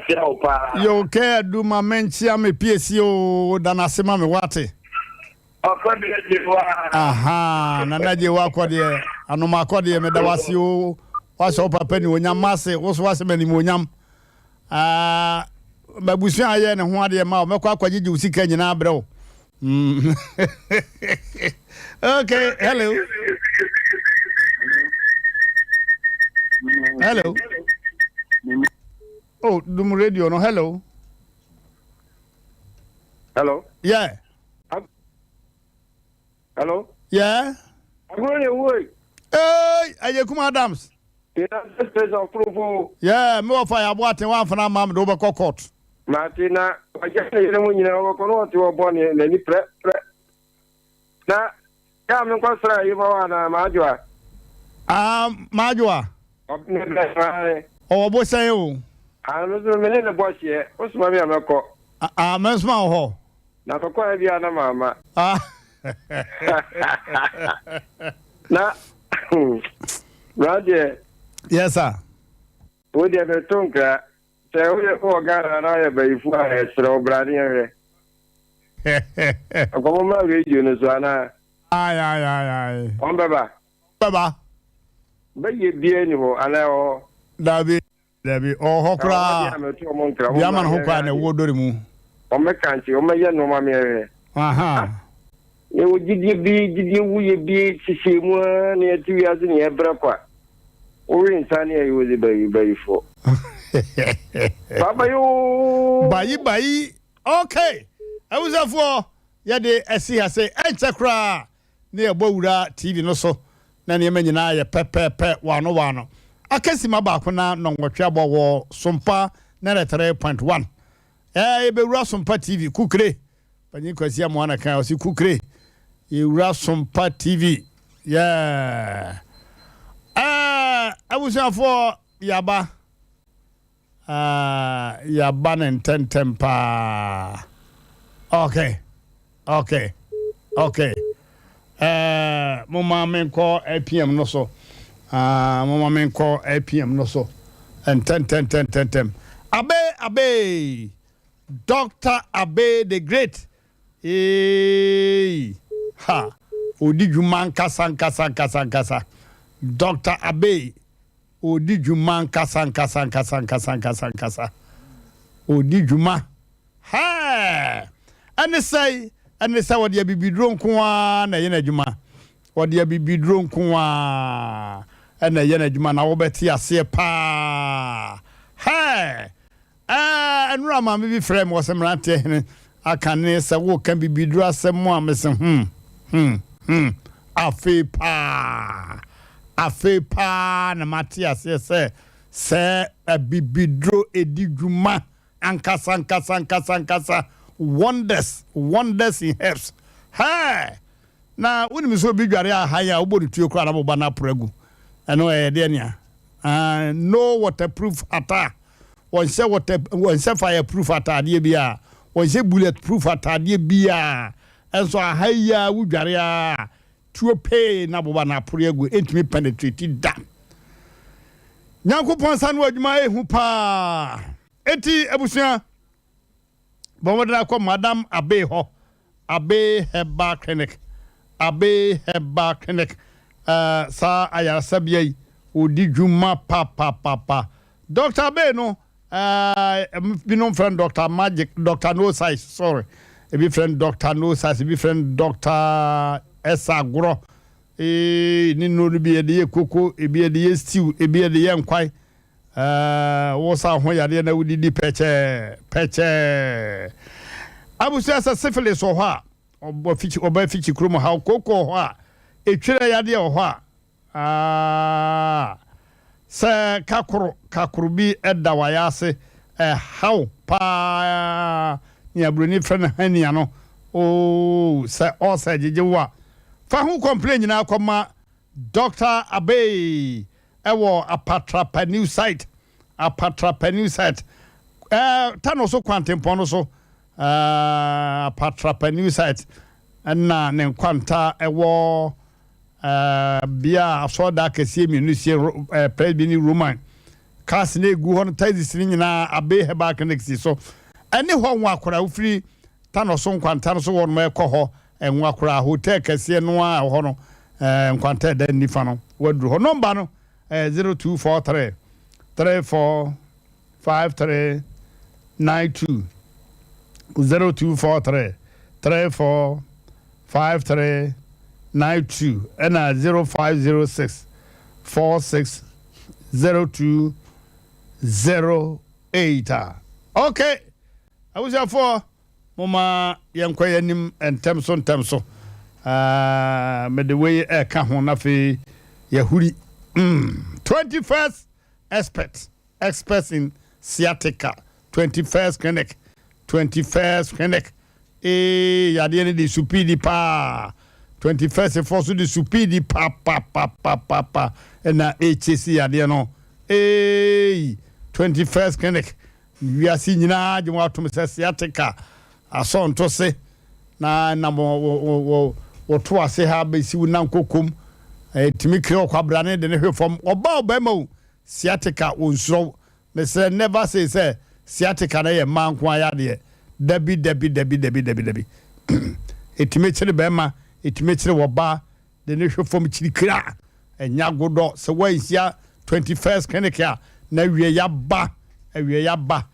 Kyia wo paa. Yo kɛ adu ma menkyia me piesie o da n'ase ma me wate. Ɔkɔ deɛ gye wa. Aha nana gye wa kɔ deɛ anoma kɔ deɛ meda wase o wahyɛ wo papa ni onyam mase wo so wahyɛ m'anim onyam. Ah, mabusua ayɛ ne ho adeɛ ma wo mɛkɔ akɔgyegye wo sika nyinaa brɛ wo. Mm. Okay, hello. Hello. Oh, dum radio no. Hello. Hello. Yeah. Hello. Yeah. Agolo ne wo. Hey, Ayekum Adams. United States of Kurufo. Yeah, me wa fa ya bo aten wa fana ma me do be court. Mate na wagya ne yere mu nyinaa wɔbɛkɔ na ɔte hɔ bɔ ne n'ani prɛ prɛ. Na yɛ a menkɔ sra yi ma wɔ anaa Maadwoa? Ah, Maadwoa. Ɔwɔ bo sɛn o? Ah, me nso me ne ne bɔ hyeɛ. Wosoma me a mɛkɔ. Ah, mɛsoma wɔ hɔ. Na mekɔ a bi a na maama. Ah. Na, mmeranteɛ. Yes, sir. Wo deɛ meto nkra. Sɛ woyɛ wowɔ Ghana na woyɛ bayifo a yɛsrɛ wo bra ne yɛnhwɛ. Nkɔmɔ mmra radio no so anaa? Ae ae ae ae. Wɔn bɛba? Bɛba. Bɛyɛ biara ni hɔ anaa ɛwɔ hɔ? Dabi dabi ɔwɔ hɔ koraa. Deɛ Deɛ ama ne ho kwan na ɛwɔ dɔre mu. Wɔn bɛkankye, wɔn bɛyɛ nneɛma me yɛhwɛ. Aha. Yɛwɔ gyidie bi, gyidie wuyɛ bi hyehyɛ mu ara na yɛte wiase na yɛbrɛ kwa. Wowe nsa ne ɛyɛ wodze bayi bayifoɔ. Bye bye oo. Bayi bayi okay. Abusuafoɔ yɛde asi ha sei ɛnkyɛ koraa na yɛbɔ wura TV no so na nneɛma nyinaa yɛ pɛpɛɛpɛ waano waano. Aka sima baako na nnɔnwɔtwe abɔ wɔ Sompa 93.1. Ɛɛ yɛbɛwura Sompa TV kukire. Panyin Kwasi Amoah na kan ɔsi kukire yɛwura Sompa TV. Yeah. Ɛɛ abusuafoɔ yaba. Ɛɛ yaba ne ntɛntɛm paa. Okay. Okay. Okay. Ɛɛ moma menkɔ APM no so. Ah, moma menkɔ APM no so. Ntɛntɛntɛntɛntɛm. Abe abe. Doctor Abe the Great eeii ha ɔdi dwuma ankasa ankasa ankasa ankasa Doctor Abe ɔdi dwuma ankasa ankasa ankasa ankasa ankasa ankasa ɔdi dwuma hɛɛ ɛne sɛe ɛne sɛ ɔde abibiduro nko ara na ɛyɛ n'adwuma ɔde abibiduro nko ara ɛna ɛyɛ n'adwuma na wobɛte aseɛ paa hɛɛ Ɛɛ, nnora maame bi frɛɛ me, ɔse mmeranteɛ hene aka ne sɛ woka bibiduro asɛm a, mese hmm, hmm, hmm, afei paa, afei paa na mate aseɛ sɛ sɛ abibiduro ɛdi dwuma ankasa ankasa ankasa ankasa, wonders, wonders in herbs, hɛɛ! Na wonim sɛ obi dware ahan a wobɔ no tuo koraa na boba no aporo agu, ɛno ɛyɛ deɛ nea, ah, no waterproof attire. Wɔnhyɛ water wɔnhyɛ fire proof ataadeɛ biara, wɔnhyɛ bullet proof ataadeɛ biara. Nso aha yi ara wodware ara tuo pee na boba na apore agu, ɛntumi penetrate da. Nyankopɔn nsa ano adwuma ɛhu paa. Enti abusua, Bɔ mmɔden akɔ Madam Abbey hɔ, Abbey Herbal Clinic, Abbey Herbal Clinic, eh, saa ayaresabea yi, wɔdi dwuma papapapa. Doctor Abbey no, eh, binom frɛ no Doctor Magic, Doctor No Size, sorry, ebi frɛ no Doctor No Size, ebi frɛ no Doctor Ɛsa Agorɔ, eh, ne nnuro no bi yɛde yɛ koko, ebi yɛde yɛ stew, ebi yɛde yɛ nkwan. Ɛɛ, wosa ho yadeɛ na wodidi pɛkyɛɛ, pɛkyɛɛ. Abusua sɛ syphilis wɔ hɔ a, ɔba fikyi, ɔba fikyi kurom haw, kooko wɔ hɔ a, etwerɛ yadeɛ wɔ hɔ a, aa, sɛ kakoro, kakoro bi da w'ayaase, ɛhaw paa, nea buroni frɛ no hernia no, oo, sɛ ulcer gyegye wo a, fa ho complain nyinaa kɔma Doctor Abbey wɔ Apatrapa New Site, Apatrapa New Site, ɛɛ Tano so kwantempɔn no so, ɛɛ Apatrapa New Site, ɛna ne nkwanta ɛwɔ ɛɛ bea a asɔrdan akɛseɛ mmienu sie, ɛɛ Presby ne Roman Cars no egu hɔ no, taxis no nyinaa Abbey Herbal Clinic si so. Ɛne hɔ Nwakora, wofiri Tanoso nkwanta no so hɔ nom ɛkɔ hɔ Nwakora hotel kɛseɛ no ara ɛwɔ hɔ no, nkwanta ɛda nifa no, waduru hɔ. Nɔmba no ɛyɛ 0243 34 53 92, 0243 34 53 92 ɛna 0506 46 02 08 a. Okay, abusuafoɔ, momma yɛnkɔ yɛn anim ntɛm so ntɛm so. Uh, mede wei ɛka ho na afei yɛhuri. 21st expert, experts in sciatica, 21st Clinic, 21st Clinic. Ee, yadeɛ no de supiidi paa. 21st foɔ so de supiidi papapapapa ɛna ɛkyɛsi yadeɛ no. Ee, 21st Clinic, wiase nyinaa gye wɔn atom sɛ sciatica asɔnto se na nam wɔto ase ha bɛsi wo nan kokom, ɛtumi kiri ɔkwabrane de ne hwɛ fam. Ɔbaa, ɔbɛrima o, sciatica wɔ nsuro. Mesrɛ, never say sɛ sciatica no yɛ mmaa nko ayɛ adeɛ. Dabi, dabi, dabi, dabi, dabi, dabi. Ɛtumi kyere bɛrima, ɛtumi kyere wɔbaa de ne hwɛ fam kyirikira. Ɛnya agodɔ sɛ woanhyia 21st Clinic a, na awie yaba, awie yaba.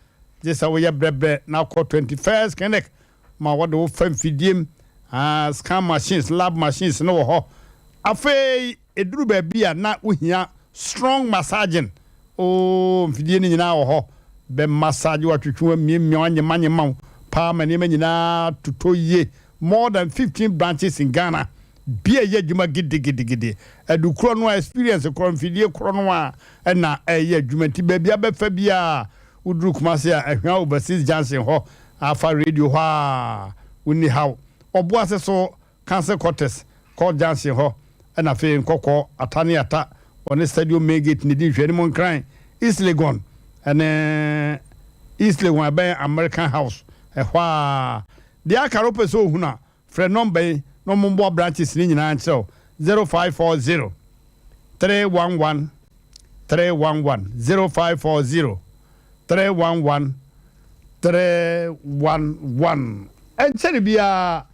Gye sɛ woyɛ brɛbrɛ na akɔ 21st Clinic ma wɔde wo fa mfidiem, scan machines, lab machines no wɔ hɔ. Afei ɛduru baabi a na wohia strong massaging o, mfidie no nyinaa wɔ hɔ bɛ massage, watwitwi wa miamia, wanyemanyema wo paa ma nneɛma nyinaa totɔ yie. More than 15 branches in Ghana bia yɛ adwuma gidigidigidi. Adu korɔ no a, experience korɔ, mfidie korɔ no a ɛna ɛyɛ adwuma. Nti baabi abɛfa bi a woduru Kumase a, Ahwea Overseas Junction hɔ, afa radio hɔ a, wonni haw. Ɔboase so, Council Quarters, Court Junction hɔ, ɛna afei Nkɔkɔ, Ata ne Ata, ɔne Stadium main gate ne di nhwɛne Nkran, East Legon, ɛne East Legon ɛbɛn American House ɛhɔ a. Deɛ aka no, wopɛ sɛ ohunu a, frɛ nɔmba yi na ɔmo branches ne nyinaa nkyerɛw: 0540 311 311, 0540 311 311. Ɛnkyɛre biara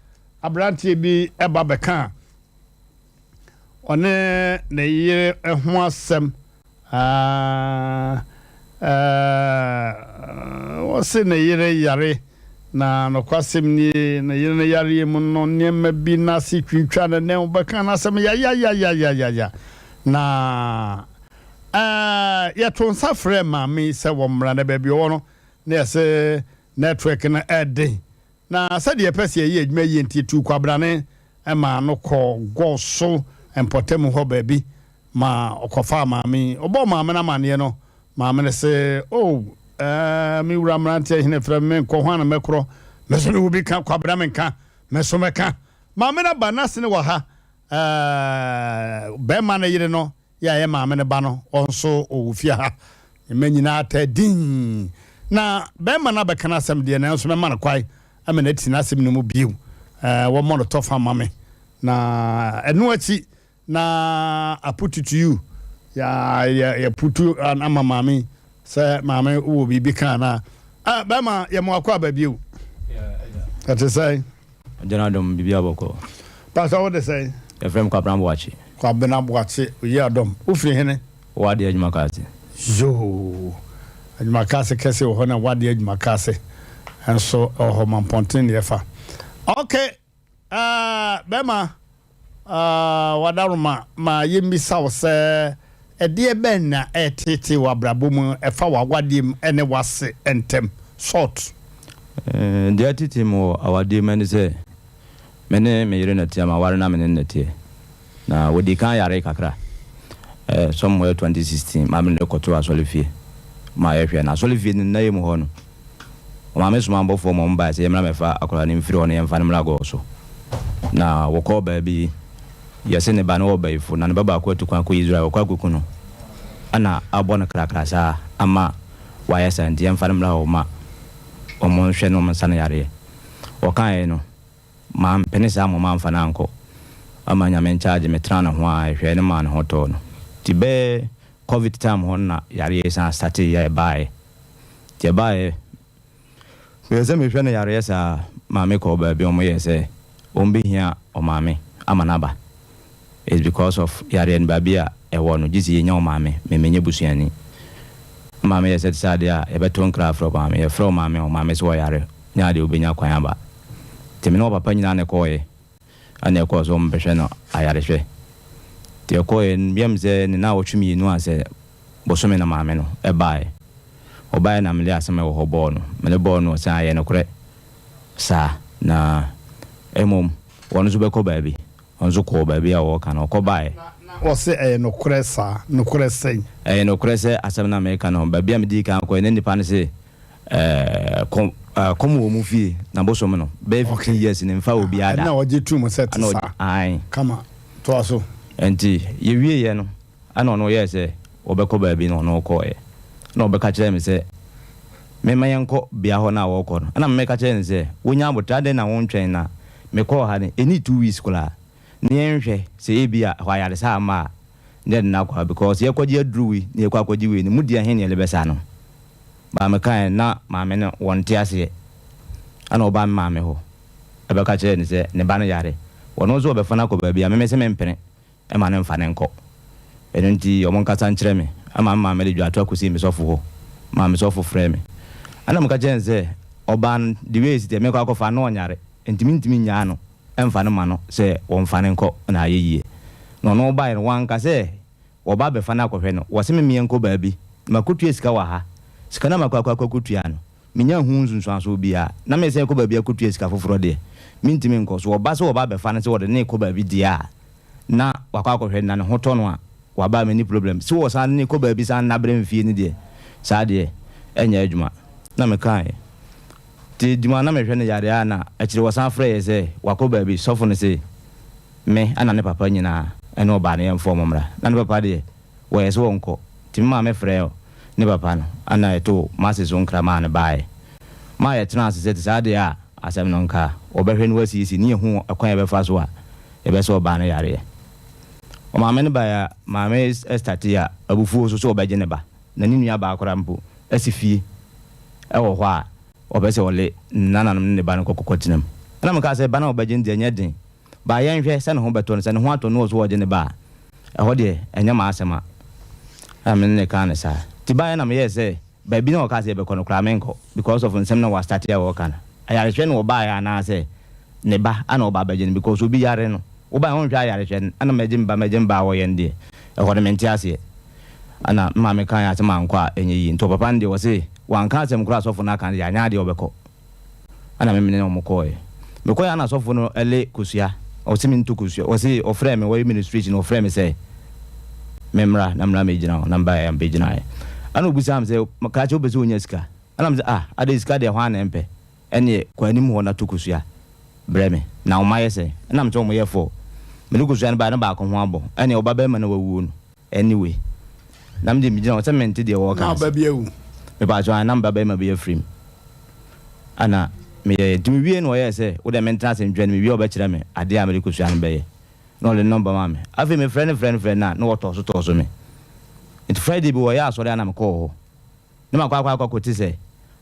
aberanteɛ bi ɛba bɛka a ɔne ne yere ho asɛm. Wɔse ne yere yare, na nokwasɛm nie, ne yere no yareɛ mu no, nneɛma bi n'ase twintwa ne ne wobɛka n'asɛm yayayayayaya. Na yɛto nsa frɛ maame sɛ wɔmmra, na baabi ɔwɔ no na yɛsɛ network no ɛden, na sɛdeɛ yɛpɛ sɛ yɛyɛ adwuma yie nti, tu kwabrane ma no kɔ gɔɔ so mpɔtam hɔ baabi ma ɔkɔfaa maame. Ɔbɔɔ maame no amanneɛ no, maame no sɛ, "O, me wura mmeranteɛ hene frɛ me, menkɔ ho ana mɛkorɔ me so ne wo bi ka kwabena menka me so mɛka." Maame no ba n'ase ne wɔ ha. Bɛrima no yere no yɛ a yɛ maame no ba no, ɔnso ɔwɔ fie ha. Mma nyinaa ta din na bɛrima no abɛka no asɛm deɛ, nanso mɛma no kwae ama no ati n'asɛm no mu bio. Wɔmmɔ no tɔfa ma me, na ɛno akyi na aputu to you ya yɛputu ama maame sɛ maame wɔ biribi ka na bɛrima yɛ mo akɔ aba bio. Ɛte sɛ Gyina dɔm biribi abɔkɔ. Pastor, wode sɛ? Yɛfrɛ me Kwabena Boakye. Kwabena Boakye, oyi adɔm, wofiri hene? Wadeɛ adwuma kaase. Yoo, adwuma kaase kɛse wɔ hɔ na wadeɛ adwuma kaase nso ɛwɔ hɔ ma mpɔnten ne yɛfa. Okay, bɛrima, wadaroma ma yɛmmisa wo sɛ ɛdeɛ bɛn na ɛtete wɔ abrabɔ mu ɛfa w'awadeɛ mu ɛne w'ase ntɛm sort? Deɛ ɛtete mu wɔ awadeɛ mu ne sɛ me ne me yere nɛteɛ, ma ware na me ne nɛteɛ, na wɔdi kan yare kakra somewhere 2016. Maame no kɔto asɔre fie ma yɛhwɛ na asɔre fie no nna yɛ mu hɔ no, ɔmaame soma abɔfoɔ ma ɔmo baeɛ sɛ yɛmmra mɛfa akwadaa no mfiri hɔ no, yɛmfa no mmra gɔɔ so. Na wɔkɔɔ baabi, yɛse ne ba no wɔ bayifo na ne ba baako atu kwan kɔ Israel, wɔkɔ akɔku no ana abɔ no krakra saa ama wayɛ saa, nti yɛmfa no mmra hɔ ma ɔmo nhwɛ no, ɔmo nsa no yareɛ. Wɔkaeɛ no, mampene saa ma ɔmo amfa no ankɔ ama Nyame nkyagye. Metena ne ho a ɛhwɛ ne maa ne ho tɔɔ no, nti bɛɛ Covid time hɔ no na yareɛ yi san startee yɛ ɛbaeɛ. Nti ɛbaeɛ, meyɛ sɛ mehwɛ no yareɛ saa, maame kɔɔ baabi a wɔyɛɛ sɛ wɔbɛhia ɔmaame ama no aba. It's because of yareɛ no baabi a ɛwɔ no, gye sɛ yɛnya ɔmaame, me menyɛ busuani. Me maame yɛ sɛ te sɛ adeɛ a yɛbɛto nkra afrɛ ɔmaame, yɛfrɛ ɔmaame a ɔmaame sɛ ɔyare, nyɛ adeɛ a ɔbɛnya kwan aba. Nti me ne ɔpapa nyinaa na ɛkɔɔeɛ. Ɛna ɛkɔɔ sɛ wɔbɛhwɛ no ayarehwɛ. Nti ɛkɔeɛ no, yam sɛ ne naawɔtwe mmienu a sɛ bosome na maame no baeɛ. Ɔbaeɛ na mede asɛm a ɛwɔ hɔ bɔɔ no. Mede bɔɔ no ɔsɛ ayɛ nokorɛ saa na mmom ɔno nso bɛkɔ baabi. Ɔno nso kɔɔ baabi a wɔreka no, ɔkɔ baeɛ. Na ɔse ɛyɛ nokorɛ saa? Nokorɛ sɛn? Ɛyɛ nokorɛ sɛ asɛm no a mereka no, baabi a medii kan kɔeɛ na nnipa no se Ɛɛ kɔm wɔ mu fie na bosom no bɛyɛ 15 years ni nfa obiara da. Ɛna ɔgye tum sɛ te saa. Ae. Kama toa so. Nti yɛwie yɛ no ɛna ɔno yɛɛ sɛ ɔbɛkɔ baabi na ɔno kɔɔɛ ɛna ɔbɛka kyerɛɛ me sɛ me ma yɛnkɔ bea hɔ no a ɔɔkɔ no ɛna me meka kyerɛɛ no sɛ wonya aboterɛ adɛn na wontwɛn na mekɔɔ ha no ɛnii 2 weeks koraa na yɛnhwɛ sɛ ebia hɔ ayaresa amma a na yɛde no akɔ ha because yɛkɔgye aduru wei na yɛkɔ akɔgye wei no mu deɛ he na yɛde bɛsa no. Maame kae, na maame no wɔnte aseɛ. Ɛna ɔbaa me maame hɔ bɛka kyerɛɛ no sɛ ne ba no yare. Ɔno nso ɔbɛfa no akɔ baabi a me mese mempene mma no mfa no nkɔ. Ɛno nti wɔnkasa nkyerɛ me. Ɛma me maame de dwatoa kɔsii me sɔfo hɔ maa me sɔfo frɛɛ me. Ɛna meka kyerɛɛ no sɛ ɔbaa no the way ɛsi teɛ mekɔ akɔfa no na ɔnyare nti mentumi nnyaa no mfa no ma no sɛ wɔmfa no nkɔ na ayɛ yie. Na ɔno ɔbaeɛ no wanka sɛ Wɔba abɛfa no akɔhwɛ no, wɔse me meɛnkɔ baabi, na makotua sika wɔ ha. Sika no a makɔ akɔ akɔtua no, mennya ho nsunsuansoɔ biara. Na meresan akɔ baabi akɔtua sika foforɔ deɛ, mentumi nkɔ. So wɔba sɛ wɔba abɛfa no sɛ wɔde no rekɔ baabi deɛ a, na wakɔ akɔhwɛ no, na ne ho tɔ no a, waba a menni problem. Se wɔsan de no rekɔ baabi san de no abrɛ me fie no deɛ, saa deɛ, ɛnyɛ adwuma. Na mekaeɛ. Nti adwuma a na mehwɛ no yareɛ a na akyire wɔsan frɛeɛ sɛ wakɔ baabi, sɔfo no se, Me na ne papa nyinaa ne ɔbaa no yɛmfa wɔn mmra. Na ne papa deɛ, wɔyɛɛ sɛ wɔnkɔ. Nti me maame frɛɛ ne papa no na yɛtoo m'ase so nkra maa no baeɛ. Maa yɛtenaa ase sɛ te saa deɛ a, asɛm no nka. Wɔbɛhwɛ na wɔasiesie na yɛahu ɛkwan a yɛbɛfa so a yɛbɛsa ɔbaa no yareɛ. Ɔmaame no baeɛ a, maame startee a abufuo so sɛ ɔbɛgye ne ba. Na ne nuabaa koraa mpo asi fie wɔ hɔ a ɔpɛ sɛ ɔle ne nananom ne ne ba no kɔ kɔtena mu. Ɛna mekaa sɛ, ba no a wɔbɛgye no deɛ ɛnyɛ den. Ba yɛnhwɛ sɛ ne ho bɛtɔ no, sɛ ne ho atɔ no na ɔso ɔgye ne ba a, ɛhɔ deɛ ɛnyɛ m'asɛm a. Ɛna me ne no kaa no saa. Nti baeɛ na meyɛɛ sɛ baabi na ɔkaa sɛ yɛbɛkɔ no koraa menkɔ because of nsɛm na wastate a ɔreka no. Ayarehwɛ na ɔbaeɛ anaasɛ ne ba ana ɔba abɛgye no because obi yare no wobaeɛ wonhwɛ ayarehwɛ no ɛna mɛgye me ba mɛgye me ba a wɔyɛ no deɛ ɛhɔ no mente aseɛ. Ɛna me maame kaeɛ a sɛ mankɔ a ɛnyɛ yie. Nti ɔpapa no deɛ ɔse wanka asɛm koraa a sɔfo no aka no deɛ anyɛ adeɛ ɔbɛkɔ. Ɛna me mene wɔn kɔɔɛ. Mekɔɛ a na sɔfo no le kosua. Ɔse me nto kosua. Ɔse ɔfrɛɛ me, wɔyɛ ministration ɔfrɛɛ me sɛ me mmra na mmra mɛgyina hɔ. Na mebaeɛ a mebɛgyinaeɛ. Ɛna ɔbisaa me sɛ, krakye wopɛ sɛ wonya sika? Ɛna mese ah adɛn sika deɛ hwan na ɛmpɛ? Ɛneɛ kɔ anim hɔ na to kosua brɛ me. Na wɔn ayɛ sɛn? Ɛna mese wɔn yɛ four. Mede kosua no baeɛ na baako ho abɔ. Ɛneɛ wo ba barima no a wawuo no. Anyway, na me deɛ megyina hɔ sɛ mente deɛ wɔreka Na no ase. ɔba bi awu. Mepaakyɛw, ae, na me ba barima bi afiri mu. Ɛna meyɛeɛ. Nti mewiee no ɔyɛɛ sɛ, wo deɛ mentena ase ntwɛn no, mewie a ɔbɛkyerɛ me adeɛ a mede kosua no bɛyɛ. Na ɔde ne nɔmba maa me. Afei mefrɛ no frɛ no frɛ no a, na ɔtɔɔ so tɔɔ so me. Nti Friday bi wɔyɛɛ asɔre a na mekɔɔ hɔ. Ne makɔ akɔ akɔ akɔte sɛ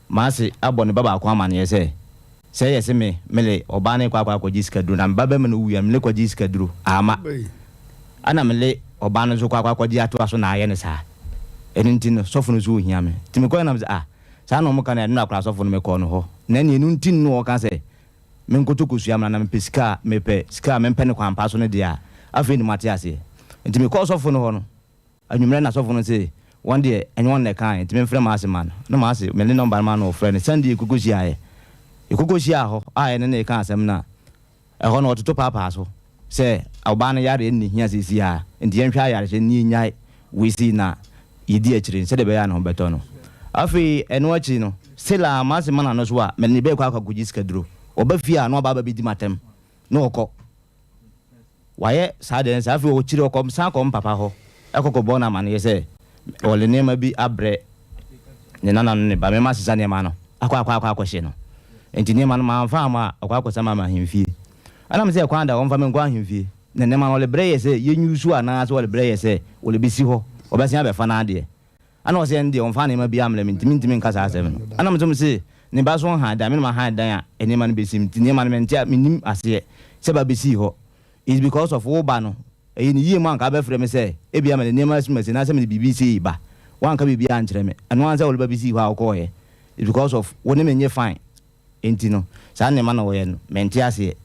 m'ase abɔ ne ba baako amaneɛ sɛ, sɛ yɛ se me mele ɔbaa no rekɔ akɔ akɔgye sika duro na me ba bɛrima no wuiɛ a mele kɔgyee sika duro ama ɛna mele ɔbaa no nso kɔ akɔ akɔgye atoa so na ayɛ no saa ɛno nti no sɔfo no nso ɔhia me nti mekɔɛ na mesɛ ah saa na ɔmo ka no ɛno na koraa sɔfo no mekɔɔ no hɔ na ɛne ɛno nti no ɔka sɛ menkoto kosua mmra na mepɛ sika a mepɛ sika a mempɛ no kwan pa so no deɛ a afei ne mate aseɛ nti mekɔɔ sɔfo no hɔ no Anwummerɛ na sɔfo no se wɔn deɛ ɛnyɛ wɔn na ɛkaeɛ nti memfrɛ m'ase mma no. Na m'ase, mede nɔmba no maa no ɔfrɛɛ no. Sunday yɛkɔkɔ hyiaeɛ. Yɛkɔkɔ hyiaa hɔ a yɛne no reka asɛm no a, ɛhɔ no ɔtoto paapaa so sɛ ɔbaa no yareɛ no na ɛhia seesei ara nti yɛnhwɛ ayarehwɛ no na yɛnnyae wei sei na yɛdi akyire no sɛdeɛ ɛbɛyɛ a ne ho bɛtɔ no. Afei ɛno akyi no, still a m'ase ma n'ano so a, mede ne bɛɛkɔ akɔgye sikaduro. Ɔba fie a na waba abɛdi m'atɛm na ɔkɔ. Wayɛ saa deɛ no saa afei ɔkyiri ɔkɔ san kɔ mpapa hɔ ɛkɔ kɔ bɔ no amaneɛ sɛ ɔde nneɛma bi abrɛ ne nana no ne ba mɛma sesa nneɛma no akɔ akɔ akɔ akɔhye no nti nneɛma no mamfa ama a ɔkɔ akɔsa ma ahemfie ɛna me sɛ ɛkwan da ɔmfa me nkɔ ahemfie na nneɛma no ɔde brɛ yɛ sɛ yɛnyusu anaa sɛ ɔde brɛ yɛ sɛ ɔde bɛsi hɔ. Ɔbɛsen abɛfa n'adeɛ. Ɛna ɔse ɛno deɛ ɔmfaa nneɛma biara mmrɛ me nti mentumi nka saa asɛm no. Ɛna me nso mese ne ba so nhan dan, me na mahan dan a nneɛma no bɛsi mu nti nneɛma no mente a mennim aseɛ sɛ ba bɛsii hɔ. It's because of wo ba no, ɛyɛ ne yie mu anka wobɛfrɛ me sɛ ebia mede nneɛma asim asi anaasɛ mede biribi sei ba. Woanka biribiara ankyerɛ me. Ɛno ara ne sɛ wode ba bɛsii hɔ a wokɔeɛ. It's because of wo ne me nyɛ fine. Enti no, saa nneɛma na wɔyɛ no, mente aseɛ.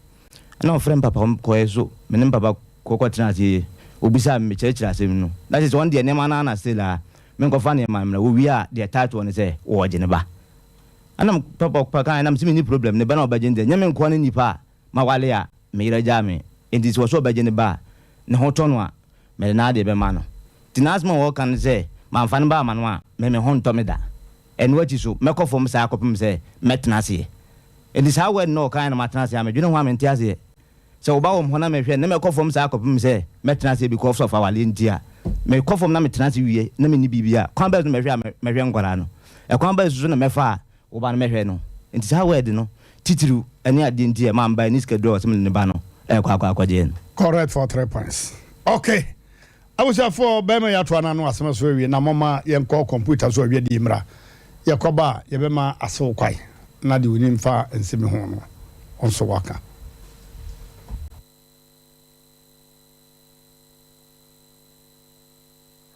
Ɛna ɔfrɛɛ me papa, ɔkɔeɛ so, me ne me papa kɔkɔtenaa ase yie. Ɔbisaa me, mekyerɛkyerɛɛ asɛm no. Na kyerɛ sɛ ɔno deɛ nneɛma no ara na still a, menkɔfa nneɛma no mmra. Wɔwie a, deɛ ɛtaa toɔ ne sɛ, wɔregye ne ba. Ɛna me papa kaeɛ, na mese menni problem, ne ba no a ɔbɛgye no deɛ, nyɛ me nkoa ne nipa a mawale a me yere agyaa me. Enti sɛ ɔse ɔbɛgye ne ba a, ne ho tɔ no a, mede n'adeɛ bɛma no. Nti n'asɛm a ɔreka ne sɛ, mamfa ne ba amma no a, me me ho ntɔ me da. Ɛno akyi so, mɛkɔ fam saa kɔpem sɛ mɛtena aseɛ. Enti saa word no a ɔkaeɛ na matena aseɛ a medwene ho a mente aseɛ. Sɛ wo ba wɔ me hɔ na mehwɛ no na mɛkɔ fam saa kɔpem sɛ mɛtena aseɛ because of awareɛ nti a, mekɔ fam na metena ase wie na menni biribi a, kwan bɛn so na mɛhwɛ a mɛhwɛ nkwadaa no? Ɛkwan bɛn so na mɛfa a wo ba no mɛhwɛ no? Enti saa word no titiriw ne adeɛ nti a ɛma mbaeɛ ne sikaduro a ɔsɛ mede ne ba no ɛrekɔ akɔ akɔgyeɛ no. Correct for three points. Okay. Abusuafoɔ, bɛrima yi atoa n'ano asɛm so awie na momma yɛnkɔ kɔmputa so awiadie mmra. Yɛkɔba a, yɛbɛma asew kwan na deɛ onim fa nsɛm yi ho no nso waka.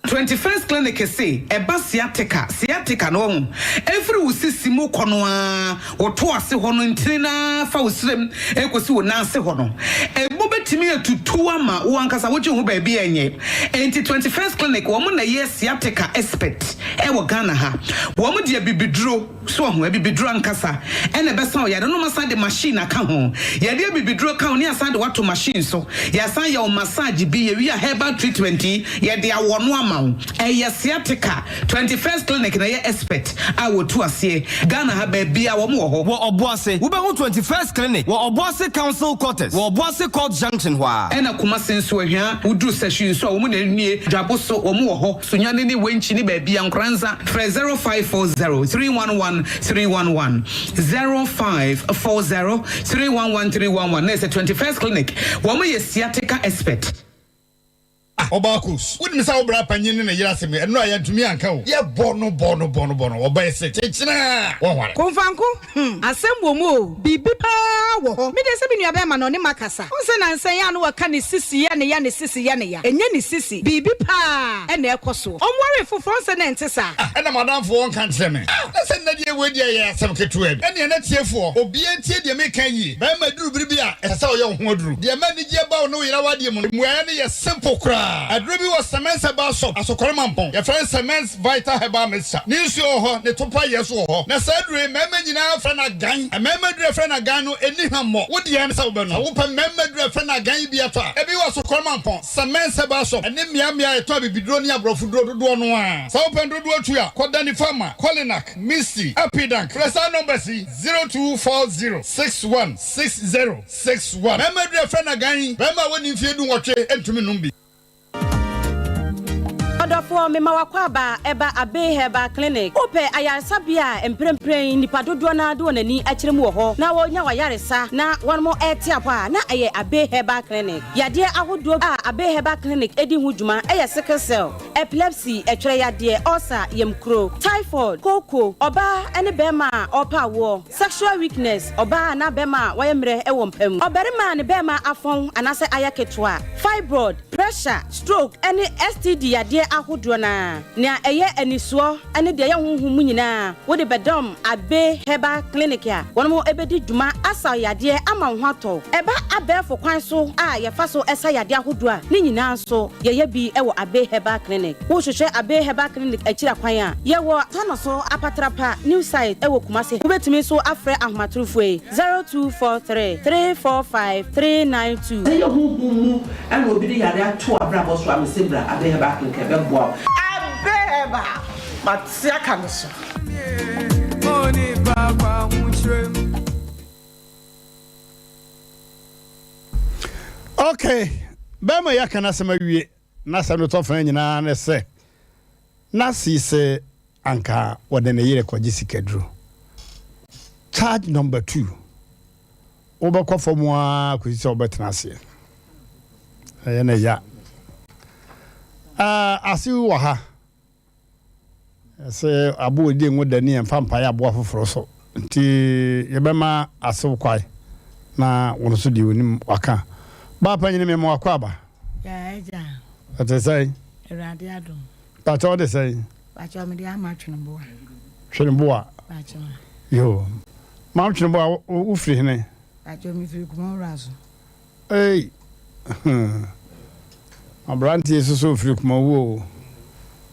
21st Clinic se ɛba sciatica, sciatica no wahu, ɛfiri wo sisi mu kɔ no ara, wo to ase hɔ no ntini no ara fa wo srem ɛkɔsi wo nan ase hɔ no, ɛmu bɛtumi atutu ama wo ankasa wogye ho baabi a ɛnyɛ. Enti 21st Clinic wɔn na ɛyɛ sciatica expert ɛwɔ Ghana ha. Wɔn de abibiduro. So wahu? Abibiduro ankasa na ɛbɛsa wo yare no. Wɔasan de machine aka ho. Yɛde abibiduro ka ho na yɛasan de wo ato machine so. Yɛasan yɛ wo massage bi. Yɛwie a herbal treatment yi, yɛde awɔ no ama wo. Ɛyɛ sciatica. 21st Clinic na ɛyɛ expert a wɔtu aseɛ. Ghana ha baabiara wɔn wɔ hɔ. Wɔ Ɔboase, wobɛhu 21st Clinic wɔ Ɔboase Council Quarters wɔ Ɔboase Court Junction hɔ ara. Ɛna Kumasi nso, Ahwia, woduru Sahwi nso a, wɔn na ɛnie. Dwabo so, wɔn wɔ hɔ. Sunyani ne Wenchi ne baabia Nkoranza frɛ 0540 311 311 0540 311 311 na ɛsɛ 21st clinic wɔn yɛ sciatica expert. Ah Ɔbaakus, wonim sɛ wo bra panyin ne ne yere asɛm yi, ɛno a yɛantumi anka o. Yɛbɔ no bɔ no bɔ no bɔ no, ɔbɛyɛ se kyekyena a wɔnware. Komfanko, hmm, asɛm wɔ mu o, biribi paa wɔ hɔ. Me deɛ sɛ me nua bɛɛma no ɔne makasa. Wohu sɛ nansa yi a na wɔka ne sisi yɛ ne ya, ne sisi yɛ ne ya. Ɛnyɛ ne sisi, biribi paa na ɛrekɔ soɔ. Ɔnwaree foforɔ, wohu sɛ na ɛnte saa. Ah, ɛna m'adamfo ɔnka nkyerɛ me. Ah, na sɛ nnɛ deɛ wei deɛ ɛyɛ asɛm ketewa bi. Ɛnneɛ na tiefoɔ, obiara ntie deɛ mereka yi yie. Barima duru bere bi a, ɛsɛ sɛ ɔyɛ wo ho aduru. Deɛ ɛma anigyeɛ ba wo ne wo yere awadeɛ mu no, mmuaeɛ no yɛ simple koraa. Aduro bi wɔ Semens Herbal Shop, Asokore Mampong. Yɛfrɛ no Semens Vital Herbal Mixture. Ne nsuo wɔ hɔ, ne topa yɛ nso wɔ hɔ. Na saa aduro yi, mmarima nyinaa frɛ no agan. Mmarima aduro a yɛfrɛ no agan no, ɛnni hwammɔ. Wo deɛ ne sɛ wobɛnom. Sɛ wopɛ mmarima aduro a yɛfrɛ no agan yi bi atɔ a, ebi wɔ Asokore Mampong, Semens Herbal Shop, ɛne mmeammea a yɛtɔn abibiduro ne aborɔfoduro dodoɔ no ara. Sɛ wopɛ no dodoɔ tu a, kɔ Danny Pharma, Kolinak, Misty, Apidank. Frɛ saa numbers yi, 0240 61 60 61. Mmarima aduro a yɛfrɛ no agan yi, barima a wadi mfeɛ dunwɔtwe ntumi nnom bi. Ɔdɔfoɔ, mema w'akwaaba ɛba Abbey Herbal Clinic. Wopɛ ayaresabea a mprempren nnipa dodoɔ no ara de wɔn ani akyerɛ mu wɔ hɔ na wɔnya w'ayaresa na wɔn rete apɔ a, na ɛyɛ Abbey Herbal Clinic. Yadeɛ ahodoɔ a Abbey Herbal Clinic di ho dwuma yɛ sickle cell, epilepsy, ɛtwerɛ yadeɛ, ulcer, yamkuro, typhoid, kooko, ɔbaa ne barima a ɔrepɛ awoɔ, Sexual weakness, ɔbaa anaa bɛrima a wayɛ mmerɛ wɔ mpa mu, ɔbarima a ne bɛrima afɔn anaasɛ ayɛ ketewa, fibroid, pressure, stroke ne STD yadeɛ ahodoɔ no ara. Nea ɛyɛ anisoɔ ne deɛ ɛyɛ honhom mu nyinaa wode bɛdɔm Abbey Herbal Clinic a wɔn bɛdi dwuma asa wo yadeɛ ama wo ho atɔ wo. Ɛba abɛɛfo kwan so a yɛfa so sa yadeɛ ahodoɔ a, ne nyinaa nso yɛyɛ bi wɔ Abbey Herbal Clinic. Wohwehwɛ Abbey Herbal Clinic akyiri akwan a, yɛwɔ Tanoso Apatrapa New Site wɔ Kumasi. Wobɛtumi nso afrɛ ahomatorofoɔ yi, 0243 345 392. Sɛ ɛyɛ honhom mu na obi de yare ato w'abrabɔ so a, mese bra Abbey Herbal Clinic ɛbɛboa wo. Abbey Herbal, mate aka no so. Okay, bɛrima yi aka n'asɛm awie. N'asɛm no tɔfã nyinaa ne sɛ, na Cisse anka wɔde ne yere kɔgye sikaduro. Charge number two, wobɛkɔ fam ara kɔsi sɛ wobɛtena aseɛ. Ɛyɛ ne ya. Uh, asew wɔ ha. Sɛ aboa odi ngo dani yɛmfa mpaeɛ aboa foforɔ so. Nti yɛbɛma asew kwae na wɔn nso deɛ onim waka. Baa panyini me mo akɔ aba. Ya agya. Ɛte sɛn? Awurade adom. Pakyɛ wode sɛn? Pakyɛ mede ama Tweneboa. Tweneboa. Pakyɛ. Yo. Maam Tweneboa wofiri hene? Pakyɛ mefiri Kumawura so. Ei! Aberanteɛ yi soso ɔfiri Kumawu o.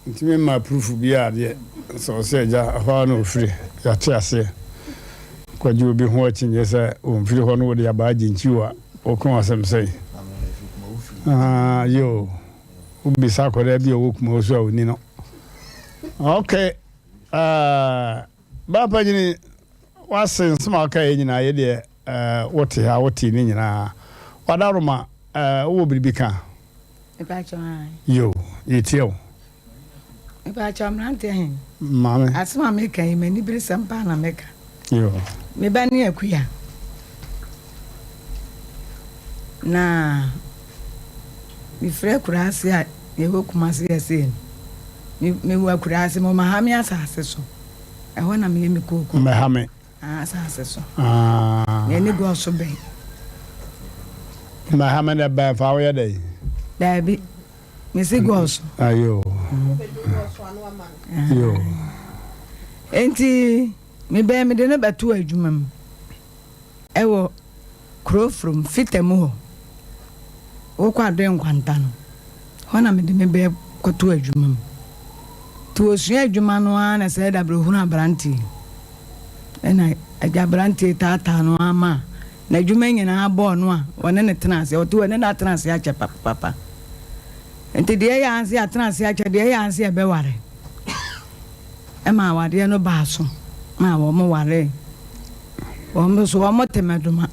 Ntumi mma proof biara deɛ, sɛ ɔsɛ agya ɛhɔ ara na ɔfiri, yɛate aseɛ. Kɔgye obi ho akyinnye sɛ ɔmfiri hɔ na wode abaa gye nkyiw a, woka asɛm sɛn? Ah, yo, wobisa akwadaa bi a ɔwɔ Kumawu so a ɔni no. Okay, uh, baa panyini, W'ase nsɛm a waka yɛ nyinaa yɛ deɛ eh, wote ha wote ne nyinaa. W'adaworoma eh, wowɔ biribi ka? Mepakyɛw ae. Yo, yɛtie wo. Mepakyɛw mmeranteɛ he. Maame. Asɛm a meka yi, m'aniberesɛm paa na meka. Yo. Me ba ne Akua. Na mefiri akuraase a yɛwɔ Kumase ha sei no, mewɔ akuraase, mewɔ Mahame asase so. Ɛhɔ na meyɛ me kooko. Mmɛha me. Ah, asase so. Ah. Na ani gɔɔ so bɛn. Mmɛha me na bɛn fa woyɛ dɛn? Daabi. Mesi gɔɔ so. Ayo. Yo. Enti mebɛn mede no bɛto adwuma mu. Ɛwɔ kuro from Fita mu hɔ, wokɔ Adoe Nkwanta no, hɔ na mede me bɛ kɔto adwuma mu. Nti wɔsua adwuma no ara na sɛɛ da berɛ ɔhunu aberanteɛ yi. Ɛna agya aberanteɛ yi taataa no ara maa n'adwuma nyinaa bɔɔ no a wɔne no tena ase. Ɔte wɔne no atena ase akyɛ papapapa. Nti deɛ ɛyɛ ara sɛ yɛatena ase akyɛ, deɛ ɛyɛ ara sɛ yɛbɛware. Ɛma awadeɛ no baa so maa wɔn waree. Wɔn nso wɔn te mɛdoma.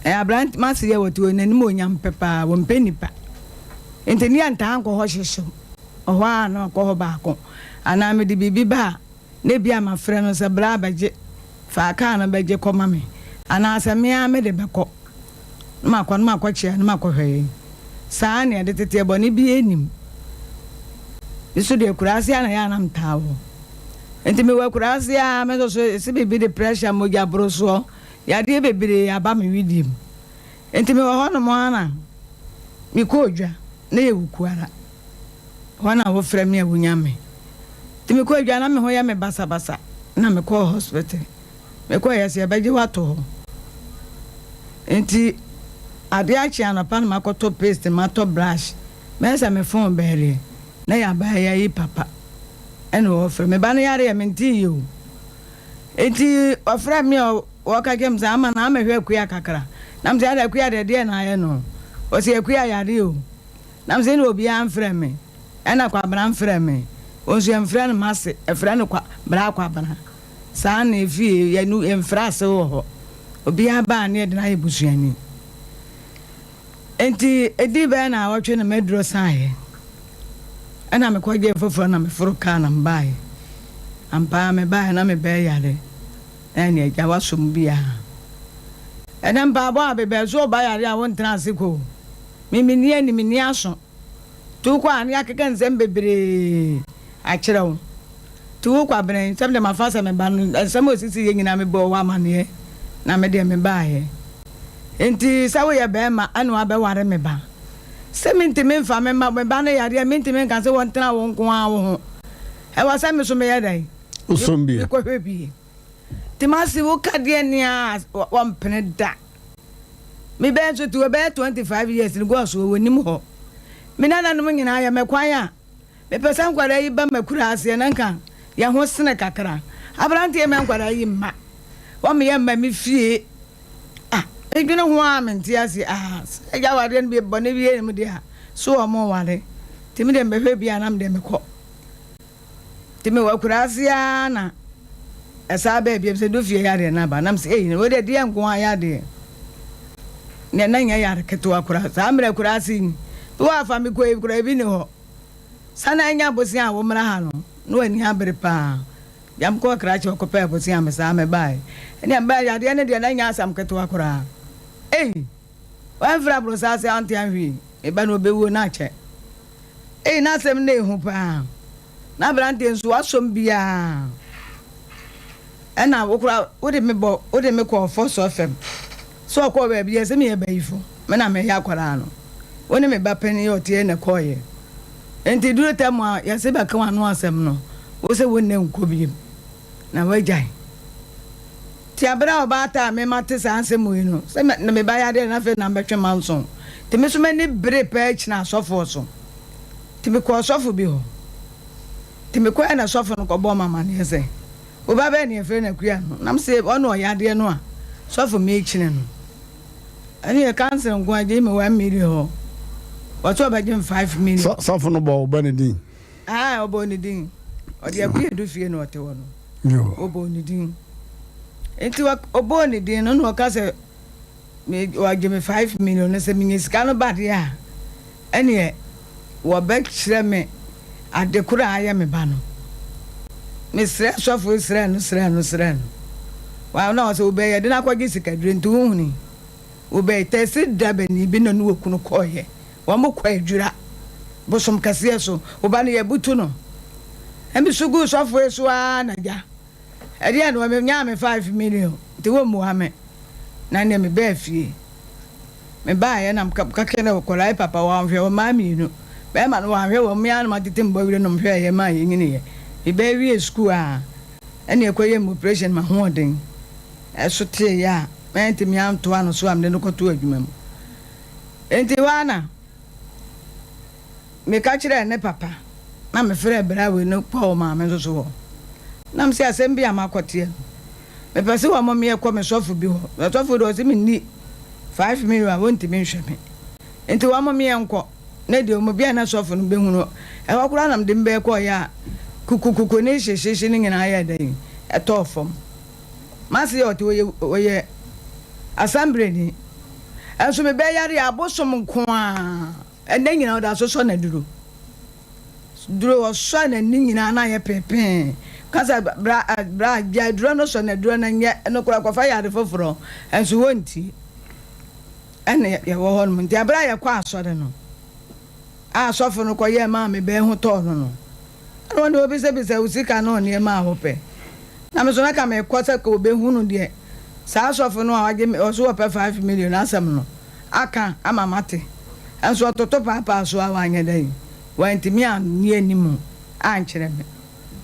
Ɛyɛ aberante m'ase yɛ wɔte wɔn anim onyam pɛ paa wɔn pɛ nipa. Nti ne yɛ ntaa nkɔ hɔ hyehyew. Ɔhɔ a na ɔkɔ hɔ baako anaa mede biribi ba a na ebi a mafrɛ no sɛ bra bɛgye fa kaa no bɛgye kɔ ma me anaa sɛ me ara mede bɛkɔ. Na makɔ na makɔkyea na makɔhwɛ yɛn. Saa na yɛde teteɛ bɔne biara nnim. Me nso deɛ akuraase ara na ɛyɛ a na metaa wɔ. Nti mewɔ akuraase ara me nso so ɛsɛ biribi de pressure, mogya borosoɔ, yadeɛ bebree aba me wedeɛ mu. Nti mewɔ hɔnom ara na mekɔɔ dwa na yɛwɔ Kuara. Hɔ na wofrɛ me a wonya me. Nti mekɔɔ dwa na me ho yɛ me basabasa na mekɔɔ hospital. Mekɔe yɛ sɛ yɛbɛgye wo ato hɔ. Nti adeɛ akye anɔpa na makɔtɔ paste matɔ brush. Mɛyɛ sɛ me phone bɛɛleɛ na yɛ abaayewa yi papa ɛna ɔɔfrɛ me. Ba no yareɛ mentee yie o. Nti ɔfrɛ me a ɔɔka kyerɛ me sɛ ama na amɛhwɛ Akua kakra. Na mesɛ ada Akua deɛ deɛ na ayɛ no? Ɔse Akua yare o. Na mesɛ ɛna obiara mfrɛ me. Ɛna Kwabena mfrɛ me. Ɔnso yɛmfrɛ no Mase, yɛfrɛ no Kwa, Bra Kwabena. Saa na efie yɛ no yɛmfrɛ ase wɔ hɔ. Obiara ba a na yɛde no ayɛ busuani. Enti edii bɛyɛ naawɔtwe na m'aduro saeɛ. Ɛna mekɔgyee foforɔ na meforo kaa na mebaeɛ. Ampa ara mebaeɛ na mebɛɛ yare. Na ɛne agya wasɔ mu biara. Ɛnɛ mpaebɔ a bebɛɛ so ɔba yare a wontena ase kɔ o. Me menni ani menni aso. Tu kɔ a na yɛakeka nsɛm bebree akyerɛ wo. Tu wo kwabena yi, sɛ mede mafa sɛ me ba no, nsɛm a ɔsisiiɛ nyinaa mebɔɔ wo amaneɛ, na me deɛ mebaeɛ. Enti sɛ woyɛ barima na woabɛware me ba, sɛ mentumi mfa me mma, me ba no yareɛ a, mentumi nka sɛ wɔntena wo nko ara wo ho. Ɛwɔ sɛ me nso meyɛ dɛn? Wosom bi. Mekɔhwɛ bi. Nti mase woka deɛ nea wɔmpene da. Me bɛn nso te hɔ bɛyɛ 25 years no gɔɔ so wɔnim hɔ. Me nananom nyinaa yɛ me kwan a mepɛ sɛ nkwadaa yi ba m'akura aseɛ na nka yɛn ho sene kakra. Aberanteɛ mɛ nkwadaa yi mma wɔn yɛ mma me fie. Ah, medwene ho a mente aseɛ. Ah, sɛ agya awadeɛ no bi bɔne bi yɛ mu deɛ a, so wɔn ware. Nti me deɛ mebɛhwɛ bi a na me deɛ mekɔ. Nti mewɔ akuraase ara na ɛsaa baa bio sɛ Dufie yareɛ no aba. Na mese ei wei deɛ deɛ nko ara yadeɛ. Neɛ na nyɛ yare ketewa koraa. Saa mmerɛ akuraase yi bi wɔ afa mekɔ yi koraa ebi ni hɔ. Sane anya bosea a wommra ha no na w'ani abere paa. Gya mekɔɔ krakye hɔ kɔpɛɛ bosea mesaa mebaeɛ. Ɛneɛ mebaeɛ yadeɛ no deɛ na nyɛ asɛm ketewa koraa. Ei! Wamfiri aborosa ase ante anhwee. Me ba no ɔbɛwuo na akyɛ. Ei n'asɛm no ehu paa. Na abranteɛ nso w'asɔm biaa ɛna wo koraa wode me bɔ wode me kɔɔ fɔsɔ fam sɛ ɔkɔɔ baabi yɛse meyɛ bayifo me na meyɛ akwadaa no wo ne me ba panin yɛ ɔteɛ na ɛkɔɔyɛ nti duru tɛm a yɛse bɛka w'ano asɛm no wo sɛ wo nnɛ nkɔ biem na wagyae nti abere a ɔbaa taa me ma te saa nsɛm wei no sɛ me me ba yadeɛ na afei na mbɛtwe manso nti me so m'ani bere pɛɛ kyina asɔfoɔ so. Nti mekɔɔ sɔfo bi hɔ. Nti mekɔeɛ na sɔfo no kɔbɔɔ me amaneɛ sɛ, Wo ba bɛn ne yɛfrɛ no Akua no? Na mese, Ɔne ɔyadeɛ no a sɔfo meekyini no. Ɛneɛ council nko ara gyee me 1 million hɔ. Ɔse ɔbɛgye me 5 million. Sɔfo no bɔɔ wo ba no din? Ae, ɔbɔɔ ne din. Ɔde Akua Adu fie na ɔte hɔ no. Ɔbɔɔ ne din. Nti ɔbɔɔ ne din no na ɔka sɛ me wɔagye me 5 million no sɛ menya sika no ba deɛ a, ɛneɛ wɔbɛkyerɛ me ade korɔ a ayɛ me ba no. Mesrɛɛ sɔfo yi srɛɛ no srɛɛ no srɛɛ no. Wa na ɔsɛ wobɛyɛ de no akɔgye sikaduro nti wohuni. Wobɛyɛ tɛsi da bɛni bi na ne okunu kɔɔyɛ. Wɔn kɔ adwira bosom kɛseɛ so. Wo ba no yɛbutu no. Ɛmi so guu sɔfo yi so ara na gya. Ɛdeɛn na wɔn nyaa me 5 million nti wɔn mua me na neɛ me baa fie me baa yɛ na me ka kyerɛ nkwadaa yi papa wɔn hwɛ wɔn mmaa mmienu bɛrima no wɔn ahwɛ wɔn mmea na ma tete mbɔ wire nom hwɛ yɛ maa yɛ nyini yɛ me baa wie sukuu a ɛne ɛkɔ yɛ mu operation ma hoɔden ɛso tee yɛ a mɛntumi antoa no so a mede no kɔto adwuma mu nti hɔ ana Meka kyerɛɛ ne papa na mefrɛɛ bra wei no kɔɔ maame nso so hɔ. Na mese asɛm bi a makɔteɛ no, mepɛ sɛ wɔma me kɔ me sɔfo bi hɔ. Na sɔfo deɛ ɔse menni 5 million a wɔntumi nhwɛ me. Nti wɔma me nkɔ. Na deɛ wɔn bi a na sɔfo no bɛhunu. Ɛhɔ koraa na mede me bɛɛ kɔeɛ a kukukuku ne hyehyehye no nyinaa yɛɛ dɛn? Ɛtɔɔ fam. M'ase yɛ ɔte ɔyɛ ɔyɛ asambreni. Nso mebɛyare a abosom nko ara. Ɛnnɛ nyinaa ɔda so sɔ n'aduro. Duro ɔsɔ n'ani nyinaa na ayɛ peepee. Ka sɛ bra bra gya aduro no sɔ n'aduro no nyɛ ɛno koraa kɔfa yare foforɔ nso wɔntie. Ɛna yɛwɔ hɔ nom nti abere a yɛkɔ asɔre no a asɔfo no kɔyɛɛ maa me bɛn ho tɔɔ no no ɛna wɔn de wɔbisabisa wo sika ne nneɛma a wopɛ na me so na ka mekɔ sɛ ka wɔbɛhunu deɛ saa asɔfo no a wagye me ɔso wɔpɛ 5 million asɛm no aka ama mate. Nso ɔtoto paapaa so a wanyɛ dɛn? Wantumi anni anim ankyerɛ me.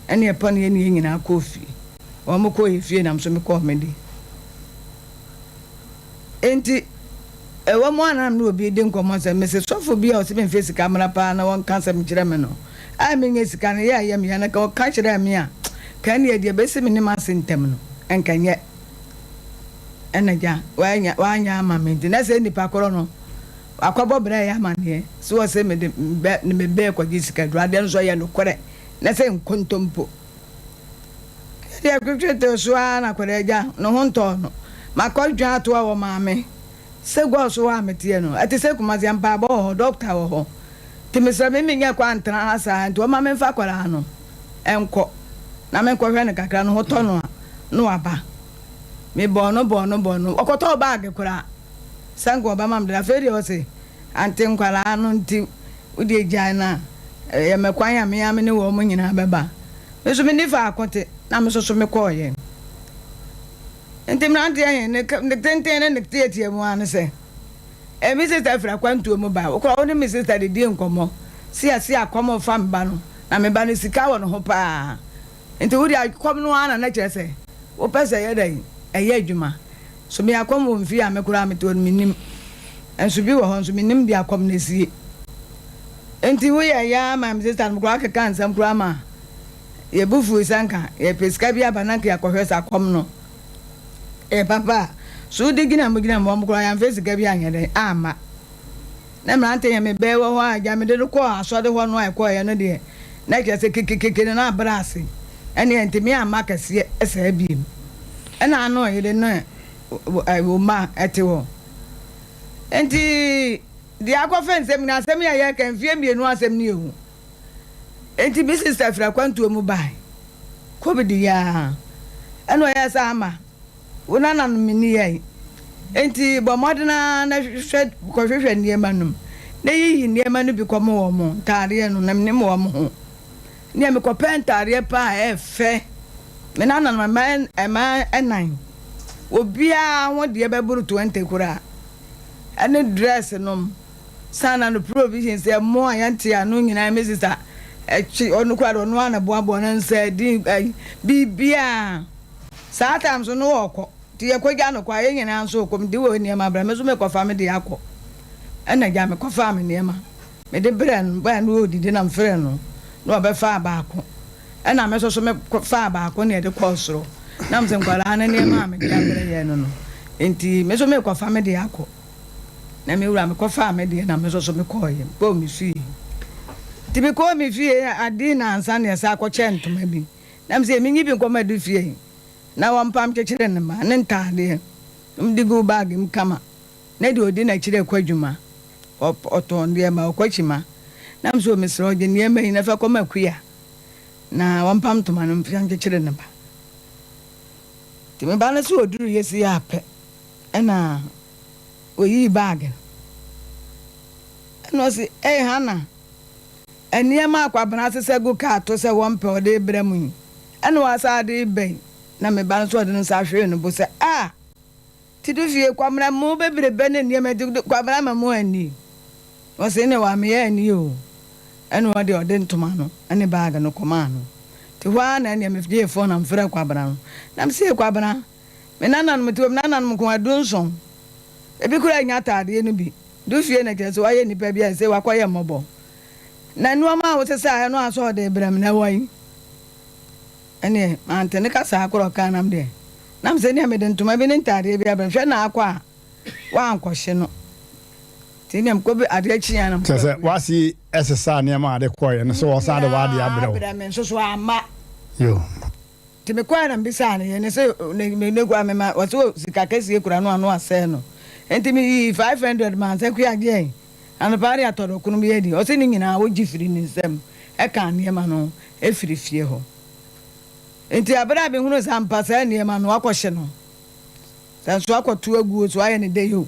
Ɛnna ɛpɔ ne yɛne yɛn nyinaa kɔɔ fie. Wɔn kɔɔ yɛn fie na me nso mekɔɔ me de. Enti ɛwɔ mu a na me ne obi redi nkɔmmɔ sɛ mese sɔfo bi a ɔse memfa sika mmra paa na ɔnka asɛm nkyerɛ me no a menyɛ sika no yɛ a ɛyɛ me ya na ka ɔka kyerɛɛ me a ka ɛnneɛ deɛ ɛbɛsi me ne m'ase ntam no ɛnka nyɛ Ɛna gya wanya wanyɛ ama me nti na sɛ nipa korɔ no wakɔbɔ brɛ yɛ amaneɛ sɛ wɔ sɛ mede bɛ ne me bɛɛ kɔgye sika duro adeɛ no nso ɛyɛ nokorɛ na sɛ nkontompo ɛdeɛ twetwetwe so ara na akwadaa agya ne ho ntɔɔ no makɔ dwa atoa wɔ maame sɛ gɔɔ so hɔ a meteɛ no ɛte sɛ Kumasi mpaabɔ wɔ hɔ dɔkta wɔ hɔ nti mesrɛ me menyɛ kɔ antena ha saa nti ɔma memfa akwadaa no nkɔ na menkɔhwɛ no kakra no ho tɔ no a na waba. Mebɔɔ no bɔɔ no bɔɔ no, ɔkɔtɔɔ baage koraa sɛ nka ɔbɛma me de. Afei deɛ ɔse, Ante nkwadaa no nti wo deɛ gyae na yɛ me kwan a me ara me ne wɔn nyinaa bɛba. Me nso menni faako te na me nso so mekɔeɛ. Nti mmeranteɛ he, ne ne tenten ne ne teatea mu ara ne sɛ, eh, me sista firi akwantuo mu ba, wo koraa wo ne me sista didii nkɔmmɔ, se ase akɔm refa me ba no, na me ba no sika wɔ ne ho paa. Nti wo deɛ akɔm no ara na na kyerɛ sɛ wopɛ sɛ ɛyɛ dɛn? Ɛyɛ adwuma. So me akɔm wɔ mfie a me koraa mete hɔ no mennim. Nso bi wɔ hɔ nso mennim deɛ akɔm no asie. Nti woyɛ yɛ ara ma me sister no koraa keka nsɛm koraa ma yɛbu fui sɛ nka yɛpɛ sika bi aba na nka yɛakɔhwɛ sɛ akɔm no yɛ papa a. So wode gyina mu gyina mu wɔn koraa yɛamfa sika bi anyɛ dɛn amma. Na mmerante yɛ me bɛɛ wɔ hɔ a agya mede no kɔɔ asɔre hɔ no a ɛkɔeɛ no deɛ na kyerɛ sɛ kekekeke no na abrɛ ase ɛneɛ ntumi amma kɛseɛ saa biem ɛna ano ɔyere ne wo mma ɛte hɔ nti deɛ akɔfɛ nsɛm nyina asɛm yi a yɛreka mfie mmienu asɛm ne ɛhu nti me sister firi akwantuo mu bae covid yi ara ɛna ɔyɛ sɛ ama Wo nananom nni yɛn. Enti bɔ mmɔden ara na hwehwɛ kɔhwehwɛ nneɛma no mu. Na yiyi nneɛma no bi kɔma wɔn, ntaadeɛ no, na menim wɔn ho. Nea mekɔpɛɛ ntaadeɛ pa a ɛyɛ fɛ, me nananom mmaa mmaa nnan, obiara ho deɛ bɛboro 20 koraa, ɛne dress nom, sana no provisions, ɛmo a yɛnte ano nyinaa, me sista ɛkye, ɔno koraa deɛ ɔno ara na boaboa ne nsa di, ɛyi, biribiara. Saa time so no ɔɔkɔ, nti yɛkɔgya no kɔ a, yɛn nyinaa nso rekɔ, mede wɔ nneɛma brɛ, me nso mekɔfa me deɛ akɔ. Ɛna gya mekɔfaa me nneɛma. Mede brɛɛ no, bae no ɔredidi na mefrɛɛ no na ɔbɛfaa baako. Ɛna me nso so mefaa baako na yɛde kɔɔ soro. Na mesɛ nkwadaa no nneɛma a mede abrɛ yɛn no no, nti me nso merekɔfa me deɛ akɔ. Na me wura mekɔfaa me deɛ na me nso so mekɔeɛ, mekɔɔ me fie. Nti mekɔɔ me fie ade nnansa na yɛsan kɔkyɛɛ ntoma bi. Na mesɛ menyi bi nkɔma du fie na wɔmpam nkyekyere ne mma ne ntaadeɛ. Na mede guu baage mu kama. Na deɛ ɔdi n'akyiri rekɔ adwuma, ɔtɔn nneɛma, ɔkɔ kyima. Na me nso mesrɛ wo, gye nneɛma yi na fa kɔma Akua na ɔmpam ntoma no mfa nkyekyere ne ba. Nti me ba no se ɔduruiɛ sei ara pɛ ɛna ɔyii baage no. Ɛna ɔse, Ei Hannah, nneɛma a Kwabena asesa agu kaa to sɛ wɔmpɛ ɔde rebrɛ mo yi, ɛna wasan de reba yi. Na me ba no nso ɔde ne nsa hwee ne bo sɛ, Ah! Tito fie Kwabena mo bebrebe ne nneɛma nti Kwabena ama mo anni? Ɔse nne wameyɛ anni oo. Ɛna ɔde ɔde ntoma no ne bag no kɔmaa no. Nti hɔ ara na ɛneɛ me gyee phone na mefrɛɛ Kwabena no. Na mese Kwabena, me nananom nti me nananom nko ara dunson. Ebi koraa nnya ataadeɛ no bi. Du fie na kyerɛ sɛ wayɛ nipa bi a ɛsɛ wakɔyɛ mmɔbɔ. Na nnoɔma a wosesaa ɛno a sɛ ɔde rebrɛ me no ɛwɔ he? Ɛnneɛ, mante ne kasaa korɔ ɔkaa nam deɛ, nam sɛ nea mede ntoma bi ne ntaadeɛ bi abrɛ no, hwɛ na akɔ a, woankɔhye no. Nti nea mekɔ bi adeɛ kyeeɛ a na mekɔ Kyerɛ sɛ, w'ase sesaa nneɛma a ade kɔeɛ no sɛ wɔsan de w'adeɛ abrɛ wo. Abrɛ me nso so amma. Yo. Nti mekɔeɛ na mebisaa no, yɛ ne sɛ ne ne ne kura mema wɔse wɔ sika kɛseɛ kura no a na wasɛe no. Nti meyii 500 maa no sɛ Akua gye anɔpa de atɔ dɔkono bi adi. Ɔse ne nyinaa wogye firi ne nsam ɛka nneɛma no ho. firi fie hɔ. Enti bere a mehunuu sɛ ampa saa nneɛma no akɔhye no, sɛ nso akɔto agu o, so ayɛ no dɛn o,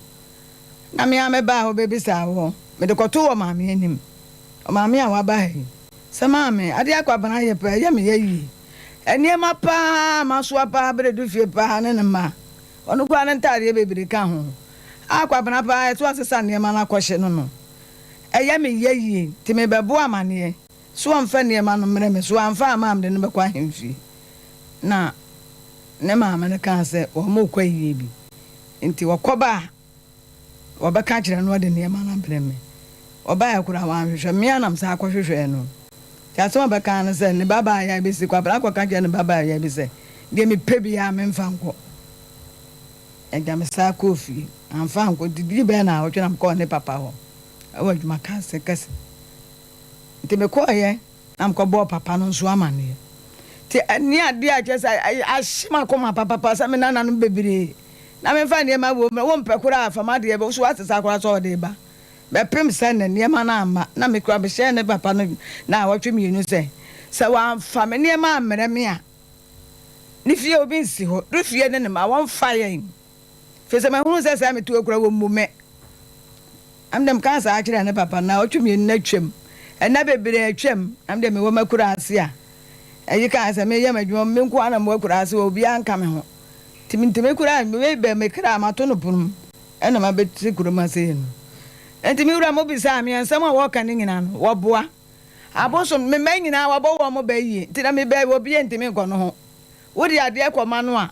na me ara mebaa hɔ bɛbisaa wɔ, mede kɔtoo ɔmaame anim, ɔmaame a waba ha yi, sɛ maame, adeɛ a Kwabena ayɛ paa, ɛyɛ me ya yie. Nneɛma paa a masoa paa berɛ du fie paa ne ne mma, ɔno koraa ne ntaadeɛ bebree ka ho, a Kwabena paa ɛso asesa nneɛma no akɔhye no no, ɛyɛ me ya yie, nti mebɛbo amaneɛ. So ɔmfa nneɛma no mmrɛ me? So wamfa amma a mede no bɛkɔ ahemfie? Na ne maame no kaa sɛ, Wɔrekɔ ayie bi, enti wɔkɔba a, wɔbɛka akyerɛ no na ɔde nneɛma no abrɛ me. Ɔbaeɛ koraa wanhwehwɛ me ara na mesan kɔhwehwɛɛ no. Enti asɛm a ɔbɛkaa ne sɛ, ne babaa yea bi se, Kwabena kɔka kyerɛɛ ne babaa yea bi sɛ, Deɛ mepɛ biara memfa nkɔ. Agya mesan kɔɔ fie, mamfa ankɔ. Nti dii bɛyɛ nnawɔtwe na mekɔɔ ne papa hɔ wɔ adwuma kɛse kɛse. Nti mekɔeɛ na mekɔbɔɔ papa no nso amaneɛ. Nti ɛne adeɛ a kyerɛ sɛ ahye m'akoma papapa sɛ me nananom bebree na memfa nneɛma wɔ mu. Wompɛ koraa a fa m'adeɛ ba, wo so woasesa koraa sɛ ɔde reba. Bɛpem sɛ nnɛ nneɛma no amma na me koraa mehyɛɛ ne papa no naawɔtwe mmienu sɛ, sɛ wamfa me nneɛma ammrɛ me a, ne fie obi nsi hɔ, ne fie ne ne mma wɔmfa yɛn. Firi sɛ mahunu sɛ saa metoɔ kura wɔmmu me. Na me deɛ mekaa saa kyerɛɛ ne papa, nnawɔtwe mmienu no atwam, nna bebree atwam, na me deɛ mewɔ m'akuraase a, ɛyi kaa sɛ meyɛ m'adwuma, me nko ara na mewɔ akuraase hɔ, obiara nka me ho, nti mentumi koraa, wei bɛ me kra mato no pono mu, ɛna mabɛte kurom ha sei no. Enti me wura mobisaa me a, nsɛm a wɔka no nyinaa no, wɔboa. Abosom, me mma nyinaa wɔabɔ wɔn bɛ yie, nti na me bɛ, obiara ntumi nkɔ no ho. Wode adeɛ kɔma no a,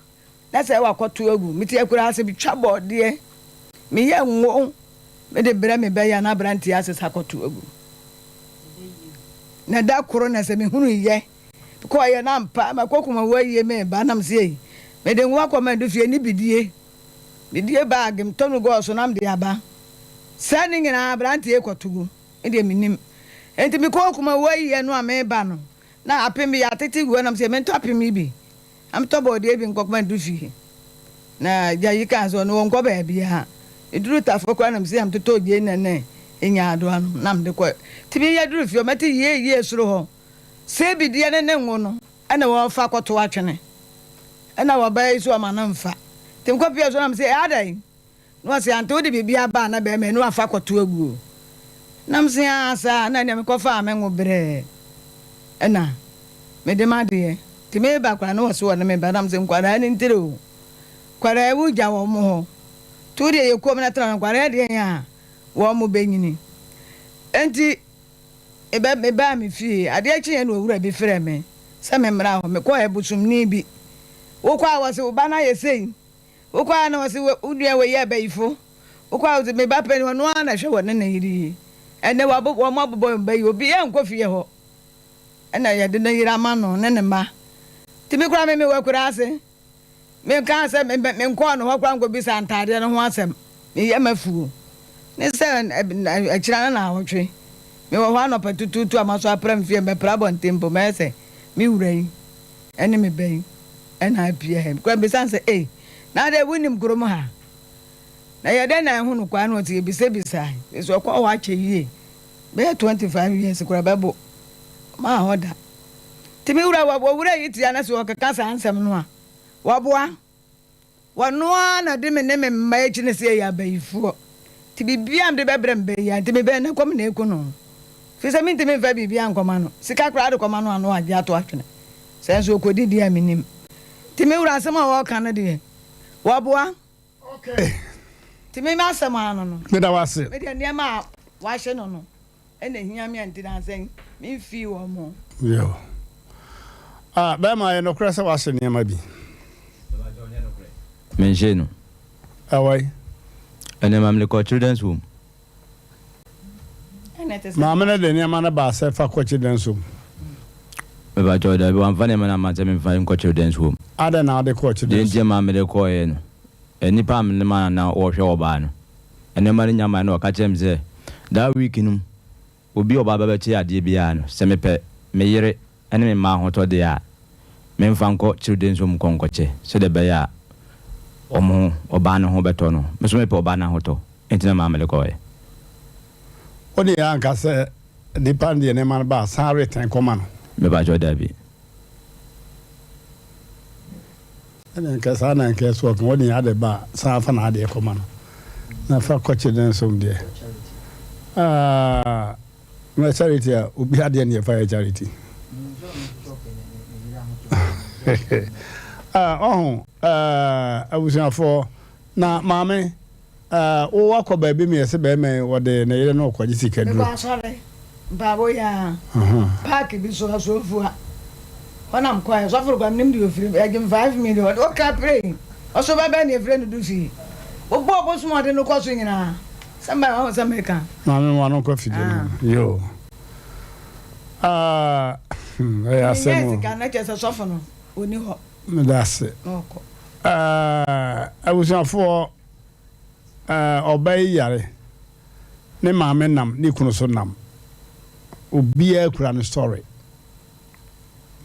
Na sɛ wakɔto agu. Mete akuraase metwa bɔɔdeɛ, meyɛ ngo mede brɛ me bɛyɛ na aberanteɛ asesa akɔto agu. Na da koro na sɛ mehunu yɛ kɔɔyɛ na ampa makɔ kumawu ayie meba na mese ei mede ngo akɔ madu fie ne bidie bidie baage metɔ no gɔɔ so na mede aba sɛ ne nyinaa aberanteɛ kɔto gu me deɛ menim enti mekɔɔ kumawu ayie no a meba no na apem bi yɛatete gu hɔ na mese mentɔ apem yi bi Na metɔ bɔɔdeɛ bi nkɔ kɔma du fie. Na gya yi kaa sɛ ɔno ɔnkɔ baabiara. Meduru Tafo koraa na mesi na metotɔɔ gyeene ne nyaadoa no na mede kɔe. Nti meyɛ duru fie hɔ mɛte yie yie soro hɔ sɛ bideɛ ne ne ngo no na wɔrefa kɔto atwene. Ɛna ɔbaa yi so ɔma no mfa. Nti mekɔpie so na mese adɛn? Na ɔse ante wode biribi aba a na bɛrima yi na wafa akɔto agu o. Na mese aa saa na ɛneɛ mekɔfaa me ngo brɛɛ ɛna mede m'adeɛ nti meba koraa na wɔse wɔne me ba na mese nkwadaa no ntire o nkwadaa yi wogya wɔn hɔ nti wodeɛ yɛ komm na tena hɔ nkwadaa deɛ yɛn a wɔn bɛnyini enti mebɛ mebaa me fie adeɛ kyeeɛ na owura bi frɛɛ me sɛ memmra hɔ mekɔɛ bosomni bi wokɔ a wɔse wo ba no ayɛ sei Wokɔ a na wɔse wo nua wei yɛ abayifo. Wokɔ a wɔse me ba panin ɔno ara na ɛhwɛ wɔne ne yere yi. Ɛnnɛ wɔabo wɔn abobɔ wɔn ba yi obiara nkɔ fie hɔ. Ɛna yɛde ne yere ama no ne ne mma. Nti me koraa me mewɔ akuraase. Menkaa sɛ me menkɔɔ ne hɔ koraa nkɔbisa ntaadeɛ no ho asɛm. Meyɛ m'afuo. Ne sɛ akyire no naawɔtwe. Mewɔ hɔ anɔpa tutuutu a masɔ apra me fie mɛpra abɔnten mpo mɛyɛ sɛ me wura yi ne me ba yi. Ɛna apue ha yi. Mekɔɔ bisaa no sɛ, Ei, na adɛn wonnim kurom ha? Na ɛyɛ dɛn na ɛho no kwaa no ɔte yɛbisabisae. Nso ɔkɔɔ hɔ akyɛ yie, bɛyɛ 25 years koraa bɛbo. Ɔmaa hɔ da. Nti me wura, wɔ wura yi tia na sɛ ɔkeka saa nsɛm no a, wɔboa. Wɔno ara na ɔde me ne me mma akyi no sɛ yɛyɛ abayifoɔ. Nti biribiara a mede bɛbrɛ me ba yi ara nti mebɛn no kɔm na ɛku no. Ɛfiri sɛ mentumi mfa biribiara nkɔma no. Sika koraa wode kɔma no a na wagye ato atwene. Sɛ nso ɔkɔdidi a mennim. Nti me wura asɛm a wɔreka no deɛ, wɔboa. Okay. Nti me m'asɛm ara no no. Meda wo ase. Me deɛ nneɛma a wɔahye no no na ɛhia me a nti nnansa yi memfii wɔn ho. Yo. Ah, bɛrima, ɛyɛ nokorɛ sɛ woahye nneɛma bi? Menhyee no. Ɛwɔ he? Nneɛma mede kɔɔ Children's Home. Maame no de nneɛma no baa sɛ fa kɔ Children's Home. Mepakyɛw, dabi, wamfa nneɛma no amma sɛ memfa nkɔ Children's Home. Adɛn na wode kɔɔ Children's Deɛ nti a maa mede kɔeɛ no, nnipa a me ne ma na wɔhwɛ ɔbaa no, nneɛma no nya mae na ɔka kyerɛɛ me sɛ that week no mu obi a ɔba bɛbɛkyɛ adeɛ biara no, sɛ mepɛ me yere ne me mma ahotɔ deɛ a, memfa nkɔ Children's Home nkɔ nkɔkyɛ sɛdeɛ ɛbɛyɛ a wɔn ho, ɔbaa no ho bɛtɔ no. Me nso mepɛ ɔbaa no ahotɔ nti na maa mede kɔeɛ. Wo deɛ anka sɛ nipa no deɛ nneɛma no ba a, san retɛn kɔma no. Mepakyɛw, dabi. Ɛna nka saa na nka ɛso ɔka wɔde ade ba a san fa n'adeɛ kɔma no na fa kɔkye ne nsom deɛ ah na charity a obi adeɛ ne yɛfa yɛ charity ah ɔho ah abusuafoɔ na maame Ah, wo wakɔ baabi ma yɛse bɛrima yi wɔde ne yere no rekɔgye sikaduro. Mekɔ asɔre mpaebɔ yi ara, park bi so, Asuofua. Hɔ na mekɔɛ. Sɔfo no koraa menim deɛ ɔfiri. Yɛgye me 5 million. Ɔde ɔka pray. Ɔso ba bɛn na yɛfrɛ no Dusu yi? Wobɔɔ bosom a ɔde no kɔ so nyinaa. Sɛ mba wahu sɛ meka. Maame ma no nkɔ fidie no ho. Yoo. Ah, hmm, ɛyɛ asɛm o. Menyaa sika no, na kyerɛ sɛ sɔfo no, ɔni hɔ. Meda ase. Na ɔkɔ. Ah, abusuafoɔ. Ɔbaa yi yare, ne maame nam, ne kunu nso nam. Obiara kura ne story.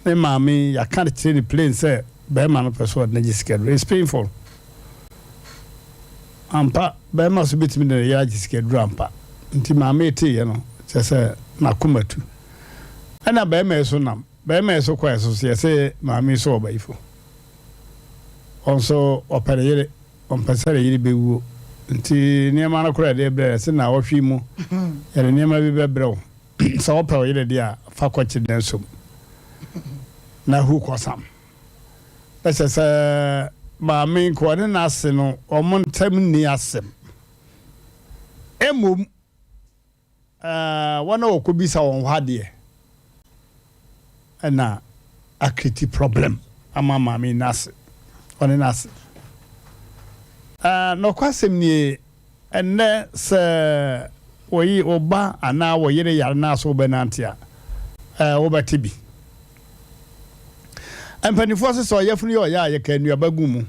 Ne maame yi, yɛaka kyerɛ ne plain sɛ bɛrima no pɛ sɛ ɔde no gye sikaduro. It's painful. Ampa, bɛrima so bɛtumi de ne yere agye sikaduro ampa. Nti maame yi teeɛ no, kyerɛ sɛ n'akoma tu. Ɛna bɛrima yi so nam. Bɛrima yi so kɔɛ so so yɛse maame yi so ɔbayifo. Ɔnso ɔpɛ ne yere. Ɔmpɛ sɛ ne yere bɛwuo, nti nneɛma no koraa a yɛde rebrɛ no, ɛsɛ nnawɔtwe yi mu yɛde nneɛma bi bɛbrɛ wo. Sɛ wopɛ wo yere deɛ a, fa kɔkye nansom na hu kɔsam. Na kyerɛ sɛ maame nka ɔne n'ase no, wɔn ntam nni asɛm. Mmom Wɔn a wɔkɔbisa wɔn hɔ adeɛ na akriti problem ama maame yi n'ase, ɔne n'ase. Nɔkwasɛm nie, ɛnnɛ sɛ wɔyi wo ba anaa wo yere yare na so wobɛnante a, wobɛte bi. Mpanimfoɔ se sɛ ɔyafunu yɛ ɔya a yɛka nnuaba gu mu.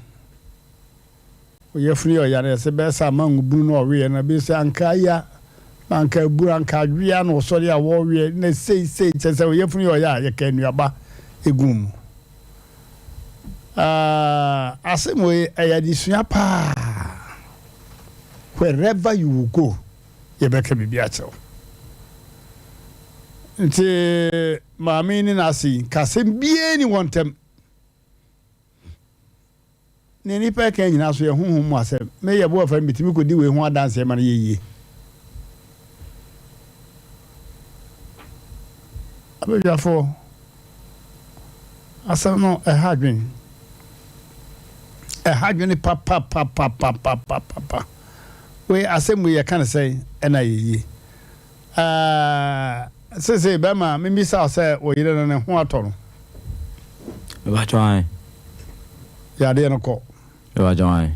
Wo yafunu yɛ ɔya na yɛse bɛyɛ sɛ amango bunu na ɔweɛ na bi sɛ anka aya na anka aburu anka adwea na ɔsɔre a wɔweɛ na sei sei kyɛ sɛ wo yafunu yɛ ɔya a yɛka nnuaba egu mu. Ah, asɛm wei ɛyɛ adesua paa. Wherever you will go, yɛbɛka biribi akyerɛ wo. Nti maame yi ne n'ase yi, nka asɛm biara ni wɔn ntam. Nea nnipa reka nyinaa so yɛ honhom mu asɛm. Me yɛ boafo a, mitumi kodi wei ho adanse ma no yɛ yiye. Abadwafoɔ, asɛm no ɛha adwene. Ɛha adwene papapapapapapapa. Wei asɛm wei yɛka no sɛn ɛna ayɛ yie. Ɛɛ seesei bɛrima memmisa wo sɛ wo yere no ne ho atɔ no? Mepakyɛw ae. Yadeɛ no kɔ? Mepakyɛw ae.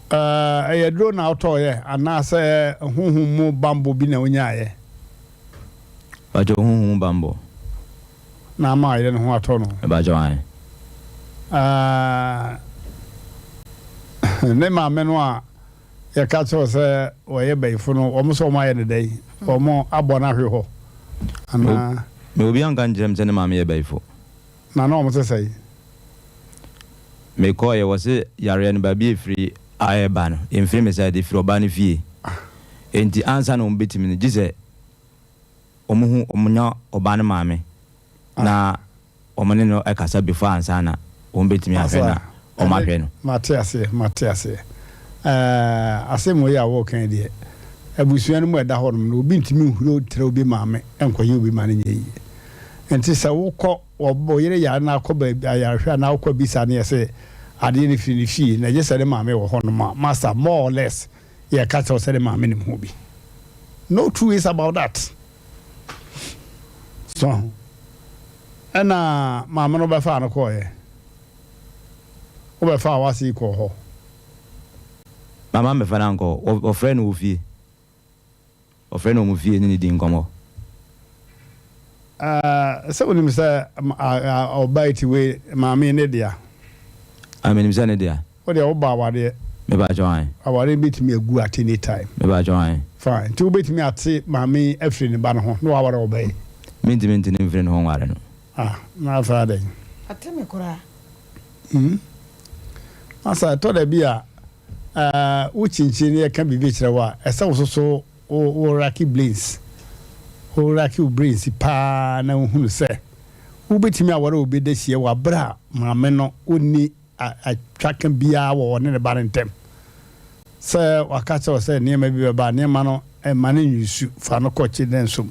Ɛyɛ aduro na wotɔeɛ anaasɛ honhom mu bammɔ bi na wonyaeɛ? Mepakyɛw honhom mu bammɔ. Na ama ayere ne ho atɔ no? Mepakyɛw ae. Ne maame no a yɛka kyerɛ wo sɛ wɔyɛ bayifo no, wɔn nso wɔayɛ no dɛn? Wɔn abɔ no ahwe hɔ anaa? Me obi anka nkyerɛ me sɛ ne maame yɛ bayifo. Na na wɔn te sɛn? Me kɔɔ yɛ wɔse yareɛ no baabi a ɛfiri a ɛba no ɛmfiri me side ɛfiri ɔbaa no fie enti ansa na wɔn bɛtumi no gye sɛ wɔn hu wɔn nya ɔbaa no maame na wɔn ne no kasa before ansa na wɔn bɛtumi ahwɛ na wɔn ahwɛ no. Mate aseɛ mate aseɛ ɛɛ asɛm wei a wɔreka yi deɛ abusua no mu a ɛda hɔ nom no obi ntumi nhuro ntra obi maame nkɔyɛ obi ma no nyɛ yie nti sɛ wokɔ wo yere yare na akɔ baabi ayarehwɛ anaa wokɔ abisa no yɛse adeɛ no firi ne fie na gye sɛ ne maame wɔ hɔ nom a master more or less yɛka kyerɛ wo sɛ ne maame nim ho bi no two ways about that so ɛna maame no bɛfaa no kɔɔyɛ wobɛfaa w'ase yi kɔɔ hɔ. Mama mɛfa no ankɔ hɔ wɔfrɛ no wɔ fie. Ɔfrɛ no wɔn fie ne no di nkɔmmɔ. Ɛɛ, sɛ wonim sɛ ɔbaa yi ti wei, maame yi ne dea? Ah, menim sɛ ne dea. Wo deɛ wobɔ awareɛ. Mepakyɛw, ae. Awareɛ bɛtumi agu at any time. Mepakyɛw, ae. Fine, nti wobɛtumi ate maame yi afiri ne ba no ho na waware ɔbaa yi? Mentumi nte no mfiri ne ho nware no. Ah, na afei adɛn? Ate me koraa. Hmm. Masa, ɛtɔ da bi a, Ɛɛ, wo kyinkyin na yɛka biribi kyerɛ wo a, ɛsɛ wo soso wo wo racke brains, wo racke wo brains paa na wohunu sɛ wobɛtumi aware obi dahyeɛ wɔ aberɛ a maame no ɔnni atwaka biara wɔ ɔne ne ba no ntɛm. Sɛ waka kyerɛ wo sɛ nneɛma bi bɛba a, nneɛma no mma no nyusu, fa no kɔ kyerɛ nsom.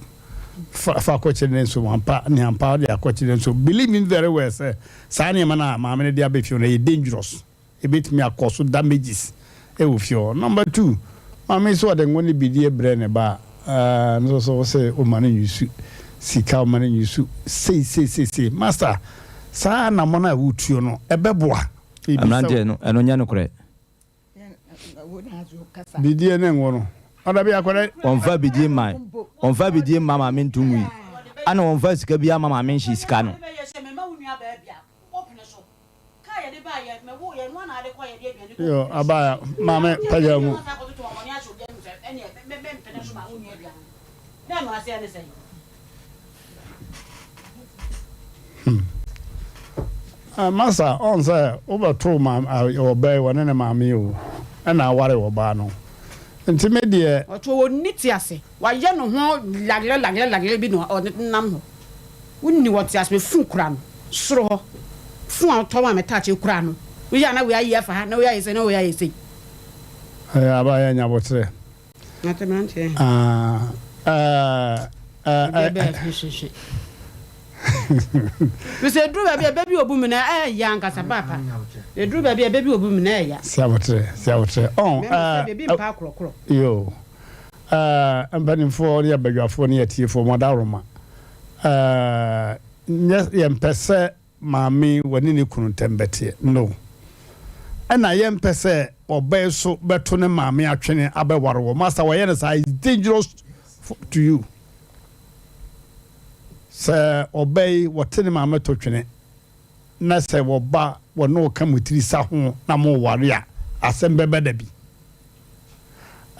Fa fa kɔ kyerɛ nsom, ampa ne ampa wode akɔ kyerɛ nsom. Believe me very well sɛ saa nneɛma no a maame no de aba fie no ɛyɛ dangerous. Ebetumi akɔ so damages wɔ fie hɔ. Number two, maame yi sɛ ɔde ngo ne bidie brɛ ne ba a, ɛɛ no nso wose woma no nyusu sika, woma no nyusu sei sei sei sei. Master, saa anamɔn a wotuo no, ɛbɛboa? Mebisa wo. Mmeranteɛ no, ɛno nyɛ nokorɛ. Bidie ne ngo no, ɔda bi akɔdɛ. Wɔmfa bidie mma, wɔmfa bidie mma maame nto ngui, ɛna wɔmfa sika biara mma maame nhye sika no. Yo, abaya, maame pagya mu. Hmm. Ah, masa, ɔn sɛ wobɛto ma ɔbaa yi wɔne ne maame o, ɛna aware ɔbaa no. Nti me deɛ. Ɔto wɔ ne ti ase. Wayɛ ne ho lagerɛ lagerɛ lagerɛ bi na ɔde nam hɔ. Wonni wɔte ase me fon kura no soro hɔ fon a wotɔ ma me touch kura no woyɛ a na wei ayi afa ha na wei ayɛ sei na wei ayɛ sei. Ɛyɛ aba yɛ nya boterɛ. Mate mmeranteɛ. Ah eh eh eh. Ɛdeɛ bɛyɛ hwehwehwe. Mesɛ ɛduru baabi a ɛbɛ bi obu me na ɛyɛ ankasa paapa. Ɛduru baabi a ɛbɛ bi obu me na ɛya. Si aboterɛ si aboterɛ ɔn Mɛma sɛ baabi mpa akorɔkorɔ. Yoo. Eh, mpanimfoɔ ne abadwafoɔ ne atiefoɔ mo adaworoma. Eh, nyɛ yɛmpɛ sɛ maame wɔne ne kunu ntɛm bɛteɛ. No. Ɛna yɛmpɛ sɛ ɔbaa yi so bɛto ne maame atwene abɛware wɔ. Master, wɔyɛ no saa, it's dangerous to you. Sɛ ɔbaa yi wɔte ne maame to twene na sɛ wɔba wɔne wo ka mo tiri sa ho na mo ware a, asɛm bɛba da bi.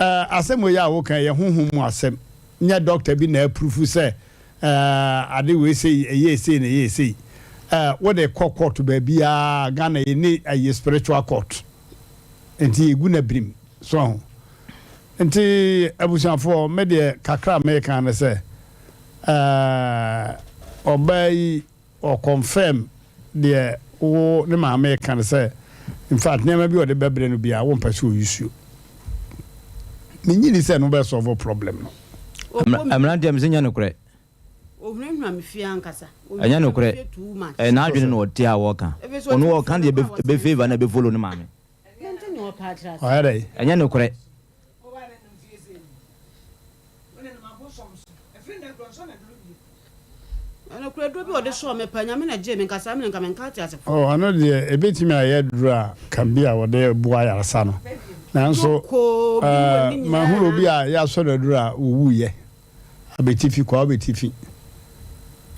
Eh, asɛm wei a woka ɛyɛ honhom mu asɛm, nyɛ dɔkta bi na apurufu sɛ eh, ade wei sei ɛyɛɛ sei na ɛyɛɛ sei. Eh, wode kɔ court baabiara, Ghana yɛnni ɛyɛ spiritual court, nti yɛgu no abirim, so ahu. Nti abusuafoɔ, me deɛ kakra a meka ne sɛ, eh, ɔbaa yi Ɔ confirm deɛ wo ne maame reka no sɛ infact nneɛma bi a ɔde bɛbrɛ no biara wompɛ sɛ ɔyi suo. Mennye nni sɛ ɛno bɛ solve problem no. Mmeranteɛ mese nyɛ nokorɛ. Ohunahuna me fie ankasa. Ɛnyɛ nokorɛ. Ɛyɛ n'adwene na ɔte a ɔka. Ɔno ɔka deɛ ɛbɛ favour na ɛbɛ follow ne maame. Ɔyɛ dɛn? Ɛnyɛ nokorɛ. Ɛnokorɛ duro bi ɔde sɔɔ me pa nyame na gyee me nka saa mene nka menka ateasefo. Oh ɛno deɛ ɛbɛtumi ayɛ aduro a can be a wɔde boa ayaresa no nanso eh, mahunu obi a yɛasɔ no aduro a ɔwuiɛ abɛtifi kɔ abɛtifi.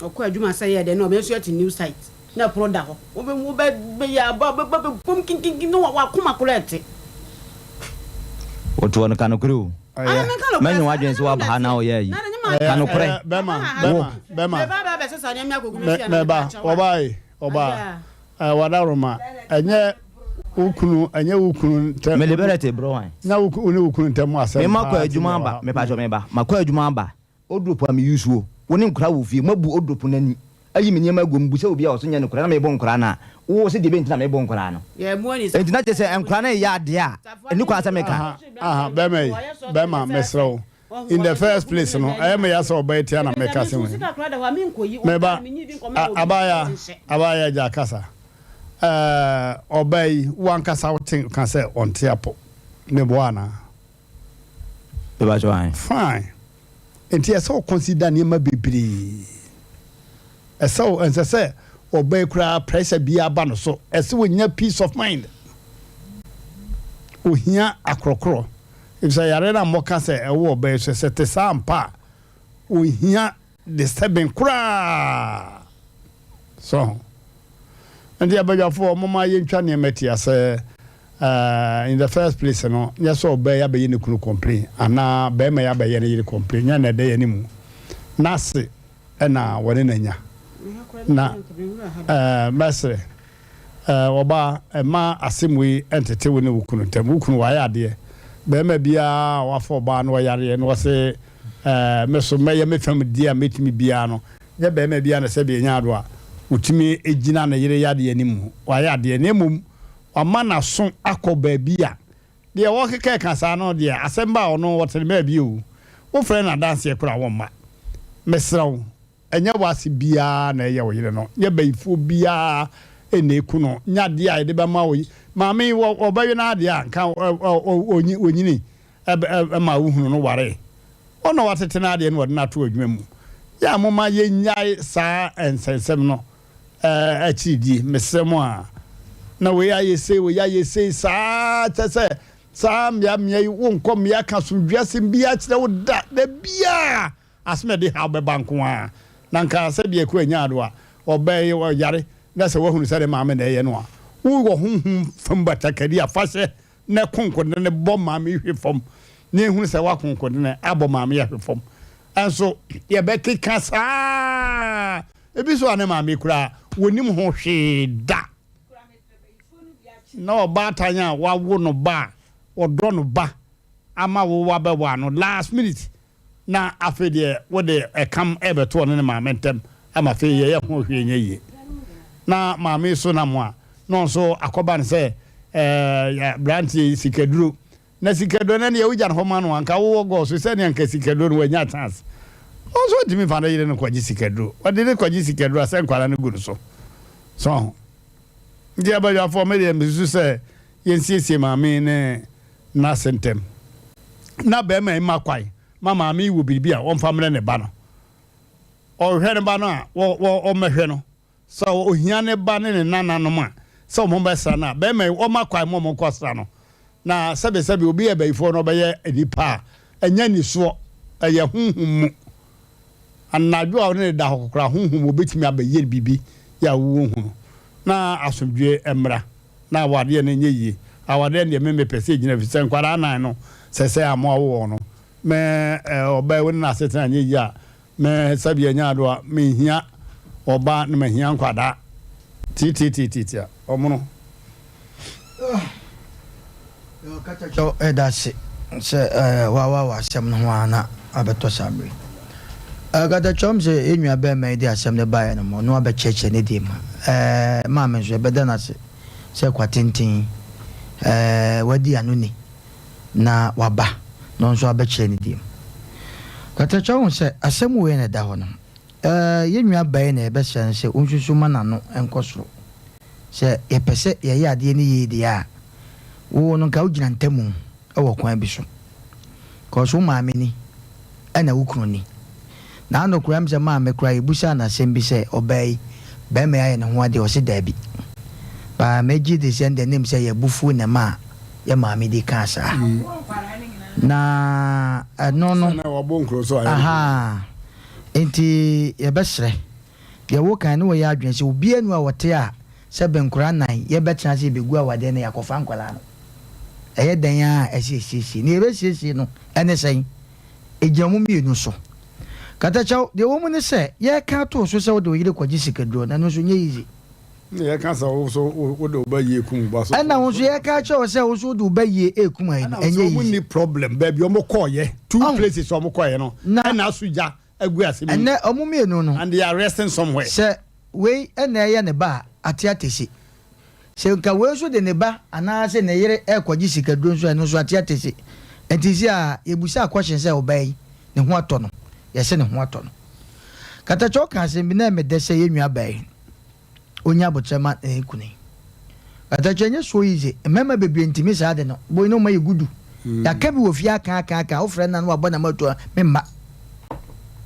Ɔkɔ adwuma sɛ yɛ dɛ na ɔbɛn so yɛ te new site na ɛpono da hɔ wobɛ wobɛ bɛyɛ aba bɛba bɛbom kinkinkin na wakoma koraa ɛte. Wotoɔ no ka nokorɛ o. Mɛnyɛ w'adwene sɛ woaba ha na woyɛ ayi. Ka nokorɛ. Bɛma bɛma bɛma mɛba ɔbaa yi ɔbaa wadaroma ɛnyɛ wo kunu ɛnyɛ wo kunu ntɛm. Mede bɛrɛ te brɛ wan. Na wo ne wo kunu ntɛm asɛm. Mema kɔ adwuma aba mepatwɔ meba makɔ adwuma aba Odrop a me use wo, wo ne nkora wɔ fie, moabu odrop no ani, ayi me nneɛma agu mu, bisa obi a ɔso nyɛ nokorɛ na mebo nkora no a, wo se deɛ bɛn nti na mebo nkora no? Enti na kyerɛ sɛ nkora no reyɛ adeɛ a ɛnni kwan sɛ meka. Aha aha bɛma yi bɛma mesrɛ wo in the first place no ɛyɛ me ya sɛ ɔbaa tia na meka se wei meba abaya abaya gya kasa ɛɛ ɔbaa yi wo ankasa wote ka sɛ ɔnte apɔ meboa anaa. Mepakyɛw ahe? Fine. Nti ɛsɛ wo consider nneɛma bebree. Ɛsɛ wo, ɛnsɛ sɛ ɔbaa yi koraa pressure biara ba no so. Ɛsɛ onya peace of mind. Ohia akorɔkorɔ. Efisɛ yare no a moka sɛ ɛwɔ ɔbaa yi so, sɛ ɛte saa ampa a, ohia disturbing koraa. So ho? Nti abadwafoɔ, momma yɛntwa nneɛma tia sɛ eh, in the first place no, nyɛ sɛ ɔbaa yi abɛyɛ ne kunu complain anaa barima yi abɛyɛ ne yere complain, nyɛ na ɛda yɛn anim. N'ase na wɔne no anya. Na eh, mɛsrɛ eh, ɔbaa, mma asɛm wei ntete wo ne wo kunu ntam. Wo kunu wayɛ adeɛ. Barima biara a wafa ɔbaa na ɔyareɛ na ɔse eh, me so mɛyɛ me fam deɛ a mɛtumi biara no, nyɛ barima biara na sɛdeɛ ɛnya ado a ɔtumi gyina ne yere yadeɛ anim. Wayɛ adeɛ na mmom wama n'aso akɔ baabi a deɛ wɔkeka ka saa no deɛ asɛm ba a ɔno ɔte ne baabi o. Wofrɛ no adanseɛ koraa a wɔmma. Mesrɛ wo, ɛnyɛ w'ase biara na ɛyɛ wo yere no, nyɛ bayifoɔ biara na ɛku no, nyɛ adeɛ a yɛde bɛma wo maame yi ɔbɛwe n'adeɛ a nka ɔnyini ma wohunu no waree. Ɔno na watete n'adeɛ na ɔde no ato adwuma mu. Yɛ a momma yɛnnyae saa nsɛnsɛm no akyiridie, mesrɛ mo a. Na wei ayɛ sei, wei ayɛ sei, saa kyɛ sɛ saa mmea mmea yi wonkɔ mmea ka asomdwoeɛsɛm biara kyerɛ wo da, da biara asɛm a ɛde haw bɛba nko ara. Na nka sɛdeɛ Akua nyaa ado a ɔbaa yi ɔyare na sɛ woahunu sɛ ne maame na ɛyɛ no a, wowɔ honhom fam batakari a fa hyɛ na konkodene bɔ maame yi hwe fam na ehunu sɛ wakonkodene abɔ maame yi ahwe fam. Nso yɛbɛkeka saa. Ebi so a ne maame koraa wɔnim ho hwee da. Na ɔbaatan a wawo no ba a ɔdɔ no ba ama wo wabɛwaa no last minute na afei deɛ wode ɛkam rebɛto ɔne ne maame ntam ama afei yɛyɛ ho hwee nyɛ yie. Na maame yi so nam a, na ɔno nso akɔba no sɛ ɛɛ aberanteɛ yi sikaduro. Na sikaduro no deɛ wogya no hɔ ma no a, nka wowɔ gɔɔ so sɛdeɛ nka sikaduro no wanya chance. Ɔno nso ɔntumi mfa ne yere no kɔgye sikaduro. Ɔde ne kɔgye sikaduro a sɛ nkwadaa no gu no so. So ho. Nti abadwafoɔ me deɛ mesusu sɛ yɛnsiesie maame yi ne n'ase ntɛm na barima yi mma kwan ma maame yi wɔ biribi a ɔmfa mmrɛ ne ba no. Ɔhwɛ ne ba no a, ɔmmɛhwɛ no. Sɛ ɔhia ne ba ne ne nananom a, sɛ wɔbɛsra no a, barima yi ɔmma kwan ma wɔnkɔsra no. Na sɛbesɛbe obi yɛ bayifoɔ na ɔbɛyɛ nipa a, ɛnyɛ anisoɔ, ɛyɛ honhom mu. Anadwo a ɔne no da hɔ koraa, honhom mu ɔbɛtumi abɛyɛ biribi yɛ a wonhu no. Na asomdwoeɛ mmra. na awadeɛ no nyɛ yie. Awadeɛ no deɛ me mepɛ sɛ ɛgyina ɛfiri sɛ nkwadaa nan no sɛ sɛ amoa wo wɔn no me ɔbaa wo ne n'asetena nyɛ yie a me sɛbi anya ado a menhia ɔbaa na mahia nkwadaa tiitiitiitia ɔmono. Kyɛw ɛda ase sɛ wawa w'asɛm no ho ara na abɛtɔ saa bere. Katakyɛw m sɛ yɛn nua bɛrima yi de asɛm no baeɛ no ma ɔno abɛkyerɛkyerɛ ne deɛ mu. Maame nso yɛbɛda no ase sɛ kwa tenten wadi ano ni na waba na ɔno nso abɛkyerɛ ne deɛ mu. Katakyɛ wohu sɛ asɛm wei na ɛda hɔ no, eh, yɛn nua baa yi na yɛbɛsrɛ no sɛ ɔnsusu ma n'ano nkɔ soro. Sɛ yɛpɛ sɛ yɛyɛ adeɛ no yie deɛ a, wo no nka wogyina ntamu wɔ kwan bi so. Cause wo maame ni, ɛna wo kunu ni. Na ano koraa ɛm sɛ maame koraa yɛbusaa no asɛm bi sɛ ɔbaa yi, barima yi ayɛ ne ho adeɛ ɔse daabi. But megye di sɛ ɛnde nim sɛ yɛ abufuo na ɛmaa yɛ maame di kaa saa. Na ɛno no, ahaa, nti yɛbɛsrɛ, deɛ wokan ne wɔyɛ adwene sɛ obiara nu a wɔte a sɛ bɛnkora nan yɛbɛtena ase yɛbɛgu awadeɛ no yɛakɔfa nkwadaa no. Ɛyɛ dɛn ara a ɛsɛ yɛsiesie. Nea yɛbɛsiesie no ne sɛn? Ɛgyina mo mmienu so. Katakyɛw, deɛ ɛwɔ mu ne sɛ, yɛreka ato wo so sɛ wode wo yere kɔgye sikaduro no, ɛno nso nyɛ easy. Ɛna yɛka sɛ wo nso wode wo ba yie kum wo ba so. Ɛna wo nso yɛreka akyerɛ wo sɛ wo nso wode wo ba yie rekum ayi no, ɛnyɛ easy. Ɛna wɔn nni problem, baabi wɔn kɔɔyɛ, two places wɔn kɔɔyɛ no, ɛna aso gya agu asɛm yi mu. Ɛnɛ wɔn mmienu no. And they are resting somewhere. Sɛ wei na ɛyɛ ne ba a, ate atese. Sɛ nka wei nso de ne ba anaase ne yere rekɔgye sikaduro nso a, ɛno nso ate atese. Nti seesei a yɛbusaa question sɛ ɔbaa yi ne ho atɔ no, yɛse ne ho atɔ no. Katakyɛ ɔka asɛm bi na ɛyɛ me dɛ sɛ yɛn nua baa yi ɔnya aboterɛ ma ne kunu yi. Katakyɛ ɛnyɛ so easy, mmarima bebree ntumi saa ade no, boy no ɔma yɛ gudu. Yɛaka bi wɔ fie aka aka aka, wofrɛ no na wabɔ n'ama atu a, memma.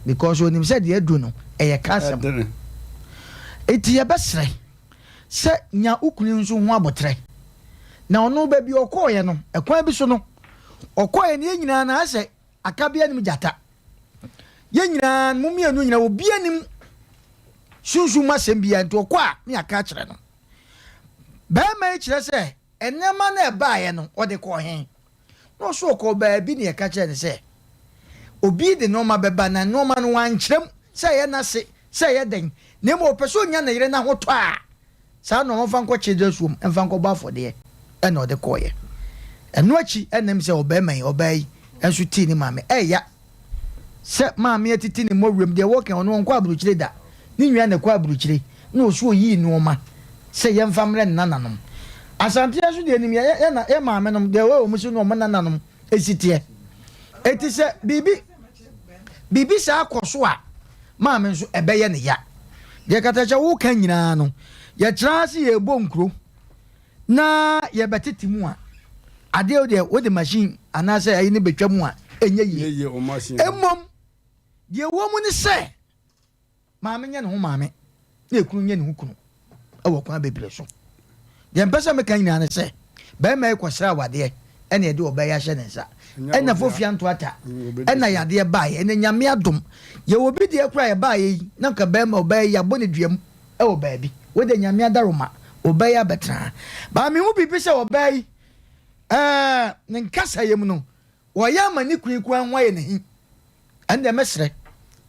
Because ɔnim sɛ deɛ aduru no ɛyɛ ka asɛm. Nti yɛbɛsrɛ. sɛ nya wo kunu nso ho aboterɛ. Na ɔno baabi a ɔkɔeɛ no, ɛkwan bi so no, ɔkɔeɛ no yɛn nyinaa no ayɛ sɛ akabea nim gyata. Yɛn nyinaa mo mmienu nyinaa obiara nim sunsum mu asɛm biara nti ɔkɔ a ne yɛaka akyerɛ no. Barima yi kyerɛ sɛ nneɛma no a ɛbaeɛ no ɔde kɔɔ he? Na ɔso ɔkɔɔ baabi na yɛka kyerɛɛ no sɛ obi de nnoɔma bɛba na nnoɔma no wankyerɛ mu sɛ ɛyɛ n'ase sɛ ɛyɛ dɛn na mmom ɔpɛ sɛ ɔnya ne yere no ahotɔ a saa nnoɔma mfa nkɔ Children's Home mfa nkɔbɔ afɔdeɛ ɛna ɔde kɔeɛ. Ɛno akyi ɛna ɛm sɛ ɔbarima yi ɔbaa yi nso tii ne maame ɛya Sɛ maame atiti ne mmɔwerɛm deɛ wɔka ɔno ɔnkɔ aburokyire da, ne nua na ɛkɔ aburokyire na ɔso ɔyii nnoɔma sɛ yɛmfa mmerɛ ne nananom. Asanteɛ nso deɛ nim yɛ yɛ na yɛ maame nom deɛ wɔn si no wɔn nananom si teɛ. Eti sɛ biribi biribi saa kɔ so a maame nso ɛbɛyɛ ne ya. Deɛ katakyɛ woka nyinaa no yɛtra ase yɛbɔ nkuro. na yɛbɛtete mu a, adeɛ wo deɛ wode machine anaasɛ ayi no bɛtwa mu a, ɛnyɛ yie. Mmom deɛ ɛwɔ mu ne sɛ maame nyɛ ne ho maame na ekunu nyɛ ne ho kunu wɔ kwan bebree so. Deɛ mpɛ sɛ meka nyinaa ne sɛ bɛrima yi kɔsrɛ awadeɛ ɛna ɛde ɔbaa yi ahyɛ ne nsa ɛna fofia ntoata ɛna yadeɛ baeɛ ɛna nyame adom yɛwɔ bi deɛ koraa yɛbaeɛ yi na nka bɛrima ɔbaa yi yɛabɔ ne duam wɔ baabi. Wei deɛ Nyame adaworoma, ɔbaa yi abɛtena ha. But mehu biribi sɛ ɔbaa yi, ɛɛ, ne nkasayɛ mu no, ɔyɛ ama ne kunu yi koraa ho ayɛ n'ahi. Ɛno deɛ mɛsrɛ.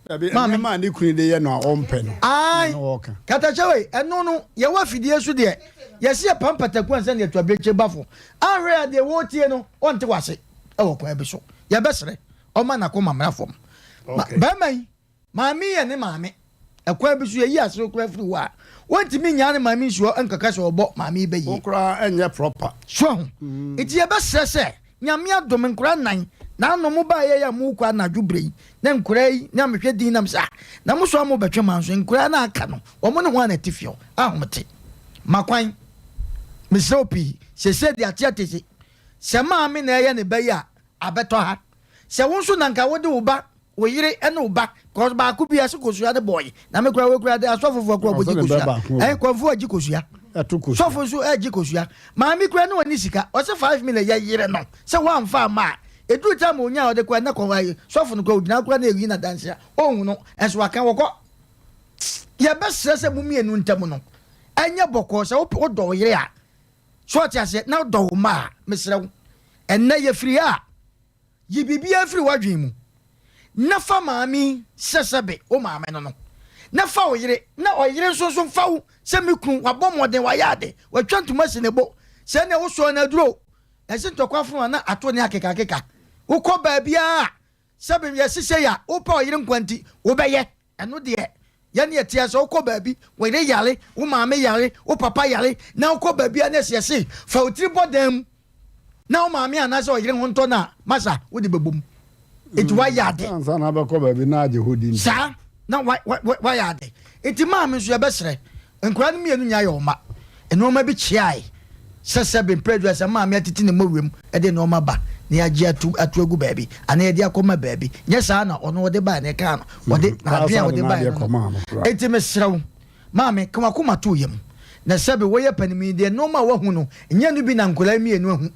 Dabi, nneɛma a ne kunu de yɛ no a ɔmpɛ no. Ae, katakyɛ wei, ɛno no, yɛwɔ afidie so deɛ, yɛse yɛpam pataku ansa na yɛatu abirekyie bafo. Anhwɛ a deɛ wɔretie no, ɔnte w'ase wɔ kwan bi so. Yɛbɛsrɛ, ɔmma n'akoma mmra fam. Barima yi, Maame yɛ ne maame. Ɛkwan bi so yɛyi aserew koraa firi hɔ a, wɔntumi nnyaa ne maame nsi hɔ nkɛka sɛ ɔbɔ maame yi bɛ yie. Wo koraa ɛnyɛ proper. So ahu? Nti yɛbɛsrɛ sɛ, Nyame adom nkwadaa nnan na ano mo baeɛ yi a morekɔ anadwo berɛ yi, na nkwadaa yi na mehwɛ din na mesɛ ah, na mo so a mobɛtwe manso, nkwadaa no a aka no, wɔn ne hwan na ɛte fie hɔ? Ahomete. Ma kwan. Mesrɛ wo pii. Seesei deɛ ate atese. Sɛ maame na ɛyɛ ne ba yi a, abɛtɔ ha. Sɛ wo nso na nka wode wo ba wo yere ne wo ba cause baako bi ase kosua ne bɔɔye na me kura wekura de asɔfofoɔ kura ɔbɔ gye kosua ɛn kɔnfo agye kosua sɔfo nso ɛgye kosua maame kura ne wɔne sika ɔsɛ 5 million yɛ yere no sɛ wɔamfa ama a eduru time onya a ɔde kɔ ɛnɛ kɔn ayi sɔfo no kura ogyina kura na eyi na dansi a ɔnhu no ɛnso waka wɔkɔ yɛbɛsrɛ sɛ mo mmienu ntam no ɛnyɛ bɔkɔɔ sɛ wodɔ wo yere a so ɔte aseɛ na wodɔ wo mma a mesrɛ wo ɛnnɛ yɛfiri ha a Yi biribiara firi w'adwene mu na fa maame yi sɛ sɛbe wo maame no no, na fa wo yere, na ɔyere nso nso mfa wo sɛ me kunu, wabɔ mmɔden, wayɛ ade, watwa ntoma asi ne bo, sɛ ɛnneɛ wosɔɔ no aduro, ɛse ntɔkwa fono a na ato ne akekakeka, wokɔ baabiara a, sɛbe yɛse sei a, wopɛ ɔyere nkwa nti, wobɛyɛ. Ɛno deɛ, yɛn yɛte ase, wokɔ baabi, wo yere yare, wo maame yare, wo papa yare, na wokɔ baabi a na ɛsɛ yɛse fa wo tiri bɔ dan mu na wo maame anaasɛ ɔyere ho ntɔ no a, masa wode bɛbɔ mu. Eti wayɛ ade. Ansa na abɛkɔ baabi na agye hɔ din. Saa na wayɛ ade. Eti maame nso yɛbɛsrɛ nkwadaa no mmienu nyinaa yɛ ɔma nneɛma bi kyeae sɛ sɛbe mpɛ adwuma sɛ maame atete ne mmɔwerɛm de nneɛma ba na yɛagye ato ato agu baabi anaa yɛde akɔma baabi nyɛ saa na ɔno ɔde bae na ɛkaa no ɔde n'adwene a ɔde bae no no eti mesrɛ wo maame ka wakoma to yam na sɛbe wɔyɛ panim yi deɛ nneɛma a wahu no nyɛ no bi na nkwadaa mmienu ahu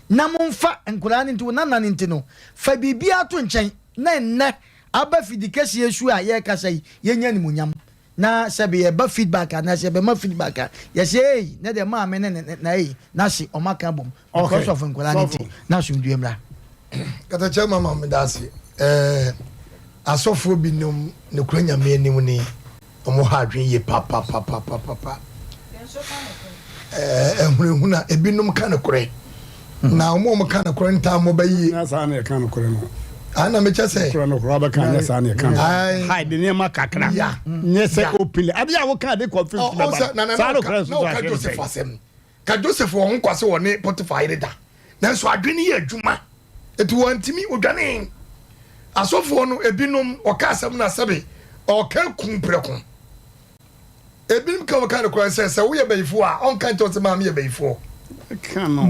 na momfa nkwadaa no nti, wo nana no nti no, fa biribiara to nkyɛn na nnɛ aba fidikɛseɛ su a yɛrekasa yi, yɛnya animuonyam. Na sɛbe yɛba feedback anaasɛ yɛbɛma feedback a, yɛsɛ ei, nɛ deɛ maame ne ne na ei, n'ase, wɔn aka abom because of nkwadaa no nti, na asomdwoeɛ mmra. Katakyɛ mama meda ase. Ɛɛ asɔfoɔ binom nokora Nyame anim ni. Wɔn ha adwene yie papapapapapa. Ɛɛ ahunahuna ebinom ka nokorɛ na wɔn a wɔka nokorɛ ntaa mmɔ bɛ yie. Nyɛ saa na ɛka nokorɛ no. Ana mekyɛ sɛ. Nokorɛ nokorɛ abɛka nyɛ saa na ɛka nokorɛ. Hide nneɛma kakra. Ya. Nyɛ sɛ openly. Adeɛ a woka de confuse bɛba. Saa nokorɛ nso so ahwɛ ne sɛ. Ka Joseph wɔ ho kwa sɛ ɔne Potiphar yere da, nanso adwene yɛ adwuma, enti wantumi, odwanee. Asɔfoɔ no ebinom, wɔka asɛm no a sɛbe ɔka kum prɛko. Ebinom ka wɔka no koraa sɛ, sɛ woyɛ bayifoɔ a, ɔnka nkyerɛ wo sɛ maame yɛ bayifoɔ.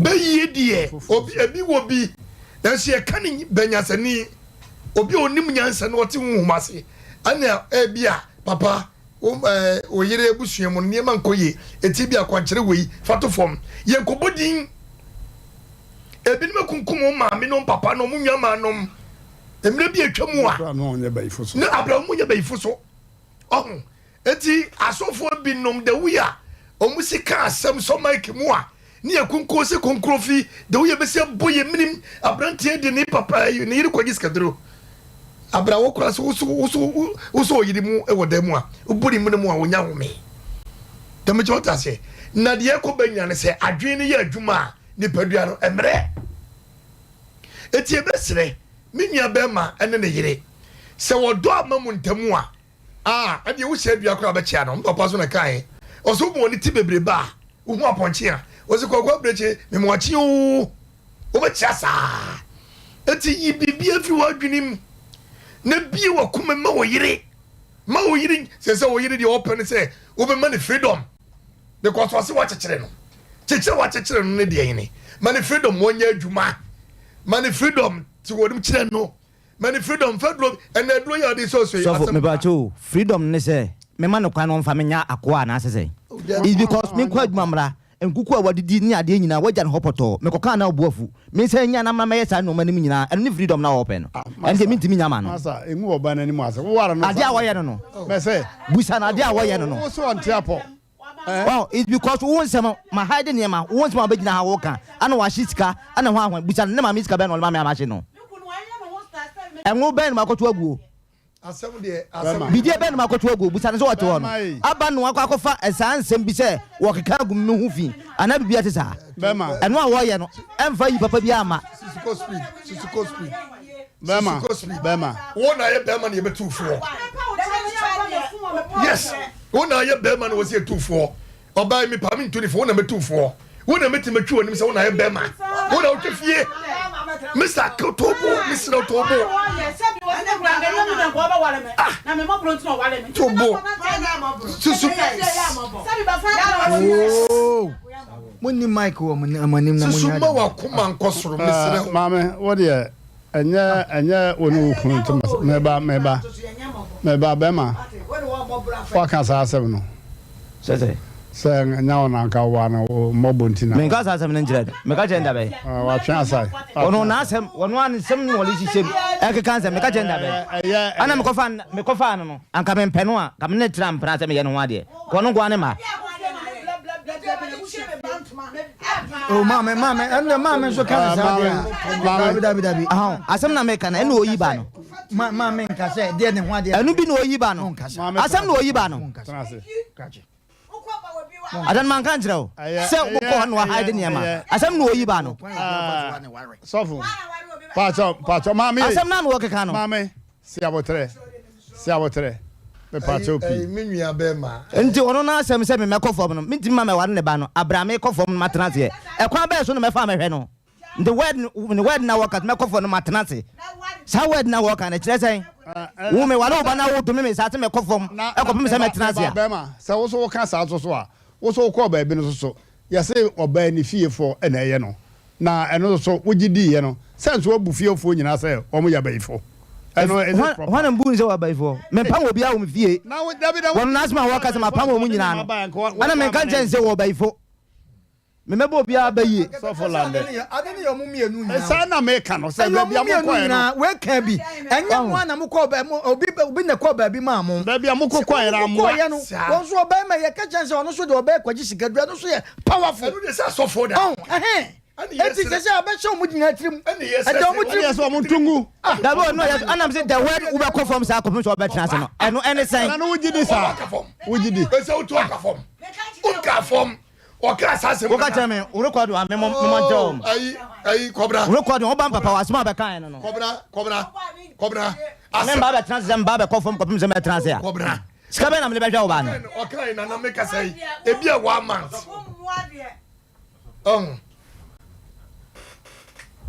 Bayie deɛ, obi, ebi wɔ bi, nanso yɛka no banyansani, obi a ɔnim nyansa na ɔte honhom ase, ɛna ebia papa Wo ɛɛ wo yere abusua mu no nneɛma nkɔ yie, eti bi akwankyerɛ wei fa to fam. Yɛnkɔbɔ din. Ebinom akunkum wɔn maame nom, papa nom, wɔn nuamaa nom. Mmerɛ bi atwa mu a, ne abira wɔn nyɛ bayifo so. Ɔho. Eti asɔfoɔ binom the way a wɔn si ka asɛm sɔ mic mu a, Ne yɛ kronkron sɛ kronkron fi de wo yɛ bɛsi abɔ yɛ minim abranteɛ de ne papa ne yere kɔgye sikaduro abra wo kora so woso woso woso ɔyere mu wɔ dan mu a wobɔ ne mene mu a wonya home dɛm kyɛ wɔte aseɛ na deɛ ɛkɔ bɛnya ne sɛ adwene no yɛ adwuma a nipadua no mmerɛ eti ɛbɛsrɛ me nua bɛrima ne ne yere sɛ wɔdɔ ama mu ntamu a Ah, ɛdeɛ wo hyɛ dua koraa bɛkyea no. Papa so na kaeɛ. Ɔsɛ wo mu ɔne ti bebrebe a, wohu apɔnkye a, ɔsɛ kwaku abirekye, mema wakye oo. Wobɛkyea saa. Eti yi biribi afiri w'adwene mu na bie w'akoma ma wo yere. Ma wo yere, sɛ sɛ wo yere deɛ ɔpɛ ne sɛ wobɛma ne freedom. Because ɔsɛ wakyekyere no. Kyekyere wakyekyere no ne deɛ hene. Ma ne freedom wɔnyɛ adwuma. Ma ne freedom te wɔn kyerɛ no. Mani freedom fɛ duro ɛnɛ aduro yɛ ɔde sɛ ɔsɔ yi Sɔfo asɛm mepakyɛ o freedom ne sɛ mema no kwan na ɔmfa me nyɛ akoa anaasɛ sɛn? It's because menkɔ adwuma mmra, nkuku a wadidi ne adeɛ nyinaa wagya no hɔ pɔtɔɔ, mekɔka a na ɔbo afu, mensan nya na mmra mɛyɛ saa nnoɔma no mu nyinaa, ɛno ne freedom no a ɔpɛ no, ɛno deɛ mentumi nya ma no. Masa emu ɔba n'anim ase woware no Adeɛ a wɔyɛ no no, mɛsɛ busa no adeɛ a wɔyɛ no no. Wo so ɔnte apɔ. Well, it's because wo nsɛm ma hide nneɛma, wo nsɛm a wobɛgyina ha woka, ana wahye sika, ana hwan hwan, busa no ne maame sika bɛn na ɔde ma me a mahye no? Ɛngo bɛn na makɔto aguo? Bidie bɛn na makɔto aguo? Busa no sɛ ɔte hɔ no, aba no wakɔ akɔfa saa nsɛm bi sɛ wɔkeka agu me ho fi anaa biribi a ɛte saa. Ɛno a wɔyɛ no, ɛmfa yi papa biara mma. Bɛma, bɛma. Wo na ayɛ bɛma na yɛbɛtu foɔ. Yes, wo na ayɛ bɛma na wɔsi etu foɔ. Ɔbaa yi mi paa mi ntu ne fo, wo na mɛtu foɔ. Wo na mɛtumi atwi w'anim sɛ wo na ayɛ bɛma. Wo na wotwa fie. Mr. Tobo, Mr. Tobo. Ah, Tobo. Susu. Oh, mo ni mic wɔ mo anim na mo Susu nya. ma wakoma nkɔ soro, mesrɛ wo. Maame, wo deɛ ɛnyɛ ɛnyɛ wo ne wo kunu nti meba meba meba bɛma waka saa asɛm no. Sɛ sɛ. Sɛ ɛnyɛ wo na anka wowa no wo mmɔbɔ nti na. Menka saa asɛm no nkyerɛ no. Meka kyerɛ no dabɛn? Watwe asae. Ɔno n'asɛm, ɔno ara ne nsɛm na ɔde hyehyɛ mu ɛkeka nsɛm. Meka kyerɛ no dabɛn? Ana mekɔfa mekɔfaa no no, anka mempɛ no a, anka me ne no tra mpena sɛ meyɛ ne ho adeɛ. Ka ɔno nko ara ne mma. Oh, maame, maame, ɛnna maame nso ka ne saa deɛ a. Dabi, dabi, dabi. Asɛm na meka no, ɛnna oyi ba no. Ma maame nka sɛ deɛ ne ho adeɛ. Ɛno bi na oyi ba no. Asɛm na oyi ba no. Adan manka nkyerɛ wo sɛ wokɔ hɔ na wahide nneɛma. Asɛm na oyi ba no. Sɔfo, paatɔ, paatɔ, maame. Asɛm na na wɔkeka no. Maame, si abotrɛ, si abotrɛ, mepaatɔ pii. Me nua bɛrima. Nti ɔno n'asɛm sɛ memɛkɔ fam no, mentumi ma mɛware ne ba no, abrɛ a mekɔ fam no matena aseɛ. Ɛkwan bɛn so na mɛfa a mɛhwɛ no? Nti word ne word na wɔka mɛkɔ fam no matena ase. Saa word na wɔka no kyerɛ sɛn? Wo meware wo ba na wodome me saa sɛ mɛkɔ fam ɛkɔpem sɛ mɛtena ase a. Bɛrima, sɛ wo so woka saa nso so a, wo so wokɔɔ baabi no nso so, yɛse ɔbaa ne fiefoɔ na ɛyɛ no, na ɛno nso so wogye diiɛ no, sɛ nso woabu fiefoɔ nyinaa sɛ wɔn yɛ abayifoɔ. Ɛno is it proper? Hwan na mebu no sɛ wɔyɛ abayifoɔ? Mempam obiara wɔ me fie. Wɔn no asɛm a wɔka sɛ mapam wɔn nyinaa no, ɛna menka nkyerɛ no sɛ wɔyɛ abayifo. Me mɛbɔ obiara bɛ yie. Sɔfo Lande. Ade ne yɛ ɔmo mmienu nyinaa. Saa na meka no sɛ Ɛyɛ baabi ɔmo a mmienu mokɔɛ no. nyinaa wei ka bi. Ɛnyɛ mo a na mokɔ bɛ mo obi obi na ɛkɔɔ baabi maa mo. Baabi a mokɔ kɔɛ no amoa. Mokɔɔyɛ no wɔn nso ɔbɛrima yɛ ka kyɛn sɛ ɔno nso deɛ ɔbɛyɛ kɔgye sika duro ɛno nso yɛ powerful. Ɛno deɛ sɛ asɔfoɔ da. Ɔn ɛhɛn. Eti sɛ sɛ abɛhyɛ ɔmo nyinaa tirim. Ɛda ɔmo tirim. Ɛne yɛ sɛ ɔmo nto ngu. Dabi ɔno yɛ ɛnam sɛ the word wobɛkɔ fam saa kɔpem sɛ ɔbɛtena ase no ɛno ɛne sɛn. Na no wogye di saa wogye di. Ɛsɛ wotu ɔka fam. Woka fam. Ɔka saa asɛm. Woka kyerɛ me wo record a memmɔ memmɔ nkyerɛ wɔn. Ayi ayi kɔbra. Wo record wo ba mpapa wɔ asɛm a bɛka yɛ no no. Kɔbra kɔbra kɔbra. Me mba bɛtena ase sɛ mba bɛkɔ fam kɔpem sɛ mɛtena ase a. Kɔbra. Sika bɛn na mede bɛhwɛ wo ba no. Ɔka yi nana meka sɛ yi ebi a one month. Ɔn.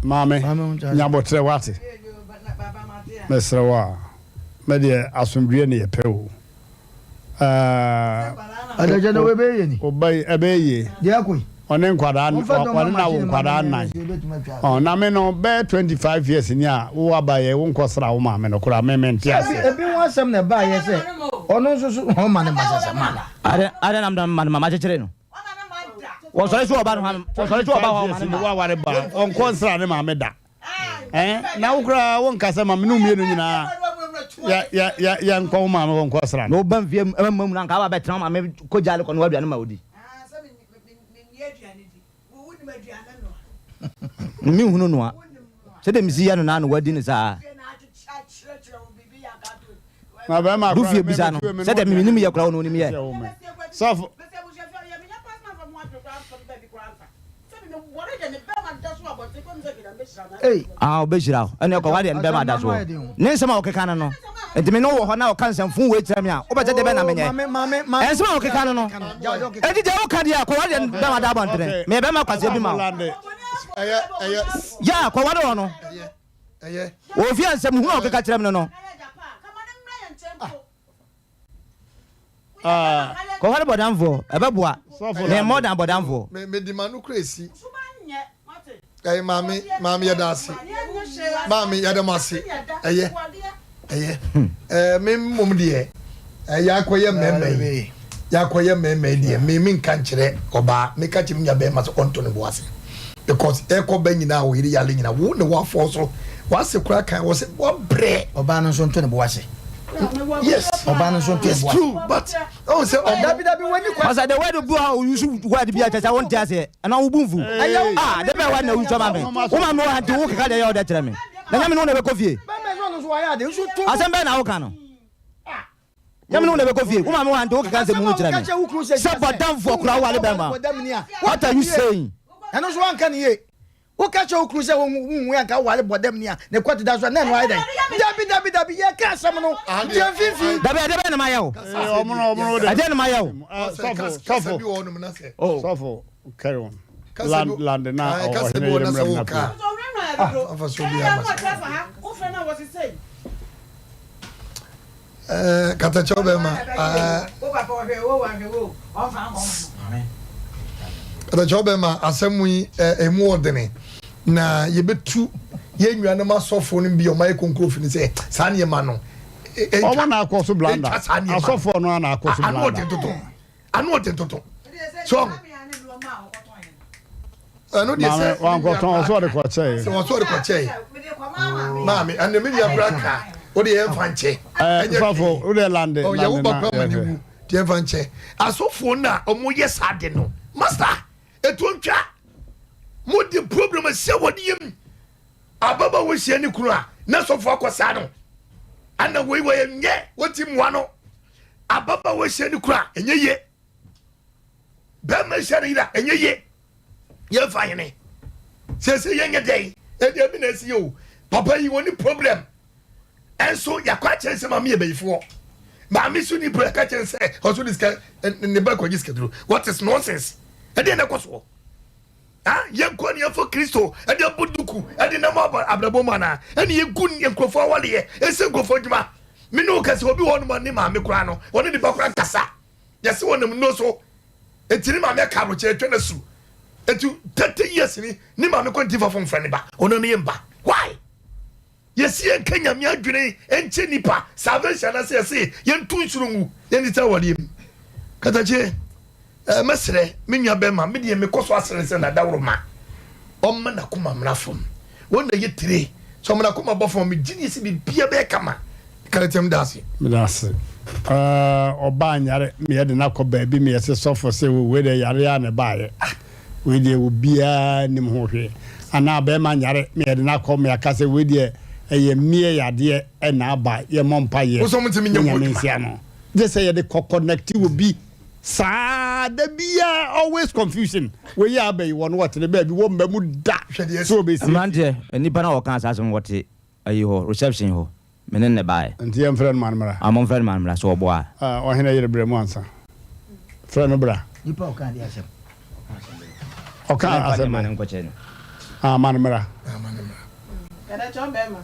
Maame, nya aboterɛ wate. Mesrɛ wo a, me deɛ asomdwoeɛ ne yɛpɛ o. Adagya na wɛbɛyɛ ni. Ɔba yi ɛbɛyɛ yie. Deɛ akɔ yi. Ɔne nkwadaa ɔne na wo nkwadaa nan. Ɔn na me no bɛyɛ 25 years ni a wo aba yɛ wo nkɔ sra wo maame no koraa me me nte aseɛ. Ebi ho asɛm na ɛbaa yɛ sɛ ɔno nso so ɔma ne ma sɛ sɛ ma no. Adɛn adɛn na ma no ma makyekyere no. Wɔsɔre so ɔba no hɔ wɔsɔre so ɔba hɔ ɔma ne ma. Waware ba ɔnkɔ nsra ne maame da. Ɛn na wo koraa wo nka sɛ ma me ne mmienu nyinaa yɛ yɛ yɛ yɛ nkɔ wo maame wɔ nkɔ sra no. Na ɔba mfie mma mu na nka aba bɛtena wo maame kɔ gyaale kɔ noa aduane ma odi. Me nhunu noa. Sɛdeɛ mesi yɛ no naa na wadi no saa. Du fie bisa no sɛdeɛ menim yɛ koraa ɔno onim yɛ. Sɔfo. Ah, ɔbɛhyira wo. Ɛne ɛkɔ wadeɛ no bɛma da soɔ. Ne nsɛm a ɔkeka no no. Nti me ne wɔ hɔ na ɔka nsɛm fun wei kyerɛ me a, wobɛsɛ deɛ bɛn na menyɛ? Nsɛm a ɔkeka no no. Enti deɛ woka deɛ a, kɔ wadeɛ no bɛma da abɔntene. Meyɛ bɛma kwaseɛ bi ma wo. Ya, kɔ wade wɔ no. Wɔ fie a nsɛm hunu a ɔkeka kyerɛ me no no. Kɔware bɔdamfoɔ, ɛbɛboa. Meyɛ more than bɔdamfoɔ. Me me di ma no kura esi. Ɛyɛ maame maame yɛda ase maame yɛda mo ase ɛyɛ ɛyɛ ɛɛ me mmom deɛ ɛyɛ akɔyɛ mmarima yi yɛakɔyɛ mmarima yi deɛ me me nka nkyerɛ ɔbaa me ka kyerɛ me nua bɛrima sɛ ɔnto ne bo ase because ɛkɔ bɛ nyinaa wo yere yale nyinaa wo ne wafɔ so wase kora kan wɔ sɛ wabrɛ. Ɔbaa no nso nto ne bo ase. Yes. Ɔbaa no nso nto ne bo ase. It's true but ɔn sɛ ɔmo. Dabi dabi wani kwa. Ɔsɛ the word bu a o use word bi a kyɛ sɛ wonte aseɛ ɛna wo bu nfu. Ah de bɛ word na use ma me. Wo ma me wɔ ha nti wo keka deɛ yɛ ɔdɛ kyerɛ me. Na nyame ne wo na ɛbɛkɔ fie. Bɛmɛ sɛ ɔno nso wayɛ ade nso to. Asɛm bɛn na woka no. Nyame ne wo na ɛbɛkɔ fie. Wo maame wɔ ha nti wokeka nsɛm hunu kyerɛ me. Sɛ bɔdamfoɔ koraa woware bɛrima. What are you saying? Ɛno nso wanka ne yie. Woka kyerɛ wo kunu sɛ wonhu anka woware bɔdam ni a ne kɔte da so a na ɛno ayɛ dɛn? Dabi dabi dabi yɛka asɛm no deɛ mfimfini. Dabi ɛdeɛ bɛn na mayɛ wo? Ɛdeɛ na mayɛ wo? Sɔfo sɔfo carry on. Land land na ɔhene yere mmerɛ mu na pii. Eh, katakyɛw bɛma. Eh, katakyɛw bɛma asɛm yi eh, emu ɔdene na yɛbɛtu yɛn nuanom asɔfoɔ no bi ɔma yɛ konkro fi no sɛ saa nneɛma no. Ɔmo na akɔ so blanda asɔfoɔ no na akɔ so blanda. Ano ɔden toto ano ɔden toto so ɛno deɛ sɛ wankɔtɔn ɔsɔ ɔde kɔkyɛe sɛ ɔsɔ ɔde kɔkyɛe maame ɛnna mi nua kura ka o de yɛn fa nkyɛ ɛɛ sɔfo o de lande ɔyɛ wo lande ba na kura ma ne yɛhwɛ wu deɛ fa nkyɛ asɔfoɔ no a wɔn yɛ saa de no master etu ntwa mo de problem ahyɛ wɔn yam ababaawa hyia ne kunu a na sɔfo akɔ saa no ana wei wɔ nyɛ wɔti mmoa no ababaawa hyia ne kunu a ɛnyɛ yie. Bɛrima hyia ne yere a ɛnyɛ yie. Yɛmfa hene. Sɛsɛ yɛnyɛ dɛn? Ɛdeɛ bi na ɛsi yɛ o. Papa yi wɔni problem. Ɛnso yɛakɔ akyerɛ sɛ maame yɛ bayifoɔ. Maame so ni problem ka kyerɛ sɛ ɔso de sika ne ba kɔgye sikaduro. What is nonsense? Ɛdeɛ na ɛkɔ soɔ. Ah, yɛnkɔ ne yɛmfa Kristo de abɔ duku de nam abrabɔ mu anaa? Ɛne yɛgu nkurɔfoɔ awaleɛ, ɛsɛ nkurɔfoɔ adwuma. Me ne wo kasa, obi wɔ hɔnom a ne maame koraa no, ɔne ne ba koraa nkasa. Yɛse wɔnam nnuro so, enti ne maame aka arokyerɛ atwa no asu. Enti 30 years ni, ne maame kɔ nti fafo mfrɛ ne ba, ɔno ne yɛ mba. Why? Yɛse yɛnka Nyame adwene nkyɛ nipa, salvation anase yɛse yɛnto nsuro ngu yɛn tete awareɛ mu. Katakyie, eh, mɛsrɛ me nua bɛma, me deɛ mekɔ so asrɛ sɛ Nadaworoma ɔmma n'akoma mmra fam. Wɔn na yɛ tire, sɛ ɔma n'akoma bɔ fam a, megye die sɛ biribiara bɛyɛ kama. Karakyie, meda ase. Meda ase. Eh, ɔbaa nyare, meyɛ de no akɔ baabi, meyɛ se sɔfo se wei deɛ yareɛ a na ɛbaeɛ. Ah! Wei deɛ obiara nnim ho hwee. Anaa bɛrima nyare ma yɛde no akɔ ma yɛaka sɛ wei deɛ ɛyɛ mmeɛ yadeɛ na aba yɛmmɔ mpaeɛ na Nyame nsi ano. Gye sɛ yɛde kɔ connect obi saa da biara always confusion. Wei yɛ aba yi wɔn wɔte ne baabi wɔ mma mu da sɛ wɔbɛsiesie. Mmeranteɛ, nnipa no a wɔkaa saa asɛm no wɔte ayi hɔ, reception hɔ. Me ne no na ɛbaeɛ. Nti yɛmfrɛ no ma no mmra. Ah, momfrɛ no ma no mmra, sɛ ɔboa a. Ah, ɔhene yere brɛ mu ansa. Frɛ no bra. Nipa a ɔkaa deɛ asɛm. Ɔkaa asɛm bɛn? Nkɔkyɛ no. Ah, ma no mmra. Yɛbɛkyɛ bɛrima.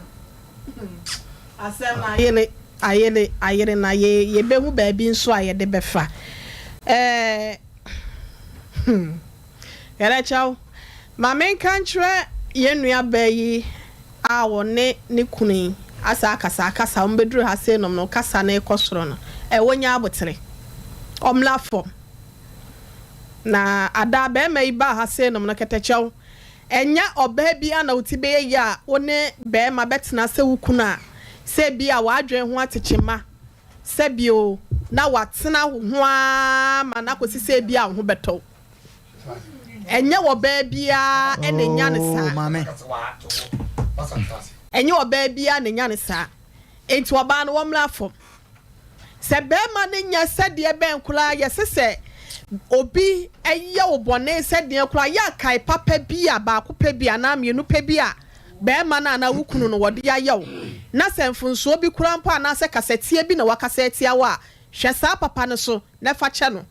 Asɛm no ayere, ayere, ayere na yɛ yɛbɛhu baabi nso a yɛde bɛfa. Ɛɛ, hmm. Yɛbɛkyɛ wo. Ma menka nkyerɛ yɛn nuabaa yi a ɔne ne kunu yi asa akasa akasa, wɔbɛduru ha sei nom no, kasa no rekɔ soro no, ɛ, wɔnya abotere. Ɔmmra fam. Na ada a barima yi baa ha sei nom no, kɛtɛkyɛw, ɛnyɛ ɔbaa biara na wo ti bɛyɛ yie a wo ne barima bɛtena sɛ wo kunu a, sɛ ebia w'adwene ho atekyema, sɛ bio, na watena wo ho ara ma no akɔsi sɛ ebia wo ho bɛtɔ wo. Ɛnyɛ ɔbaa biara na enya no saa. Ɛnyɛ ɔbaa biara na enya no saa. Enti ɔbaa no wɔmmra fam. Sɛ barima no nyɛ sɛdeɛ bɛn koraa yɛse sɛ obi yɛ wo bɔne sɛdeɛ koraa yɛ a kae papa bi a baako pɛ bi anaa mmienu pɛ bi a barima no anaa wo kunu no wɔde ayɛ wo na sɛ mfonsoɔ bi koraa mpo anaasɛ kasatia bi na wakasa atia wo a hwɛ saa papa no so na fa kyɛ no.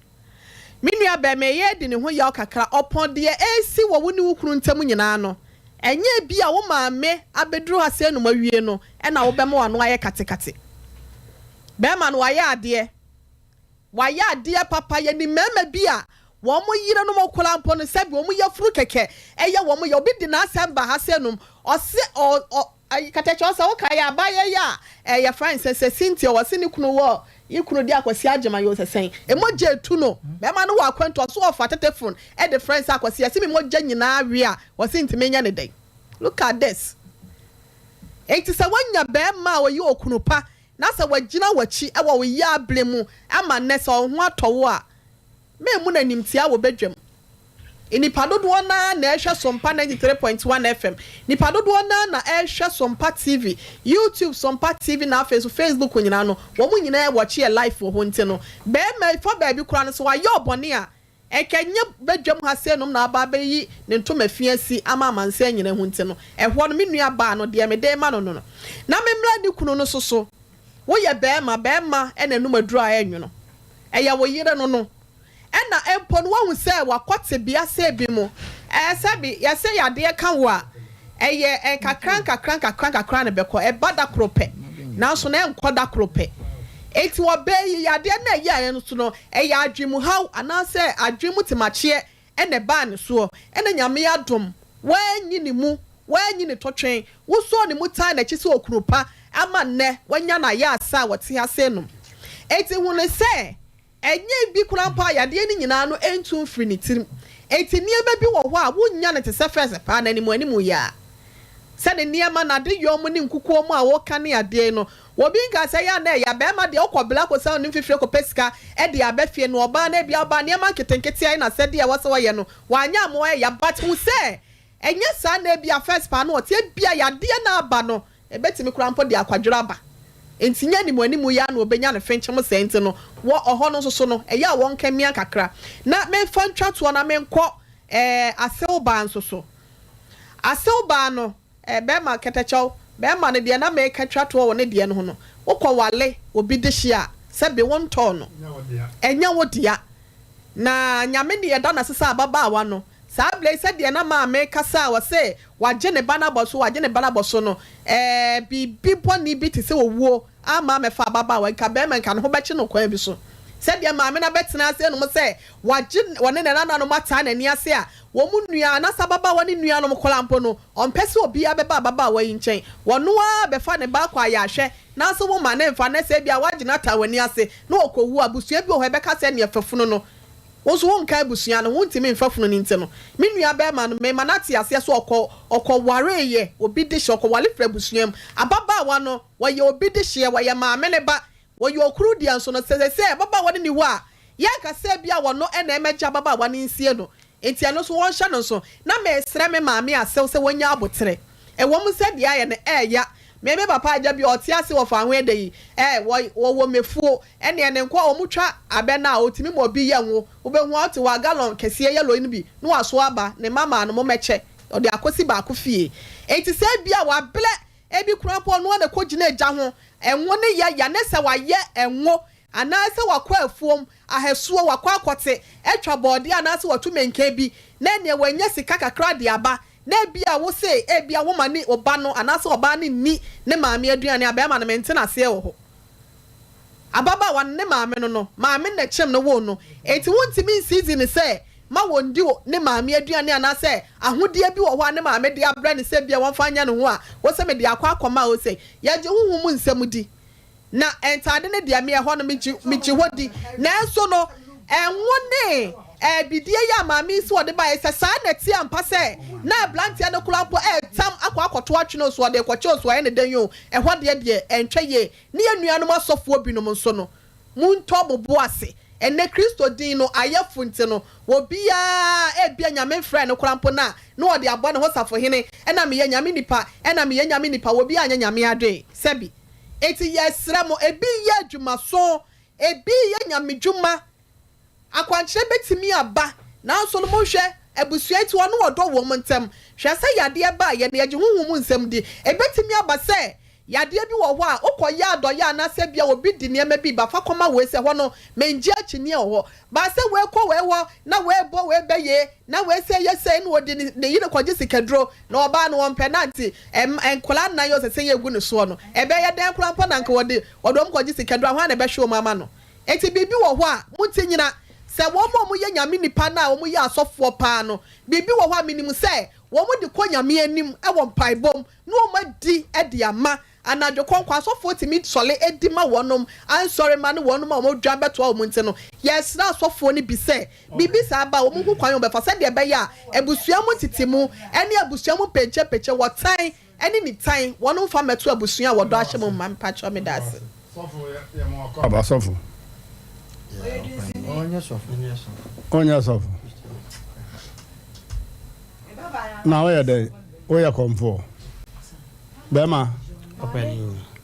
Me nua barima yi adi ne ho yaw kakra. Ɔpɔn deɛ ɛresi wɔ wo ne wo kunu ntam nyinaa no, ɛnyɛ ebia wo maame abɛduru ha sɛ anum awie no na wobɛma w'ano ayɛ katekate. Barima no, wayɛ adeɛ. Wayɛ adeɛ papa. Yɛnim mmarima bi a wɔn yerenom koraa mpo no, sɛbi wɔn yafunu kɛkɛ yɛ wɔn ya. Obi de n'asɛm ba ha sɛ anum, ɔse ɔ, ɔ, Ayi katakyɛ ɔsɛ wo kae abayɛ yi a eh yɛfrɛ no sɛ sɛ Cynthia ɔse ne kunu wɔ ne kunu de Akwasi Agyeman yɛ ɔsɛ sɛn emogya etu no bɛma no wɔ akwantu ɔso ɔfa tetefon de frɛ no sɛ Akwasi yɛse me mogya nyinaa we a ɔse nti menyɛ ne dɛn look at this enti sɛ wanya bɛɛma a ɔyɛ okunu pa na sɛ wagyina wakyi wɔ wo yea bere mu ama nnɛ sɛ ɔho atɔ wo a memmu no animtia wɔ badwam Nnipa dodoɔ no ara na ɛrehwɛ Sompa 93.1 FM. Nnipa dodoɔ no ara na ɛrehwɛ Sompa TV, YouTube Sompa TV na afei nso Facebook nyinaa no, wɔn nyinaa wɔkye yɛ live wɔ hɔ nti no, barima yi fa baabi koraa no sɛ wayɛ ɔbɔne a, ɛnka ɛnyɛ badwam ha sei nom na aba abɛyi ne ntoma fi asi ama amansan nyinaa ahu nti no, ɛhɔ no me nua baa no deɛ mede rema no no no. Na memmra ne kunu no nso so, woyɛ barima, barima na ɛnom aduro a ɛnwono, ɛyɛ wo yere no no. Ɛna mpo no woahu sɛ wakɔ tebea sɛ bi mu. Ɛɛ sɛbi yɛse yadeɛ ka wo a, ɛyɛ nkakra nkakra nkakra nkakra na ɛbɛkɔ. Ɛba da koro pɛ, nanso na ɛnkɔ da koro pɛ. Enti ɔbaa yi, yadeɛ no a ɛyɛɛ no so no, ɛyɛ adwemuhaw anaasɛ adwene mu temakyeɛ na ɛbaa ne soɔ. Ɛna Nyame adom, woanyi ne mu, woanyi ne totwen, wosɔɔ ne mu taa n'akyi sɛ okunu pa ama nnɛ wanya no ayɛ asa a wɔte ase nom. Enti hu no sɛ Ɛnyɛ bi koraa mpo a yadeɛ no nyinaa no ntu mfiri ne tirim. Enti nneɛma bi wɔ hɔ a wonnya no te sɛ fɛs paa no animuanimu yi ara. Sɛ ne nneɛma, n'adeyɔ mu ne nkukuo mu a woka ne adeɛ yi no, obi nka sɛ ɛyɛ a na ɛya. Barima deɛ wokɔ bla kɔsiane ne mfifire kɔpɛ sika de aba fie no, ɔbaa no ebia ɔbaa nneɛma nketenkete a ɛyɛ n'asɛdeɛ a ɛwɔ sɛ ɔyɛ no, wanyɛ amma ɛya. But hu sɛ ɛnyɛ saa na ebia fɛs paa no ɔte, ebia yadeɛ no aba no Ebetumi koraa mpo de akwadworɔ aba. Enti nyɛ animuanimu yi ara na wɔbɛnya no fenkyem sɛɛ nti no, wɔ ɔhɔ no nso so no, ɛyɛ a wɔnka mmia kakra. Na memfa ntwa toɔ na menkɔ ɛɛ asew baa nso so. Asew baa no, ɛɛ bɛrima kɛtɛkyɛw, bɛrima no deɛ na meka twa toɔ wɔ ne deɛ no ho no, wokɔ wale obi dehye a, sɛbe wontɔɔ no. Ɛnyɛ wo dea. Na Nyame ne yɛda no ase sɛ ababaawa no. Saa berɛ yi, sɛdeɛ na maame rekasa a ɔse wagye ne ba no abɔ so, wagye ne ba no abɔ so no, ɛɛ, biribi bɔne bi te sɛ owuo amma ammɛfa ababaawa yi, nka barima nka ne ho bɛkye no kwan bi so. Sɛdeɛ maame no abɛtena ase anom sɛ wagye ɔne ne nananom ataa n'ani ase a, wɔn nua anaasɛ ababaawa no nuanom koraa mpo no, ɔmpɛ sɛ obiara bɛba ababaawa yi nkyɛn. Ɔno ara bɛfa ne ba akɔ ayɛ ahwɛ, nanso womma no mfa, na sɛ ebia woagye no ataa w'ani ase na ɔkɔwu a, abusua bi wɔ hɔ a ɛbɛka sɛ ɛnneɛ fa funu no. Wo nso wonka abusua no ho, wontumi mfa funu no nti no, me nua barima no, mema no ate aseɛ sɛ ɔkɔ, ɔkɔwareeɛ obi dehyeɛ, ɔkɔware firi abusua mu. Ababaawa no, ɔyɛ obi dehyeɛ, ɔyɛ maame no ba, ɔyɛ okunu deɛ nso no, sɛ seesei ababaawa no nni hɔ a, yɛnka sɛ ebia ɔno na ɛmmɛgye ababaawa no nsie no. Enti ɛno nso wɔnhyɛ no nso. Na mesrɛ me maame asew sɛ wɔnya aboterɛ. Ɛwɔ mu sɛ deɛ ayɛ no ɛɛya. Me me papa agya bi a ɔte ase wɔ Fahoɛ da yi, ɛɛ, wɔ, wɔwɔ mmefuo. Ɛnneɛ ne nkoa wɔn twa abɛ no a, ɔtumi ma obi yɛ ngo. Wobɛhu a, ɔte hɔ a, gallon kɛseɛ yellow no bi na waso aba, ne mma maa no mommɛkyɛ. Ɔde akɔsi baako fie. Enti sɛ ebia wabrɛ, ebi koraa mpo ɔno ara na ɛkɔgyina gya ho, ngo no yɛ ya, ne sɛ wayɛ ngo Anaasɛ wakɔ afuom, ahasuo, wakɔ akɔte, atwa bɔɔdeɛ anaasɛ watu menken bi, na ɛneɛ wanya sika kakra de aba, na ebia wo se ebia woma ne oba no anaasɛ ɔbaa no nni ne maame aduane a, bɛɛma no mente no aseɛ wɔ hɔ. Ababaawa no ne maame no no, maame no na ɛkyem no woo no, enti wontumi nsizi no sɛ ma wɔndi ne maame aduane anaasɛ ahodeɛ bi wɔ hɔ a ne maame de abrɛ no sɛ ebia wɔmfa nyɛ ne ho a, wose mede akɔ akɔma o, sɛ yɛgye honhom mu nsɛm di. Na ntade no deɛ, me ɛhɔ no, megye, megye hɔ di. Nanso no, ɛnwo ne ɛɛ bidie yi a maame yi sɛ ɔde baeɛ, sɛ saa na ɛteɛ ampa sɛ na abranteɛ no koraa mpo ɛretam akɔ akɔto atwene o, so ɔde rekɔkyɛ o, so ɔyɛ ne dɛn o, ɛhɔ deɛ deɛ, ɛntwa yie. Ne yɛn nuanom asɔfoɔ binom nso no, montɔ mo bo ase. Ɛnnɛ Kristo din no ayɛ fo nti no, obiara, ebia Nyame mfrɛɛ no koraa mpo no a, na ɔde abɔ ne ho safohene, ɛna meyɛ Nyame nipa, ɛna meyɛ Nyame nipa, obiara nyɛ Nyame adwene, sɛbi. Enti yɛsrɛ mo, ebi reyɛ adwumaso, ebi reyɛ nyamedwuma, akwankyerɛ bɛtumi aba, nanso no monhwɛ, abusua yi ti wɔne ɔdɔ wɔ wɔn ntam. Hwɛ sɛ yadeɛ ba a, yɛn yɛgye honhom mu nsɛm di. Ɛbɛtumi aba sɛ yadeɛ bi wɔ hɔ a, wokɔyɛ adɔeɛ anaasɛ ebia obi de nneɛma bi ba, fa kɔma wei sɛ ɛhɔ no, mengye akyinnyeɛ wɔ hɔ. But sɛ wei kɔ wei hɔ, na wei bɔ wei bɛ yie, na wei sɛ yɛ sei, na ɔde ne ne yere kɔgye sikaduro, na ɔbaa no ɔmpɛ no a nti, ɛm nkwadaa nnan yi ɔsɛ sɛ yɛgu ne soɔ no, ɛbɛyɛ dɛn koraa mpo na anka wɔde wɔde wɔn kɔgye sikaduro a, hwan na ɛbɛhwɛ wɔn ama no? Enti biribi wɔ hɔ a, monte nyina, sɛ wɔn a wɔyɛ Nyame nnipa no a wɔyɛ asɔfoɔ paa no, biribi wɔ hɔ a menim sɛ wɔde kɔ Nyame anim wɔ mpaebɔ mu, na wɔadi de ama, Anadwo kɔnkɔ, asɔfoɔ tumi sɔre di ma wɔnom ansɔremma ne wɔnom a wɔdwan bɛtoa wɔn nti no, yɛsrɛ asɔfoɔ no bi sɛ, biribi saa ba a, wɔnhu kwan a wɔbɛfa sɛdeɛ ɛbɛyɛ a abusua mu ntetemu ne abusua mu mpɛnkyɛmpɛkyɛ, wɔtan ne nitan, wɔnom mfa mmɛto abusua a wɔdɔ ahyɛ mu mma. Mpakyɛw, meda ase. Aba sɔfo. Ɔnyɛ sɔfo. Na woyɛ dɛn? Woyɛ kɔmfoɔ? Bɛrima,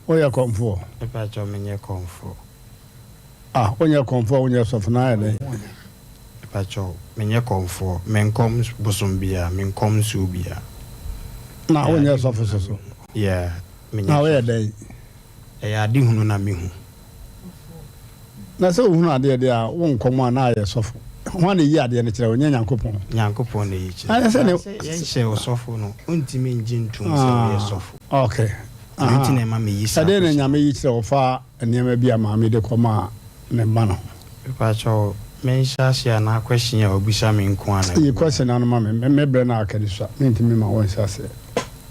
woyɛ kɔmfoɔ? Mepakyɛw, menyɛ kɔmfoɔ. Ah, wonyɛ kɔmfoɔ a wonyɛ sɔfo na ayɛ dɛn? Mepakyɛw, menyɛ kɔmfoɔ. Menkɔm bosom biara, menkɔm nsuo biara. Na wonyɛ sɔfo soso? Yeah, menyɛ sɔfo. Na woyɛ dɛn? Ɛyɛ ade hunu na mehu. Na sɛ wohunu adeɛ deɛ a, wo nkɔm a na ayɛ sɔfo. Hwan na ɛyi adeɛ no kyerɛ wo? Nyɛ Nyankopɔn? Nyankopɔn na ɛyi kyerɛ. Na sɛ yɛnhyɛ wo sɔfo no, wontumi ngye ntom sɛ woyɛ sɔfo. Ok. Ɛno nti na ɛma meyi saa Ɛdeɛn na question. Nyame yi kyerɛ wo fa nneɛma bi a maame de kɔmaa ne mma no ho? Mepakyɛw, menhyɛ aseɛ anaa question a wabisa me nko ara na Yi question no ano ma me. Me berɛ no aka no sua. Mentumi mma wonhyɛ aseɛ.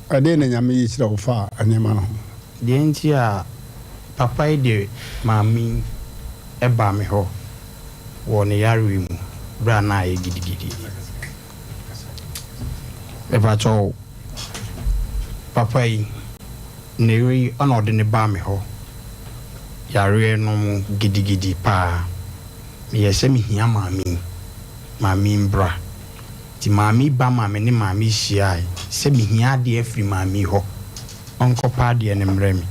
Ɛdeɛn na Nyame yi kyerɛ wo fa nneɛma no ho? Deɛ nti a papa yi de maame yi baa me hɔ wɔ ne yareɛ mu berɛ a na ayɛ gidigidi. Mepakyɛw, papa yi, ne yere yi na ɔde no baa me hɔ yareɛ no mu gidigidi paa. Meyɛɛ sɛ mehia maame yi, maame yi mbra. Nti maame yi ba maa me ne maame yi hyiae sɛ mehia adeɛ afiri maame yi hɔ. Ɔnkɔpɛ adeɛ no mmrɛ me.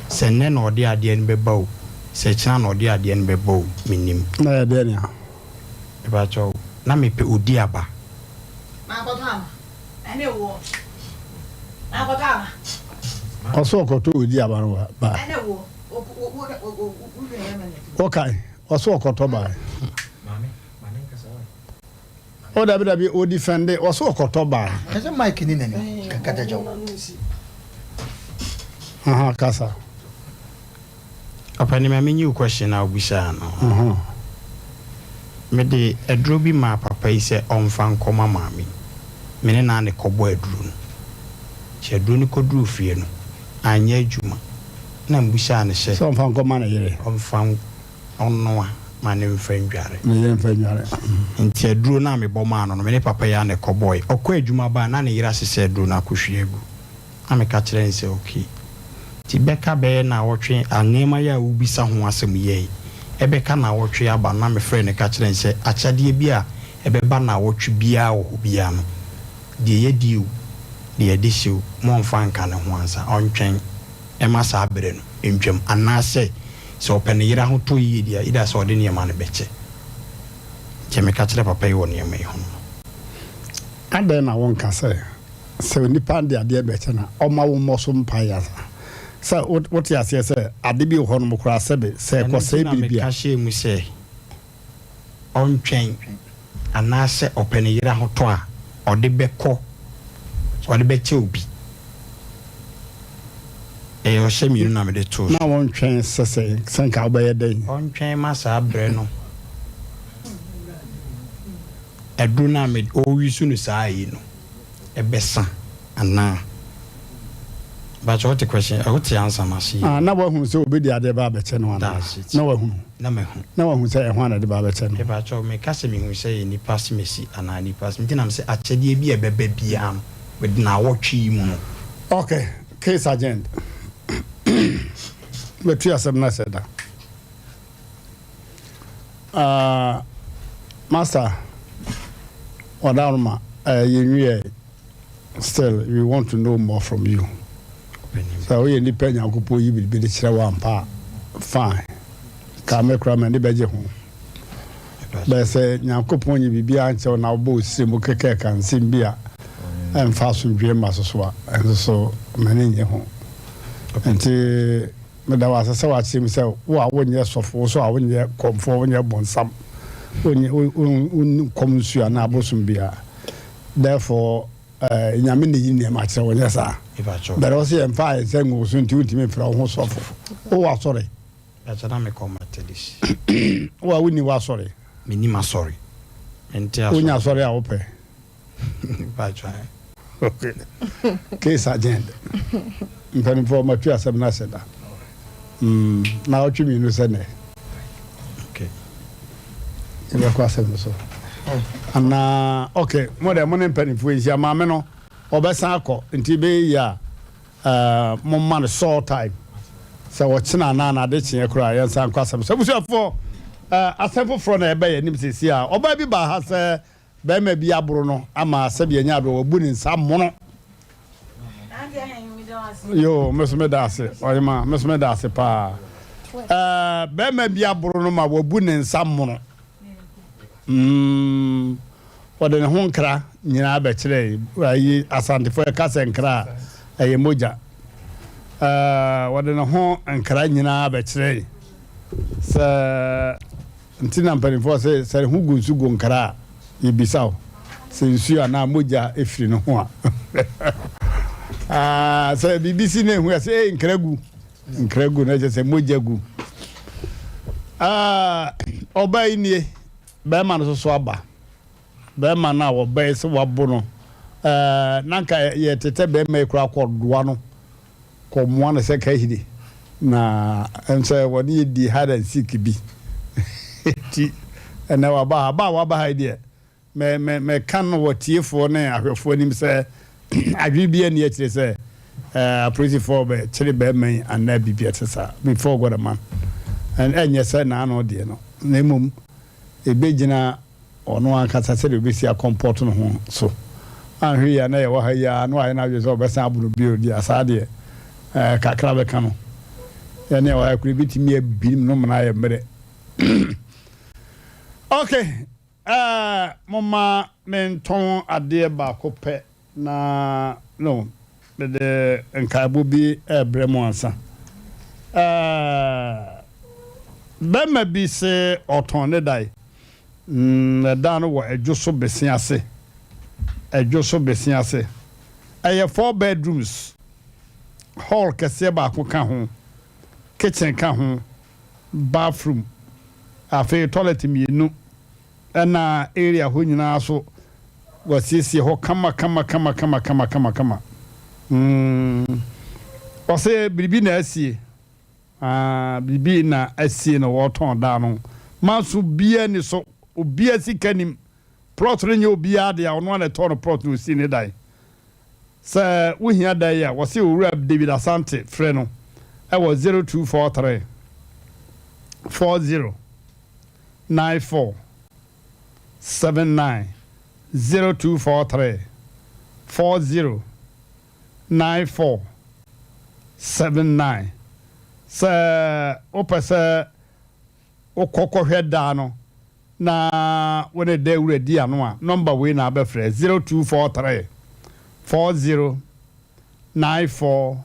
Sɛ nnɛ na ɔde adeɛ no bɛba o, sɛ kyena na ɔde adeɛ no bɛba o, mennim. Na ɛyɛ deɛn a? Mepakyɛw, na mepɛ odi aba. Mankɔtɔ ama. Ɛne woɔ. Mankɔtɔ ama. Ɔsɛ ɔkɔtɔ odi aba no ba. Ɛne woɔ. Wokae, ɔsɛ ɔkɔtɔ bae. O dabi dabi o defende ɔsɛ ɔkɔtɔ baa. Ɛsɛ mic ni n'anim katakyɛw. Aha kasa. Ɔpɛni ma menyi wo question a wobisaa no. Mede aduro bi maa papa yi sɛ ɔmfa nkɔma maame yi. Me ne no ara na ɛkɔbɔɔ aduro no. Nti aduro no kɔduruu fie no, anyɛ adwuma. Ɛna mebisaa no sɛ. Sɛ ɔmfa nkɔma ne yere? Ɔmfa ɔnnoa ma no mfa ndware. Ne yere mfa ndware. Nti aduro no a mebɔ maa no no, me ne papa yi ara na ɛkɔbɔeɛ. Ɔkɔɔ adwuma baeɛ no, na ne yere asesa aduro no akɔhwie agu. Na meka kyerɛɛ no sɛ, Ok. Nti bɛka bɛyɛ naawɔtwe a nneɛma yi a wobisa ho asɛm yi yɛe, ɛbɛka naawɔtwe aba no, na mefrɛɛ no ka kyerɛɛ no sɛ akyɛdeɛ bi a ɛbɛba naawɔtwe biara wɔ hɔ biara no, deɛ yɛadi o, deɛ yɛde hyɛ o, ma ɔmfa nka ne ho ansa, ɔntwɛn mma saa berɛ no ntwam, anaasɛ sɛ ɔpɛ ne yere ahotɔ yie deɛ a, either sɛ ɔde nneɛma no bɛkyɛ. Deɛ meka kyerɛ papa yi wɔ nneɛma yi ho no. Adɛn na wonka sɛ, sɛ onipa de adeɛ bɛkyɛ no a, ɔmma wommɔ so mpaeɛ ansa? Sɛ wote aseɛ sɛ ade bi wɔ hɔnom koraa sɛbe sɛ Ɛno nti ɛkɔsɛe na biribi a. meka hyɛɛ mu sɛ, ɔntwɛn, anaasɛ ɔpɛ ne yere ahotɔ a, ɔde bɛkɔ, ɔde bɛkyɛ obi. Ɛyɛ ɔhyɛ mmienu na mede too so. Na wontwɛn sɛ sɛn? Sɛ nka wobɛyɛ dɛn? Ɔntwɛn ma saa berɛ no. Aduro no a me ɔreuse no saa yi no ɛbɛsa anaa? Mpakyɛ wote question ɛ wote answer no ase yie? Ah, na wahunu sɛ obi de adeɛ ba abɛkyɛ no anaa? That's it. Na wahunu? Na mahu. Na wahunu sɛ ɛho a na ɛde ba abɛkyɛ no? Mepakyɛw, meka sɛ mehu sɛ ɛyɛ nipa asemasi anaa nipa asem nti na mesɛ akyɛdeɛ bi a ɛbɛba biara no with naawɔtwe yi mu no. Ok, case adjourned. Matu asɛm no asɛ da. Ah, Master, Wadaroma, eh, yɛnwiɛɛ. Still, we want to know more from you. Sɛ woyɛ nipa Nyankopɔn yi biribi de kyerɛ wo ampa a, fine. Ka me koraa m'ani bɛgye ho. Bɛyɛ sɛ Nyankopɔn nyi biribiara nkyerɛ wo na wobɔ wo siri mu kɛkɛ ka nsɛm bi a ɛmfa asomdwoeɛ mma so so a, ɛnso so m'ani nnye ho. Nti Meda wo ase sɛ woakyerɛ mu sɛ wo a wonyɛ sɔfo, wo nso a wonyɛ kɔmfoɔ, wonyɛ bonsam, wonyɛ wonni kɔm nsuo anaa abosom biara. Therefore, eh, Nyame na eyi nneɛma kyerɛ wo, nyɛ saa? But wo se yɛmfaa yɛn nsa ngu wo so nti wontumi mfrɛ wo ho sɔfo. Wowɔ asɔre? Pakyɛ na mekɔ Methodist. Wo a wonni w'asɔre? Menni m'asɔre. Mente asɔre. Wonya asɔre a wopɛ? Okay. Case adjourned. Mpanimfoɔ matu asɛm no ase da. Mm, na ɔtwe mmienu sɛ nɛ. Okay. Yɛbɛkɔ asɛm no so. Anaa, okay, mo dɛ mo ne mpanimfoɔ nhyia maame no ɔbɛsan akɔ nti bɛyɛ yie a uh, mo ma no short time sɛ ɔkyena anaa n'ade kyeɛ koraa yɛnsan nkɔ asɛm so. Abusuafoɔ, uh, asɛm foforɔ na ɛbɛ yɛn anim seesei a ɔbaa bi baa ha sɛ Barima bi aboro no ama sɛdeɛ ɛnyɛ aberɛ wabu ne nsa mono. Yoo, me so meda ase ɔyema, me so meda ase paa. Ɛɛ, barima bi aboro no ma wabu ne nsa mono. Mm, ɔde ne ho nkra nyinaa bɛkyerɛ ayi Asantefoɔ ɛka sɛ nkra a ɛyɛ mogya. Ɛɛ, wɔde ne ho nkra nyinaa bɛkyerɛ sɛ Nti na mpanimfoɔ se, sɛ ne ho gu nsu gu nkra a, yɛbisa wo sɛ nsuo anaa mogya firi ne ho a. Ah, sɛ biribi si na ehu a, sɛ ee nkra gu, nkra gu na kyerɛ sɛ mogya gu. Ah, ɔbaa yi nie, bɛrima no soso aba. Bɛrima no a wɔbɛɛ sɛ wabo no, eh, na nka yɛtetɛ bɛrima yi koraa kɔdoa no. Kɔ mmoa no sɛ kahiri na ɛnsɛ wɔne yɛ di hide and seek bi nti ɛnɛ waba ha ba a waba ha yi deɛ mɛ mɛ mɛka no wɔ tiefoɔ ne ahwɛfoɔ anim sɛ adwene bi ani akyire sɛ ɛɛ apolisifoɔ bɛ kyere bɛrima yi anaa biribi ɛte saa before God a man ɛnyɛ sɛ n'ano deɛ no na mmom ebɛgyina ɔno ankasa sɛdeɛ ɔbɛsi akɔmpɔto ne ho so. Anhwɛ yie a na yɛwɔ ha yi ara na wayɛ n'adwene sɛ ɔbɛsan abono bio deɛ a, saa deɛ ɛɛ kakra bɛka no. Yɛne ɛwɔ ha kura ebɛtumi abirim no mena ayɛ mmerɛ. Ok, ɛɛ momma mentɔn adeɛ baako pɛ na no mede nkaebɔ bi rebrɛ mo ansa. Ɛɛ bɛrima bi se ɔtɔn ne dan. Mm, ɛdan no wɔ Adwo so Bese ase. Adwo so Bese ase. Ɛyɛ four bedrooms. Hall kɛseɛ baako ka ho, kitchen ka ho, bathroom, afei toilet mmienu, ɛna area hɔ nyinaa so wɔasiesie hɔ kama kama kama kama kama kama kama. Mm, ɔsɛ biribi na asie. Ah, biribi na asie na wɔretɔn dan no. Manso biara ni so, obiara sika nim. Plot no nyɛ obiara dea, ɔno ara na ɛtɔɔ no plot na osii ne dan. Sɛ wohia dan yi a, wɔse Owura David Asante frɛ no wɔ 0243 40 94 79, 0243 40 94 79. Sɛ wopɛ sɛ wokɔ kɔhwɛ dan no na wo ne dan wura di ano a, nɔmba wei na wobɛfrɛ, 0243 40 94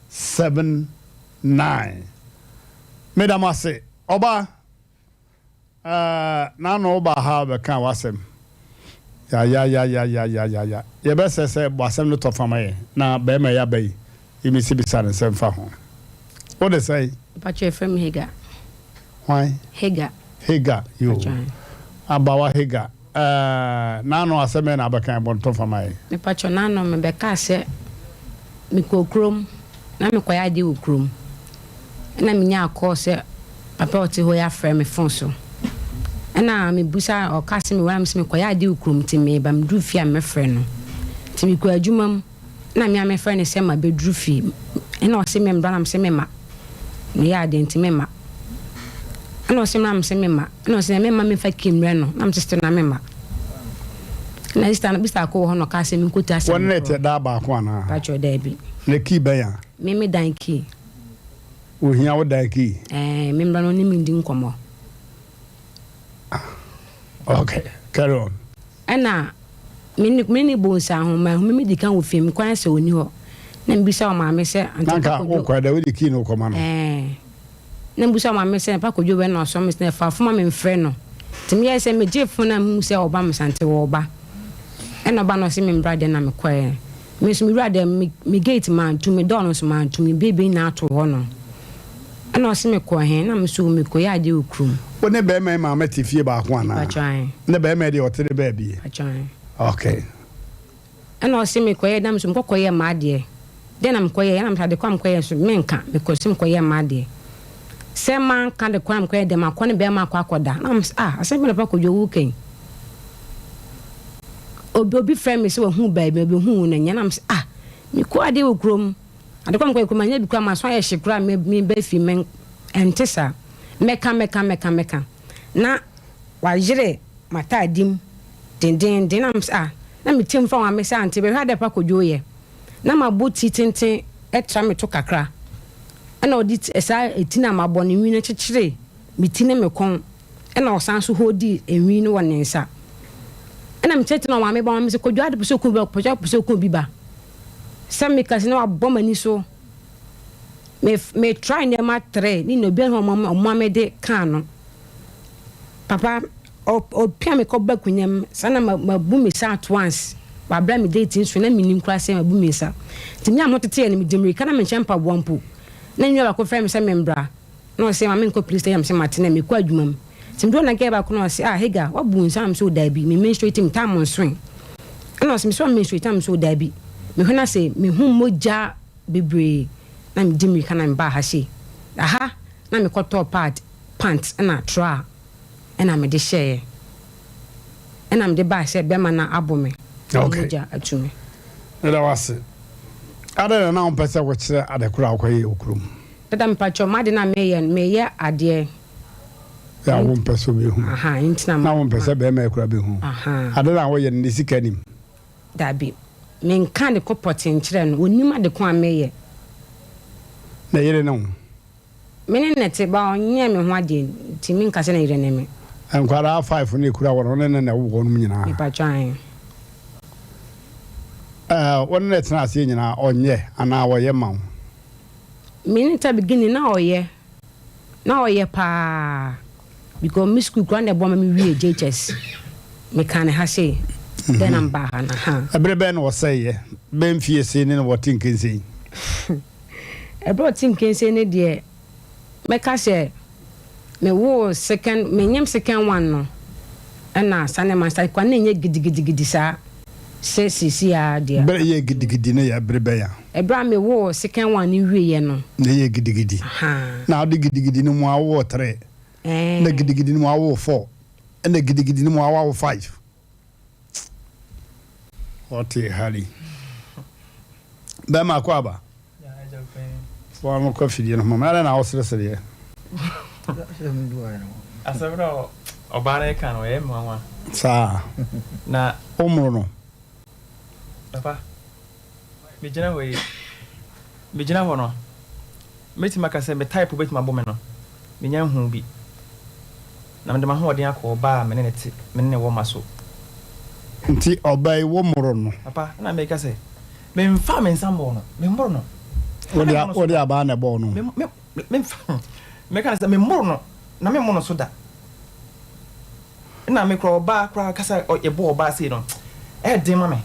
79. Meda mo ase. Ɔba. Ɛɛ n'ano wo baa ha bɛkaa w'asɛm yayayayayayaya yɛbɛsɛ sɛ bɔ asɛm no tɔ fa ma yɛn na bɛɛma yi aba yi yɛmisi bisa no nsɛm fa ho. Wo de sɛn? Mpakyɛ yɛfrɛ me Hagar. Hwan? Hagar. Hagar yoo. Mpakyɛ. Abawa Hagar ɛɛ n'ano asɛm bɛn na abɛka yɛn bɔ no tɔ fa ma yɛn. Mepakyɛ n'ano mebɛkaa sɛ mekɔɔ kurom na mekɔyɛ adeɛ wɔ kurom. Ɛna menyaa call sɛ papa a ɔte hɔ yi afrɛ me phone so. Ɛna mebusa ɔka sɛ mewɔ na mese mekɔyɛ adeɛ wɔ kurom nti meba meduru fie a mɛfrɛ no. Nti mekɔ adwuma mu na me a mefrɛ no sɛ mabɛduru fie. Ɛna ɔse membra na mese memma. Meyɛ adeɛ nti memma. Ɛna ɔse mmra mese memma. Ɛna ɔse memma memfa key mmerɛ no na mese still na memma. Ɛna sister no sister ko wɔ hɔ na ɔka sɛ menkɔtu asɛm Wɔne no korɔ. te daa baako anaa? Pakyɛ daabi. Na key bɛn a? Me me dan key. Ohia wo dan key? Ɛɛ, me mmra no ne me ndi nkɔmmɔ. Ah, okay, carry on. Ɛna me ne me ne bɔ nsaho, mahu me medi kan wɔ fie, mekɔ ayɛ sɛ ɔni hɔ. Na mebisa wɔ maame sɛ, Auntie Nanka Papa Kojo. wokɔ dɛ wode key no kɔma no? Ɛɛ. Na mebisa wɔ maame sɛ, Papa Kojo bɛn na ɔsɔ me sɛ fa fon ma me mfrɛ no. Nti meyɛɛ sɛ megyee fon no a mehu sɛ ɔba me sante wɔɔba. Ɛna ɔba na ɔse me mbra dɛm na mekɔɛ. Me nso me wura dɛm me me gate mantum me door no nso mantum me buebue nyinaa too hɔ nom. Ɛna ɔse me kɔ he na me nso me kɔ yɛ adeɛ wɔ kurom. Wo ne bɛɛma yi maame te fie baako anaa? Mpakyɛw ae. Ne bɛɛma yi deɛ ɔte ne baabi? Mpakyɛw ae. Okay. Ɛna ɔse me kɔ yɛ na me nso me kɔ kɔ yɛ m'adeɛ. Dɛn na me kɔ yɛ? Ɛna me sɛ ade kɔ a me kɔ yɛ nso menka me kɔ se me kɔ yɛ m'adeɛ. Sɛ manka de kɔ a me kɔ yɛ dɛn makɔ ne bɛɛma akɔ akɔ da. Na me sɛ ah asɛm bɛn na papa Kojo wo ka yi? Obi obi frɛ me sɛ wahu baabi, ɔbɛhu wo na nyɛ na me sɛ ah mekɔ adeɛ wɔ kurom ade kɔ mekɔ kurom anyɛ bi koraa maso ayɛ hye koraa me me ba fi me ɛnte saa mɛka mɛka mɛka mɛka na wayere m'ataade mu dendenden na me sɛ ah na me tirim fa wɔn ame sɛ ante bɛhwɛ adeɛ pa kodwo yɛ na mabɔ ti tenten ɛtra me to kakra ɛna ɔde saa ti na mabɔ ne nwini kyekyere me ti ne me kɔn Ɛna ɔsan nso holdii nhwi no wɔ ne nsa. Ɛna mekyerɛkyerɛ na ɔmaame ba ma me sɛ Kwadwo ade pɛ sɛ oku bi ba Kwadwo pɛ sɛ oku bi ba. Sɛ meka sɛ na wabɔ m'ani so. Me me try nneɛma tere ne na obiara ɔmo ɔmo me de kaa no. Papa ɔpia me kɔ ba kunya mu saa na mabu me sa at once. Wabra me date nso na menim koraa sɛ mabu me nsa. Nti me a mo tete yɛ no medi mmirika na menhyɛ mpaboa mpo. Na nua baako frɛ me sɛ membra. Na ɔse ma menkɔ police station mese mate na mekɔ adwuma mu nti meduru hɔ na girl baako na ɔse ah Hagar wabu wo nsa na mese oh daabi me menstruate me time nsoe ɛna ɔse mese wa menstruate na mese oh daabi mehwɛ na se mehu mogya bebree na medi mirika na mebaa ha sei aha na mekɔtɔɔ pad pant ɛna tra ɛna mede hyɛeɛ ɛna mede baa sɛ bɛma no abo me na Okay. mogya atu me. Meda wo ase. Adɛn na na wompɛ sɛ wokyerɛ ade koro a wokɔyɛɛ wɔ kurom? Dada mepakyɛw m'ade no a meyɛ no meyɛ adeɛ. Yɛ a wompɛ sɛ obi hu. Ahaa nti na Na wompɛ sɛ bɛrima yi koraa bɛhu. Ahaa. Ade no a woyɛ no ne sika nim. Dabi. Menka ade ko pɔtee nkyerɛ no. Onim ade ko a meyɛ. Ne yere ne wo? Me ne no te but ɔnyɛɛ me ho adeɛ nti menka sɛ ne yere ne me. Nkwadaa five no ekura wɔ no wo ne no na ɛwɔ wɔnom nyinaa? Mepakyɛw ae. Ɛɛ wo ne no tena aseɛ nyinaa ɔnyɛ anaa ɔyɛ ma wo? Me ne ta beginning na ɔyɛ na ɔyɛ paa. Because me sukuu koraa na ɛboa ma me wie JHS. Me kaa ne ha sei, then na me baa ha no ahaa. Ɛbere bɛn na wɔsɛeɛ? Bɛn mfie sei ne na wɔte nkensei? Ɛberɛ a ɔte nkensei no deɛ, mɛka sɛ me woo second, me nyem second one no, ɛna saa nneɛma no start, kwan no nyɛ gidigidigidi saa sɛ seesei ara deɛ. Berɛ a ɛyɛɛ gidigidi no yɛ bere bɛn a? Ɛberɛ a me woo second one no wieɛ no. Na ɛyɛɛ gidigidi. Ahaa. Na wode gidigidi no mu a wowoo three, Ɛɛ. ɛna gidigidi no mu a wowoo four, ɛna gidigidi no mu a wawo five. Ɔte hari. Bɛrima akɔ aba. Wɔn no kɔ fidie no ho ma. Ɛna na awoseresereɛ. Asɛm na ɔbaa no ka no ɛyɛ nwanwa. Saa. Na. Womoro no. Papa, megyina hɔ yi, megyina hɔ no, mɛtumi aka sɛ me type bɛtumi abɔ me no, menya nhuu bi. Na mede m'ahoɔden akɔ ɔbaa a me ne no te, me ne no wɔ mma so. Nti ɔbaa yi wo mmoro no? Papa, ɛna meka sɛ, Memfaa me nsa mmɔɔ no, memmoro no. Wode wode abaa na ɛbɔɔ no? Me, me, memfa, meka no sɛ memmoro no, na memmo no so da. Nna me koraa ɔbaa koraa kasa yɛbɔ ɔbaa sei no ɛyɛ den ma me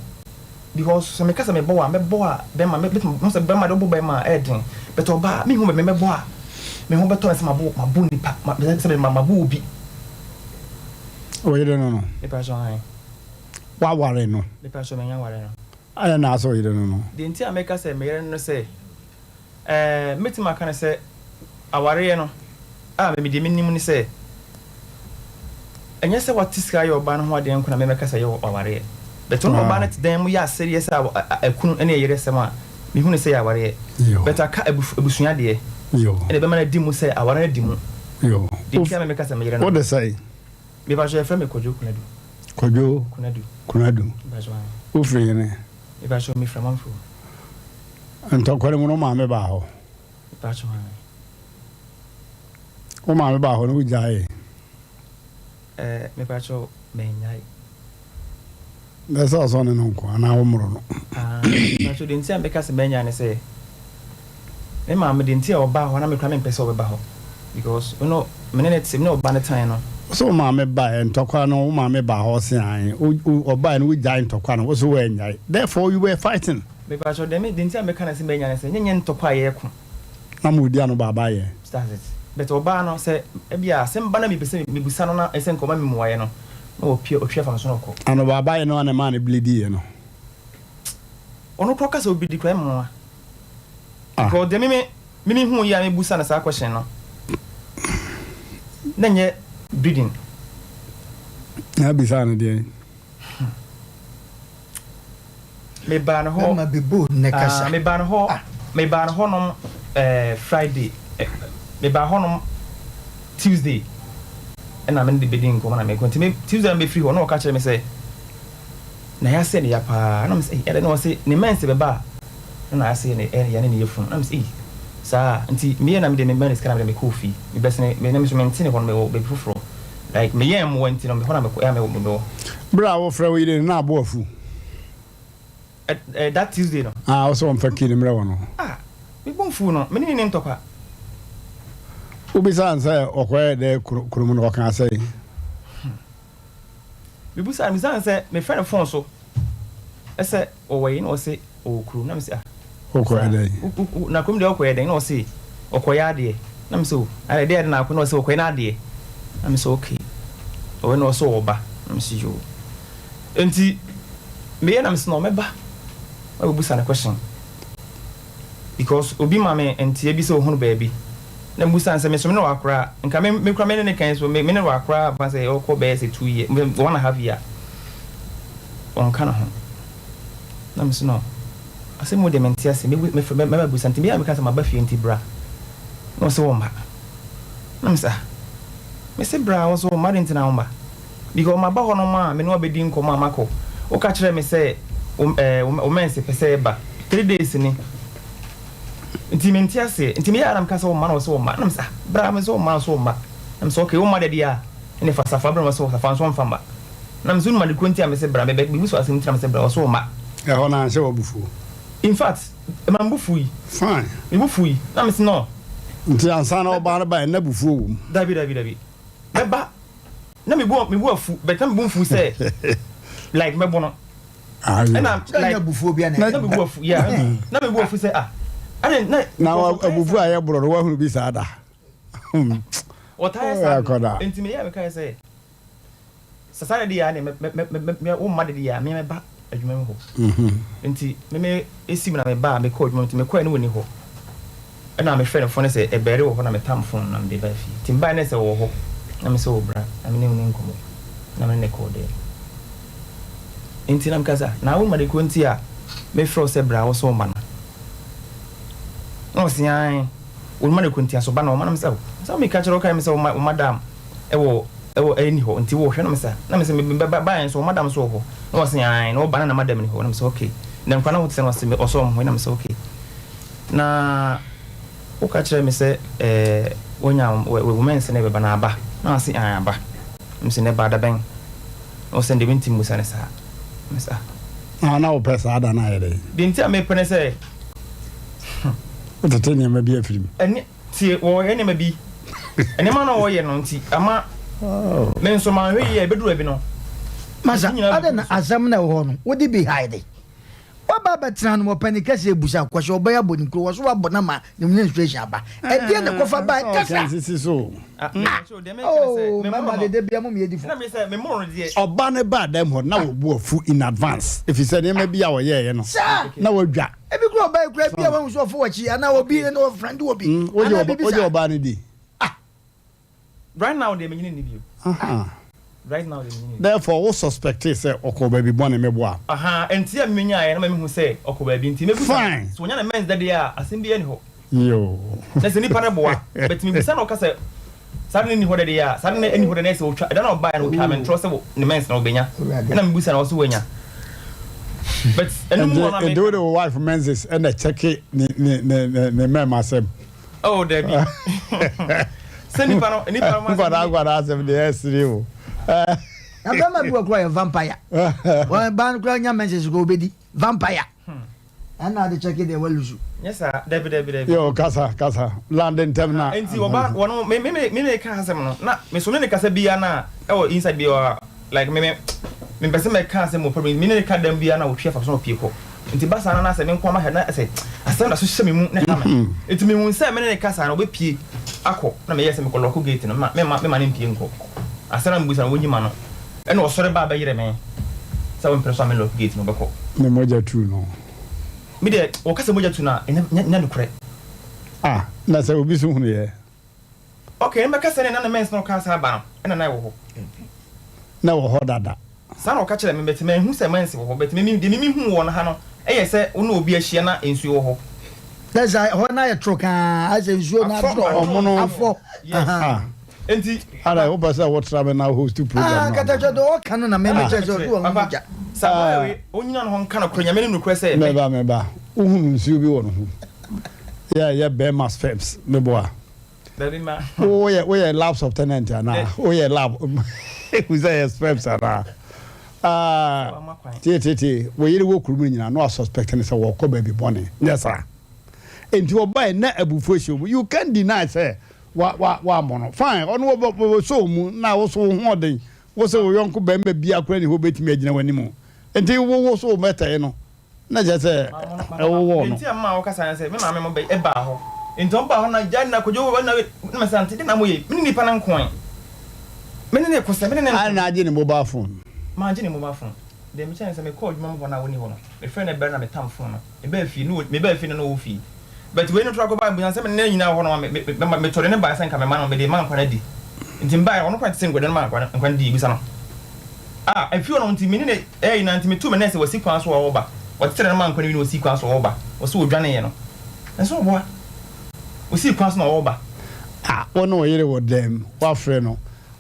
because sɛ meka sɛ mebɔ wo a mɛbɔ a bɛma mɛtumi sɛ bɛma de wobɔ bɛma a ɛyɛ den but ɔbaa mehu bɛ mɛbɔ a me ho bɛtɔ me sɛ mabɔ mabɔ nipa ma sɛ mabɔ obi. Wo yere no no? Mepa kyɛw ae. Waware no? Mepa kyɛw manya ware no. Adɛn na asɛ wo yere no no? Deɛ nti a meka sɛ me yere no no sɛ Ɛɛ, mɛtumi aka no sɛ awareɛ no a me deɛ menim ne sɛ, ɛnyɛ sɛ wate sika ayɛ ɔbaa no ho adeɛ nko na mɛmɛka sɛ ɛyɛ awareɛ. But ɔne ɔbaa no te dan mu yɛ asɛdeɛ sɛ akunu ne ɛyere asɛm a, mehu no sɛ ɛyɛ awareɛ. But aka abusua deɛ, ɛna ɛbɛma no adi mu sɛ awareɛ no adi mu. Deɛ nti a mɛmɛka sɛ me yere no. Wode sɛn? Mepakyɛ yɛfrɛ me Kwadwo Konadu. Kwadwo Konadu. Konadu. Mepakyɛ ae. Wofiri hene? Mepakyɛ mefiri Amanfrom. Ntɔkwa no mu no, wo maame baa hɔ? Mepakyɛw, aane. Wo maame baa hɔ no, wogyaee? Ɛɛ, mepakyɛw, mannyae. Bɛyɛ sɛ ɔsɛ ɔne no nko anaa wommoro no? Ah, mepakyɛw, deɛ nti a meka sɛ mannyae ne sɛ, me maame deɛ nti a ɔbaa hɔ na me koraa mempɛ sɛ ɔbɛba hɔ because me no, me ne no te, me ne ɔba no tan no. Wo sɛ wo maame baeɛ, ntɔkwa no, wo maame baa hɔ ɔse aane, wo, ɔbaeɛ no wogyae ntɔkwa no, wo se woannyae, therefore you were fighting. Mepakyɛw, deɛ me, deɛ nti a meka no sɛ manya ne sɛ, nyɛ nyɛ ntɔkwa a yɛreko. Na mo redi ano baabaa yɛ. That's it. But ɔbaa no, sɛ ebia asɛm ba na mepɛ sɛ mebusa no na ɛsɛ nka ɔma me mmuaeɛ no, na wapue, ɔtwe afa me so na ɔkɔ. Ano baabaa yɛ no ara na ɛmaa no bleediiɛ no. Ɔno koraa ɔka sɛ ɔbleedi koraa, ɛyɛ me nwanwa. Because deɛ me me, me mehu yɛ a mebusa no saa question no, na ɛnyɛ bleeding. Na abisaa no deɛn? Mebaa ne hɔ. Bɛma bi bold ne kasa. Ah, mebaa ne hɔ. Mebaa ne hɔnom eh, Friday. Eh, mebaa hɔnom Tuesday. Ɛna me ne de bedi nkɔmmɔ na mekɔ. Nti me Tuesday na mefiri hɔ na ɔka kyerɛ me sɛ na yɛasɛ ne ya paa. Na mesɛ, ɛdɛ na ɔse ne mɛnse bɛba a na yɛasɛ ne yɛ ne ne yɛfunu. Na mesɛ, ei, saa. Nti meyɛ na mede me mɛnse sika na mede mekɔɔ fie. Mebɛsene, me na me so mente ne hɔ no mewɔ baabi foforɔ. Like meyɛɛ mmoa nti no mehɔ na mekɔ ɛa mewɔ mewɔ. Berɛ a wofrɛ wo yere no na abo afu. Ɛ ɛ that Tuesday no. Ah wo sɛ ɔmfa key no mmerɛ wo no. Ah me bo mfuu no me ne no nni ntɔkwa. Wobisaa no sɛ ɔkɔyɛɛ dɛ kurom no ɔkaa sɛn? Hmm mebusaa no mebisaa no sɛ mefrɛ no phone so sɛ ɔwɔ he na ɔse ɔwɔ kurom na mese ah Wokɔyɛ dɛn? Na kurom deɛ wokɔyɛ dɛn na ɔse ɔkɔyɛ adeɛ na mese o ɛdeɛ ade na akɔ na ɔse ɔkɔyɛ n'adeɛ na mese okay ɔwɔ na ɔse ɔwɔ ba na mese yoo nti meyɛ na mese na ɔmɛba mabɛbusa no question because obi ma me nteɛ bi sɛ ohunu baabi na mbusa no sɛ meso me ne wakora nka me me kora me ne ne kan so me ne wakora fa sɛ ɔkɔ bɛyɛ sɛ 2 year 1.5 year ɔnka ne ho Na me se no, asem wei deɛ mente aseɛ, mɛbu mɛfrɛ mɛ mɛba bisa nti meyɛ a meka sɛ maba fie nti bra. Na ɔse ɔmma. Na me se ah, me se bra a ɔse ɔmma adɛn nti na womma? Because maba hɔ nom a me ne wo abɛdi nkɔmmɔ a makɔ, woka kyerɛɛ me sɛ wo ɛɛ wo mɛnse pɛ sɛ ɛba 3 days ni nti mente aseɛ nti meyɛ a na meka sɛ ɔmma na ɔse ɔmma na me se ah bra me se ɔmma ɔse ɔmma na me se okay womma deɛ deɛ a ɛne fa safoa brɛ me ɔse safoa nso ɔmfa mma. Na me so nim ade koro nti a mese bra, mebɛ mebu so asɛm nti na mese bra, ɔse ɔmma. Ɛhɔ no anhyɛ w'abufuo? In fact, ɛma me bo fui. Fine. Me bo fui, na mese no. Nti ansa na ɔbaa no baeɛ no na abufuo wɔ mu? Dabi, dabi, dabi. Mɛba na me bo me bo afu but na me bo nfu sɛ like mɛbɔ no. Ɛna like abufuo bi na me bo afu yeah na me bo afu sɛ ah ɛna na. Na abufuo a yɛ borɔ no wahunu bi saa da. Ɔtaa yɛ saa nti me yɛ me ka yɛ sɛ. Sɛ saa de deɛ a, ɛnneɛ mɛ, mɛ, mɛ, mɛ, wo mma de deɛ a, me mɛba adwuma mu hɔ. Nti me me esi mu na meba a, mekɔɔ adwuma mu nti mekɔɛ no wɔnni hɔ. Ɛna mefrɛ no fon no sɛ ɛbɛre wɔ hɔ na metam fon na mede baa fie. Nti mebaeɛ no sɛ ɔwɔ hɔ na me sɛ o bra na me ne wo ni nkɔmmɔ na me ne no kɔɔ dɛm. Nti na meka sɛ ah, na wo mma de kuro nti a mefrɛ wo sɛ bra wo sɛ wo mma no. Na ɔse ae, wo mma de kuro nti aso ba na ɔma na me sɛ o, sɛ meka kyerɛ wo kae me sɛ wo mma, wo madam ɛwɔ ɛwɔ ɛni hɔ nti wo hwɛ na me sɛ na me sɛ me ba baeɛ nso madam nso wɔ hɔ na ɔse ae na ɔba na na madam ni hɔ na me sɛ okay na nkwa na ho te sɛ na ɔse ɔsɔ ɔmo ho na me sɛ okay na woka kyerɛ me sɛ ɛɛ wonya wo mɛnse na ɛbɛba na aba na ɔse ae aba na me sɛ na ɛba da bɛn na ɔsɛ deɛ menti mmusa ne saa me sɛ ah na wopɛ saa da no ayɛ dɛn deɛ nti a mepɛ ne sɛ wotete nneɛma bi afiri mu ɛne Tie, wɔyɛ nneɛma bi. Nneɛma no a wɔyɛ no nti, ama me nso manhwɛ yie a, ɛbɛduru baabi no. Masa, adɛn na asɛm no a ɛwɔ hɔ no, wode bi hide? Woaba abɛtena no, wɔpɛ ne kɛseɛ abusa kɔhyɛ ɔbaa yi abɔ ne kuro, wɔ so woabɔ no ama ne menstruation aba. Ɛdeɛn na ɛkɔfa bae? Kasa! Ah, oh, mmarima de da bia mo mmiɛ di fo. Ɔba no baa dɛm hɔ na wɔbu afu in advance, ɛfiri sɛ nneɛma bi a wɔyɛeɛ no, na wadwa. Ebi kura ɔbaa yi kura bi a wahu sɛ ɔfo w'akyi anaa obi na ɔfrɛnde wɔ bi. Mm, wogye ɔba wogye ɔbaa no di. Ah. Right now deɛ menyini nni bio. Right now deɛ menyini. Therefore wo suspect sɛ ɔkɔ baabi bɔne meboa. Aha, nti a menyaeɛ na ma mehu sɛ ɔkɔ baabi nti mɛbusa. Fine. So onya ne mens dɛdeɛ a asɛm biara ni hɔ. Yoo. Na sɛ nipa no boa, but mebisa na ɔka sɛ saa de no nni hɔ dɛdeɛ a, saa de no nni hɔ dɛ na ɛsɛ ɔtwa, ɛda na ɔbaeɛ no ɔtwaa me ntorɔ sɛ ne mens na ɔbɛnya, ɛna mebisa na ɔse wanya. But ɛno mu hɔ na meka. Nti wode wo wife menses ɛna kyɛke ne ne ne ne ne mɛma asɛm. Oh dabi. Sɛ nipa no nipa no ma. Nkwadaa nkwadaa asɛm deɛ ɛsere o. Na bɛrima bi wɔ kora yɛ vampire. Wɔn ba no kora nya menses kora obedi vampire. Ɛna ade kyɛke deɛ walusu. Nyɛ saa, dabi dabi dabi. Yo, kasa kasa, lande ntɛm na. Nti ɔba wɔn me me me me ka asɛm no na me so me ne kasa bia na ɛwɔ inside bi wɔ like me me me mpɛ sɛ mɛ ka asɛm wɔ problem me ne ka dɛm bia na wɔtwi afa so na ɔpie kɔ nti ba saa na na sɛ me nko ama hɛ na sɛ asɛm na so hyɛ me mu na ha me nti me hu sɛ me ne kasa na ɔbɛpie akɔ na me yɛ sɛ me kɔ lɔko gate no ma me ma me ma ne mpie nkɔ asɛm na me busa no wɔnyi ma no Ɛna ɔsɔre baa bɛyerɛ me sɛ wompene so a me lock gate no wobɛkɔ. Ne mogya tu no. Me deɛ wɔka sɛ mogya tu no a ɛnyɛ nyɛ nokorɛ. Ah na sɛ obi so hunu yɛ. Ok mɛka sɛ ne na ne mens na ɔkaa saa ba no ɛna na ɛwɔ hɔ. Na ɛwɔ hɔ dada. Saa na ɔka kyerɛɛ me but manhu sɛ mens wɔ hɔ but me deɛ me mehuu wɔ no ha no ɛyɛ sɛ wo ne obi ahyia na nsuo wɔ hɔ. That's ɛhɔ no ayɛ toro kaa ayɛ sɛ nsuo no atorɔ afɔ. Yes. Enti. Ara wopɛ sɛ wotra me na host program no. Ah, katakye do ɔka no na me me kyerɛ sɛ ɔso wɔ ho mogya. Sɛ abaayewa wei onyina ne ho nka nokorɛ Nyame nim nokorɛ sɛ me. Meba meba wohunu nsuo bi wɔ ne ho yɛ yɛ bɛɛma sperms meboa. Dabi ma. Woyɛ woyɛ lab subtenant anaa woyɛ lab ehu sɛ yɛ sperms anaa. Ah, tie tie tie wo yere wɔ kurom no nyinaa na wa suspect ne sɛ wɔkɔ baabi bɔne nyɛ saa. Enti ɔbae na abufuo hyɛ mu you can't deny sɛ Wa wa wammɔ no. Fine, ɔno wɔ wɔ wɔ mu na wo so wo ho ɔden. Wo sɛ wo yɔnko barima biara koraa ni hɔ obetumi agyina w'anim. Nti wo wo so wo mɛtɛe no na kyerɛ sɛ ɛwowɔɔ no. Nti a mema wo kasa ne sɛ me maame mo bɛ ɛbaa hɔ. Nti wɔn baa hɔ na gya na kodwo wɔ na na mɛ sɛ ante de na mo yɛ me ne nipa no nko ɛ. Me ne ne ko sɛ me ne ne nko. Adɛn na agye ne mobile phone? Mangye ne mobile phone. Deɛ mekyerɛ ne sɛ mekɔɔ adwuma mu hɔ no a ɔnni hɔ no, mefrɛɛ no ɛbɛrɛ na metam phone no. Mebaa fie no mebaa fie no na ɔwɔ fie. But wei no tora kɔbae bisa sɛ me ne nyinaa wɔ hɔ no ma me me me tɔre ne bae sɛ nka me ma no mede ma nkwa no adi nti me bae ɔno koraa te sɛ nkwa no ma nkwa no nkwa no di bisa no ah ɛfiri hɔ no nti me ne ne ɛyɛ nyinaa nti me tu me nɛɛsɛ wasi kwan so a ɔreba wɔtetere no ma nkwa no wi na ɔsi kwan so ɔreba ɔsɛ ɔdwaneeɛ no nso ɔboa ɔsii kwan so na ɔreba. Ah wo ne wo yere wɔ dɛm wafrɛ no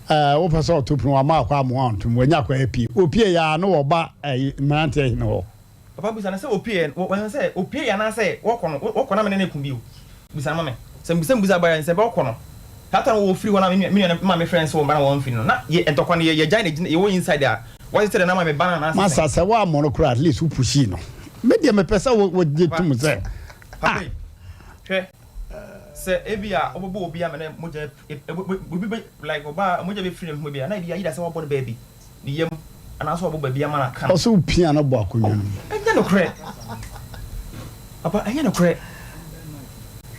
eh wopɛ sɛ ɔto pono wama akɔ amoa ɔntom wanya akɔ apue opie yɛ a na wɔba ɛyi mmeranteɛ hene hɔ. Papa bisa no sɛ opie ɛ, wɔn sɛ opie yɛ anaasɛ wɔkɔ no, wɔkɔ na me ne no ko bio. Bisa no ma me. Sɛ mebisa mebisa aba yɛ sɛ bɛkɔ no. Saa time no wɔfiri hɔ na me nua me nua no maame frɛ no sɛ wɔmma na wɔmfiri no. Na yɛ ntɔkwa no yɛ yɛgyae na gyina yɛwɔ inside a wɔtete dɛ na ama me ba no anaasɛ Masa sɛn. sɛ woammɔ no koraa at least wo pushii no. Me deɛ mepɛ sɛ wo wogye Papa tom sɛ papa ah. yi hwɛ. Sɛ ebi a wobɛbɔ obi ama na mogya obi bɛ like ɔbaa mogya bɛfiri ne ho bi a na ebi ayida sɛ wabɔ no baabi ne yam anaasɛ wabɔ baabi ama no aka no. Ɔsɛ wopia no bɔ akonnwa no mu. Ɛnyɛ nokorɛ papa ɛnyɛ nokorɛ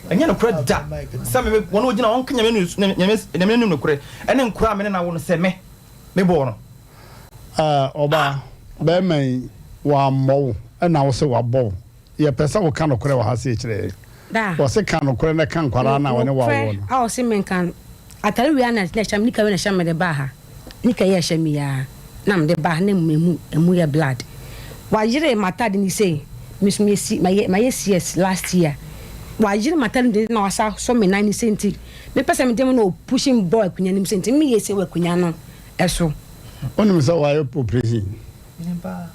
ɛnyɛ nokorɛ da sɛ me wɔn ogyina wɔn ka nyame nyame nyame anim nokorɛ ɛne nkora a me ne na wo no sɛ me me bɔɔ no. Ɛɛ ɔbaa bɛrima yi wammɔ wo ɛna wo sɛ wabɔ wo Yɛpɛ sɛ woka nokorɛ wɔ ha sei kyerɛ yɛn. Da. Wɔse ka nokorɛ na ka nkwadaa no a wɔne wo awoɔ no. Nokorɛ a ɔse menka no, atare wei ara na ɛhyɛ me, nika wei na ɛhyɛ me mede baa ha. Nika yi a ɛhyɛ me yi ara na mede baa ha na emu emu yɛ blood. Wayere m'atade no sei, me nso meyɛ si mayɛ mayɛ CS last year. Wayere m'atade no denden na wasa asɔ me nan no sei nti mepɛ sɛ mede mu na ɔpushi me bɔ akonnwa no mu sei nti meyɛ sei wɔ akonnwa no so. Wonim sɛ wayɛ operation? Menim paa.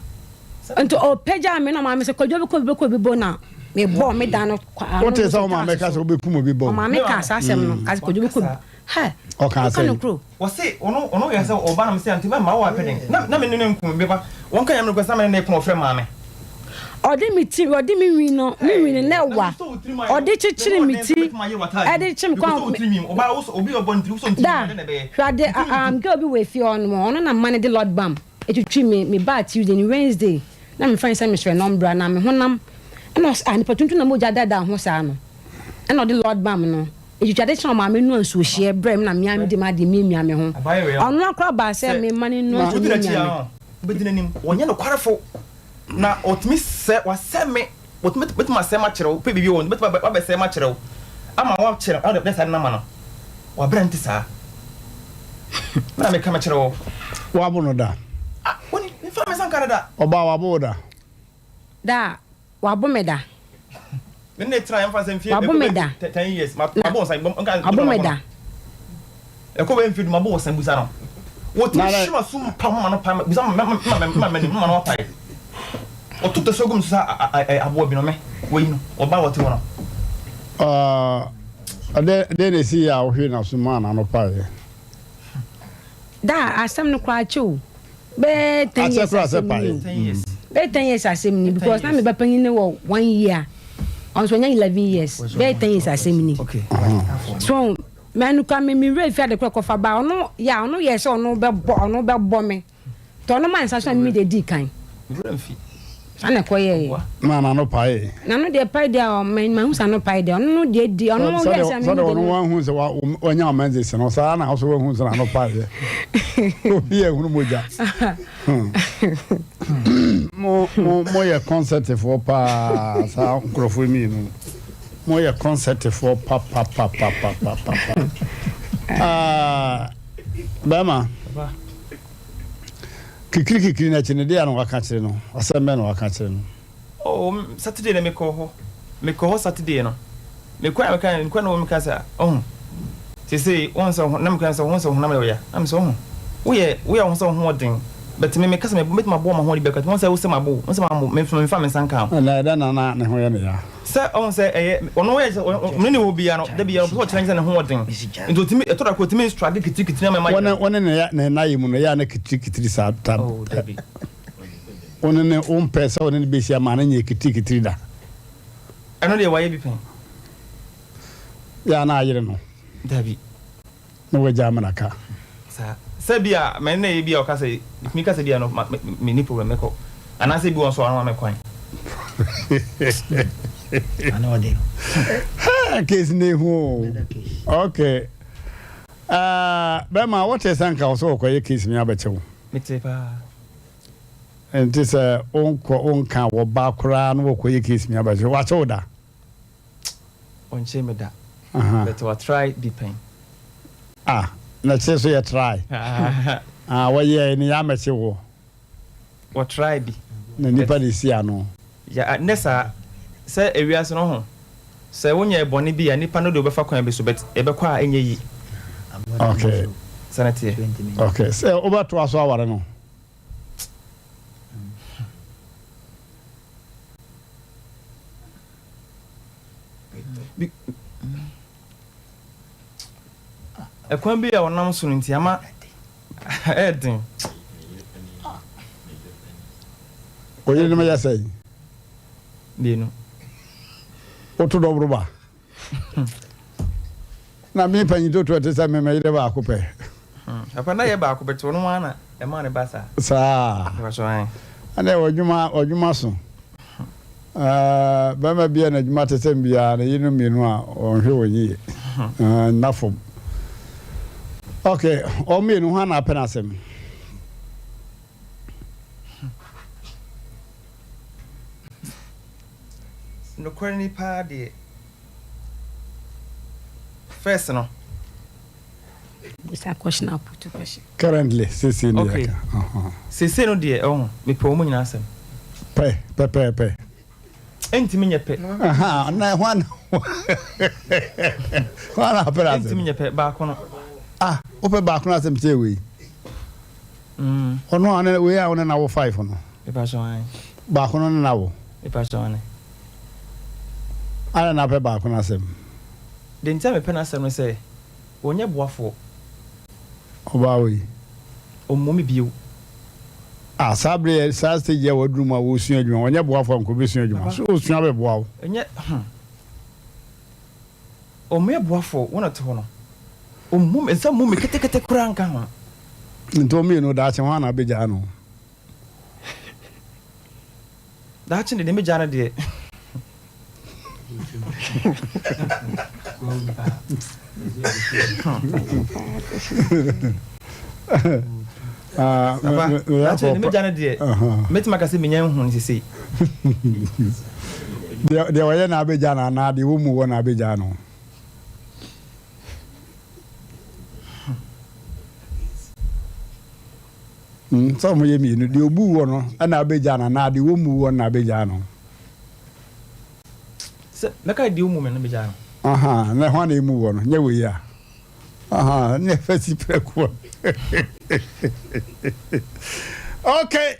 Nti ɔpagyaa me na ɔmaa me sɛ kwadwo bɛkɔ bi bɛkɔ bi bɔ na mebɔɔ me dan no kwa ano Wote sɛ wo maame ka sɛ wobɛkum obi bɔ o. Ɔmaame kaa saa asɛm no ka sɛ kwadwo bɛkɔ bi hɛ Ɔkaa woka sɛn? no kuro. Wɔse ɔno ɔno yɛ sɛ ɔba na mese ante mɛma wo apɛ den na na me ne no nko bɛba wɔn ka nyame nokorɛ sɛ na me ne no ko ɔfrɛ maame. Ɔde me ti ɔde me nwi no me nwi no na ɛwa ɔde kyekyere me ti ɛde kye me kwan da hwɛ ade um girl bi wɔ efie hɔ nom ɔno na mma no de lord bam. Etwitwi me, me baa Tuesday ne Wednesday na me frɛ no sɛ mesrɛ no ɔmbra na me honam ɛna ɔse ah nipa tuntum na mogya daadaa ho saa no ɛna ɔde Lord balm no etwitwi ade kyerɛ ɔmaa me noa nsuohyeɛ brɛ me na me ara mede m'adeɛ miamia me ho ɔno ara koraa baa sɛ me mma no nnoa nsuo miamia me. Wobɛdi n'anim, ɔnyɛ nokwarefo na ɔtumi sɛ wasɛ me Wɔtumi bɛtumi asɛe m'akyerɛ wo, pɛ biribi wɔ hɔ, bɛtumi abɛsɛe m'akyerɛ wo ama woakyerɛ, ɔde bɛ saa de no ama no. W'abrɛ nte saa. Me na meka mekyerɛ wo. W'abo no da. Ah, woni, mefa me nsa nka no da. Ɔbaa w'abo wo da. Da, w'abo me da. Me ne tena yɛmfa sɛ mfie W'abo me da. 10 years, ma mabo nsa, nka W'abo me da. Ɛkɔ bɛyɛ mfe du mabɔ wɔ sɛn busa no. Wɔtumi hye m'aso mu pa moma no pae busa ma ma m'anim moma no apae. Wɔto tɛsɛ gu me so sɛ aboa bi no me wɔyi no ɔbaa wɔte hɔ no. Dɛn na ɛsii a wohwee n'aso mu a n'ano paeɛ? Da asɛm no koraa kyɛ o. Bɛyɛ ten years asɛm ni o. Bɛyɛ 10 years asɛm ni because na me ba panyin no wɔ one year. Ɔno nso ɔnya 11 years. Bɛyɛ 10 years asɛm ni. So Mɛ no kura me me werɛ fi ade korɔ kɔfa ba ɔno ya ɔno yɛ sɛ ɔno bɛbɔ ɔno bɛbɔ me tɔ ɔno ma nsa so na me de di kan saa na ɛkɔ yɛ yɛ. Na n'ano pae. N'ano deɛ pae deɛ ɔ mɛ ma hu sɛ ano pae deɛ ɔno no deɛ di ɔno yɛ sɛ me de. Sɛdeɛ ɔno wahu sɛ wa wanya ɔmɛnze no saa na ɔso wahu sɛ n'ano pae yɛ obi yɛ hunu mogya. Mo mo mo yɛ kɔnsɛtefoɔ paa saa nkurɔfoɔ mmienu. Mo yɛ kɔnsɛtefoɔ papapapapapapa. Ah, bɛrima. Kikiri kikiri n'akyi no deɛ na waka kyerɛ no. Asɛm bɛn na waka kyerɛ no? Oh, Saturday na mekɔ hɔ. Mekɔ hɔ Saturday no. Mekɔ a meka mekɔ na wɔn ka sɛ, ɔho. Sesei, wɔn sɛ na meka sɛ wɔn sɛ honam yɛ ɔya. Na mesɛ ɔho. Woyɛ woyɛ ho sɛ ho ɔden. But me meka sɛ mɛtumi aboa ma ho ɔde bɛka. Wɔn sɛ wosɛ mabo. Wɔn sɛ mabo. Memfa memfa me nsa nka ho. Na ɛdɛn na na ne ho yɛ ne ya? Sɛ ɔhu sɛ ɛyɛ ɔno yɛ sɛ ɔne ne wɔ biara no da biara ɔpɛ sɛ ɔkyerɛ sɛ ne ho wɔ den nti ɔtumi ɛtɔ da koro ɔtumi struggle kitirikitiri ama ɛma yɛ. Wɔne ne ya ne nna yɛ mu no yɛ a na kitirikitiri saa ta. Oh dabi. Wɔne ne wompɛ sɛ wɔne ne bɛhyia ma no nyɛ kitirikitiri da. Ɛno deɛ wayɛ bi pɛn. Yɛ a na ayere no. Dabi. Na wagya amena ka. Saa. Sɛ bi a mɛ na ebi a ɔka sɛ metumi ka sɛ bi a no ma me ni problem mɛkɔ anaasɛ ebi wɔ nso a ɔno ma me kwan. Ano ɔde. Hey, case ne hu o. Okay. Uh, bɛma wote sɛ nka wo sɛ wɔkɔyɛ case mi abɛkyɛ wo. Mete paa. Nti sɛ wonkɔ wonka wɔba koraa na wɔkɔyɛ case mi abɛkyɛ wo. Wakyɛ wo da? Ɔnkyee me da but wa try bi pɛn. Ah na kye so yɛ try ah wɔyɛɛ ne yɛ amɛkye wo. Wɔ try bi. Na nipa de si ano. Ya nɛ saa sɛ ewiase no ho sɛ wo nyɛɛ bɔne bi a nipa no de wo bɛfa kwan bi so but ɛbɛkɔ a ɛnyɛ yi. Okay. Saa na ɛteɛ. Okay sɛ wobɛtoa so aware no. Ɛkwan bi a ɔnam so no nti ama ɛyɛ den. Wo yerenom yɛ sɛn? Mmienu. Woto dɔboroba? Na me panyin toto ɛte sɛ me me yere baako pɛ. Hmm, papa na yɛ baako bɛte ɔno ara na ɛmaa ne ba saa. Saa. Ɛnna ɔdwuma ɔdwuma so. Ɛɛ bɛrima bi a n'adwuma te sɛ biara ne yerenom mmienu a ɔnhwɛ wɔn yie. Ɛɛ nna fam. Okay, wɔn mmienu hwan na apɛ n'asɛm? Nokorɛ ni paa deɛ, first no. Bisa question a put question. Currently, sese ni okay. yɛka. Uh-huh. Sese no deɛ ɛwɔ mepɛ wɔn nyinaa asɛm. Pɛ pɛpɛɛpɛ. Ɛntumi nyɛ pɛ. Aha, na hwan hwan na apɛ asɛm. Ɛntumi nyɛ pɛ baako no. Ah, wopɛ baako no asɛm kyɛ wei. Mm. Ɔno a ne wei a ɔne na wo five no. Baako no ne na wo. Adɛn na wopɛ baako no asɛm? Deɛ nti a mepɛ n'asɛm ne sɛ, ɔnyɛ boafoɔ. Ɔbaa wei. Ɔmmɔ me bio. Ah, saa bere yɛ saa stage a waduru mu a wɔresua adwuma, ɔnyɛ boafoɔ a nka ɔbɛsua adwuma. So ɔsua bɛboa wo? Ɛnyɛ, hmm. Ɔmmɔ boafoɔ, wo na te hɔ no. Ɔmmɔ me, nsa mmɔ me ketekete koraa nka ho. Nti wɔn mmienu daakye hwan na abɛgyaa no? Daakye deɛ, deɛ mɛgyaa no deɛ. Papa, daakye deɛ mɛgya no deɛ, mɛtumi aka sɛ menya nhu no sesei. Deɛ ɔyɛ na abɛgya no anaa deɛ wɔmmu wɔ na abɛgya no? Hmm, sɛ wɔyɛ mmienu, deɛ ɔbu wɔ no na abɛgya no anaa deɛ wɔmmu wɔ no na abɛgya no? Sɛ mɛka deɛ ɔmmu me no bɛgya no. Aha, na hwan na ɛmu wɔ no? Nyɛ wei a. Aha, ne ɛfɛ si prɛko. Okay,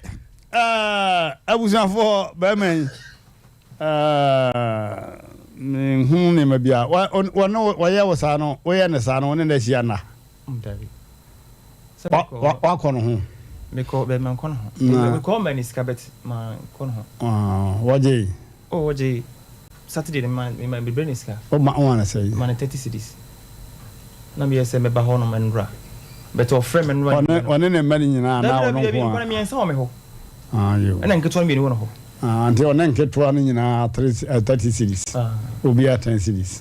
uh, abusuafoɔ bɛrima yi, uh, menhu nneɛma bi a wɔne wɔyɛ wo saa no, woyɛ ne saa no, wo ne no ahyia nna? Dabi. Wakɔ no ho? Mekɔ bɛ mankɔ no ho. Mekɔ ma ne sika bɛt mankɔ no ho. Wɔgye? Oh wɔgye Saturday no ma ma mebrɛ ne sika. O ma wɔn sɛ yi? Ma ne 30 cedis. Na meyɛ sɛ mɛba hɔ nom nnora. But ɔfrɛ me nnora. Ɔne ɔne ne mma no nyinaa anaa ɔno nko a? Dabi dabi nkwadaa mmiɛnsa wɔ me hɔ. Ah yo. Ɛna nketewa no mmienu wɔ ne hɔ. Ah nti ɔne nketewa no nyinaa 30 cedis. Obiara 10 cedis.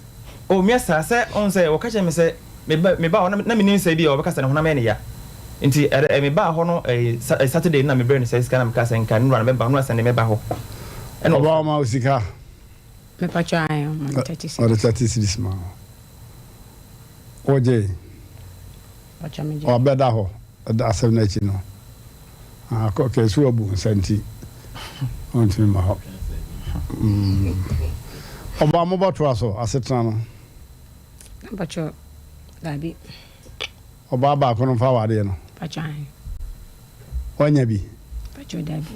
Oh mia saa sɛ ɔhu sɛ wɔka kyerɛ me sɛ meba mebaa hɔ na menim sɛ ebia ɔbɛka sɛ ne honam yɛ ne ya nti ɛrɛ ɛ mebaa hɔ no ɛɛ sa ɛ Saturday no na mebrɛ no saa sika na mekaa sɛ nka nnora no mɛba nnora Sunday mɛba hɔ ɛna Ɔbaa ɔma wo sika? Mepatwɔ ae ɔma me 30 cedis. Ɔde 30 cedis ma wo. Wogyee? Mpakyɛ megye. Ɔbɛda hɔ ɛda asɛm no akyi no ah okay so wabu nsa nti ɔntumi ma hɔ. Mm. Ɔbaa mobɔtoa so asetena no. Mpakyɛ daabi. Ɔbaa baako no mfa awadeɛ no. Mpakyɛ ahe. Wanya bi. Mpakyɛ daabi.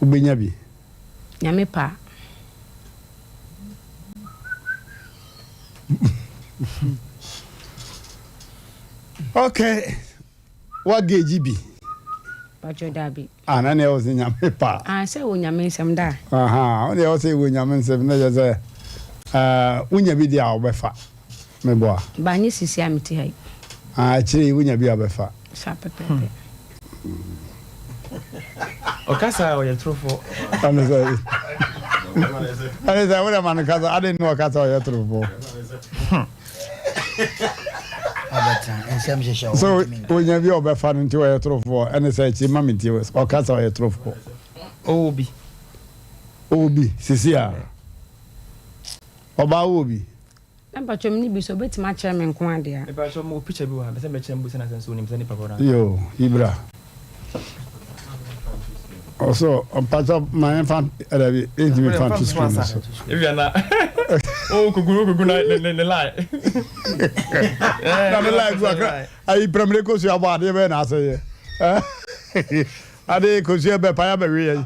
Wobɛnya bi. Nyame pɛ a. Okay. Wa gauge bi. Mpakyɛ daabi. Ah, na nea ɔsɛ nyame pa. Ah, sɛ wɔ nyame nsɛm da. Aha, wo nea ɔsɛ wɔ nyame nsɛm na yɛ sɛ eh, wonya bi deɛ a wobɛfa. Meboa. Ba nye sisi a mete ha yi. Ah, akyire yi wonya bi a wobɛfa. Sa pɛpɛɛpɛ. Ɔkasa a ɔyɛ torofoɔ. Ɛne sɛ ɛne sɛ wode ma no kasa ade ne ɔkasa ɔyɛ torofoɔ. So onya bi a ɔbɛfa no nti ɔyɛ torofoɔ ɛne sɛ akyi ma mentie ɔka sɛ ɔyɛ torofoɔ. Ɔwɔ bi. Ɔwɔ bi sisi a ɔbaa wɔ bi. Na mpakyɛw menni bi so obetumi akyerɛ me nko ara deɛ a. Mepakyɛw mewɔ picture bi wɔ ha mepɛ sɛ mekyerɛ mebisa no asɛm sɛ onim saa nipa korɔ no anaa. Yoo Ibra. Ɔsɛ mpakyɛw ma yɛn fa ɛdabi yɛntumi fa nto screen no so. Ebia na o kogu o kogu na ne ne line. Na ne line gu akra ayi pɛrɛmire kosua bɔ adeɛ bɛyɛ na asɛ yɛ adeɛ kosua bɛ pa ya bɛ wi yɛ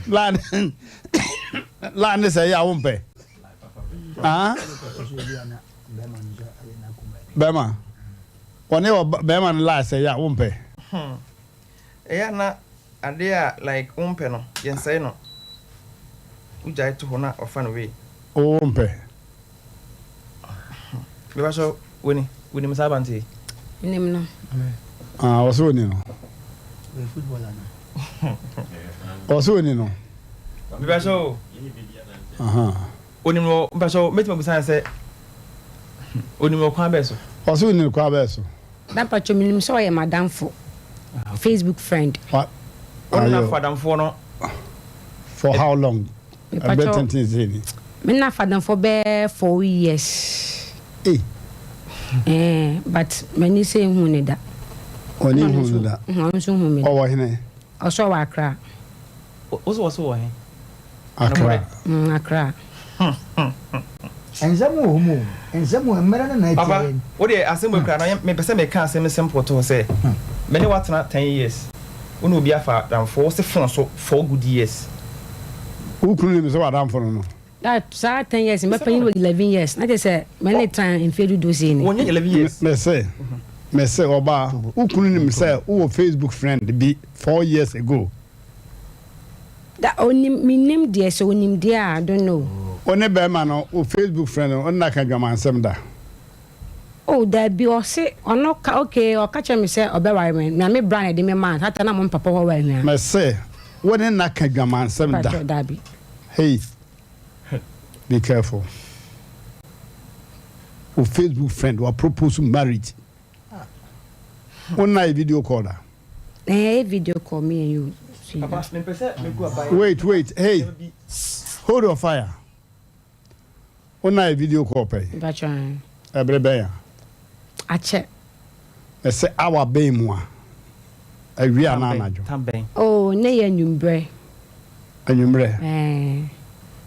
line line ne sɛ yɛ awo mpɛ ah bɛma. Wɔne ɔba bɛɛma no lie sɛ ya wompɛ. Hmm ɛyɛ a na adeɛ a like wompɛ no yɛnsɛe no wogyae to hɔ na wafa no wei. Wo wompɛ. Mepa kyɛw, woni, wonim saa abante yi? Menim no. Ah, ɔsɛ oni no. Ɔsɛ oni no. Mepa kyɛw o. Onim no, mepa kyɛw, mɛtumi abusa no sɛ, onim no kwan bɛɛ so? Ɔsɛ oni no kwan bɛɛ so. Mepa kyɛw, menim sɛ ɔyɛ m'adamfo, Facebook friend. Ɔne n'afo adamfoɔ no. For how long? Ɛbɛ tenten sɛ ni. Me na fadamfo bɛɛ 4 years. Ei. Eh, but m'ani sɛ nhu ne da. Ɔni hu no da. Ɔno nso hu me. Ɔwɔ hene. Ɔsɔ wɔ Accra. Ɔsɔ wɔ so wɔ he? Accra. Accra. Nsɛm wɔ hɔ mu o, nsɛm wɔ mmerɛ no na ɛteɛ Papa, yɛn. wo deɛ asɛm wei koraa no mepɛ sɛ meka asɛm simple to hɔ sɛ, me ne wo atena ten years, wo ne obi afa adamfoɔ, wo se phone so four good years. Wo kunu nim sɛ w'adamfo no no? That saa ten years mɛpɛ yi wɔ 11 years na kyerɛ sɛ me ne tena mfeɛ dudu sei ni. Wɔnyɛ 11 years. Mese, mese ɔbaa, wo kunu nim sɛ wowɔ Facebook friend bi 4 years ago? Da onim menim deɛ sɛ onim deɛ a I don't know. Wo ne bɛɛma no wo Facebook friend no wo ne no aka adwamansɛm da? Oh dabi ɔse ɔno ka okay ɔka kyerɛ me sɛ ɔbɛware me na me bra na ɛde me maa no that time na mo papa hɔ wɔ ahwia. Mese wo ne no aka adwamansɛm da? Mpakyɛw dabi. Hey be careful wo Facebook friend wa propose marriage wo ne no ayɛ video call da? Ɛɛ yɛ video call me and you. Papa mempɛ sɛ megu aban. Wait wait hey hold your fire wo na yɛ video call pɛn. Mpatsɔ ɛn. Ɛbere bɛn a. Akyɛ. Ɛsɛ hour bɛn mu a. Awia anaa anadwo. Oh ne yɛ anwumbrɛ. Anwummerɛ. Ɛɛ.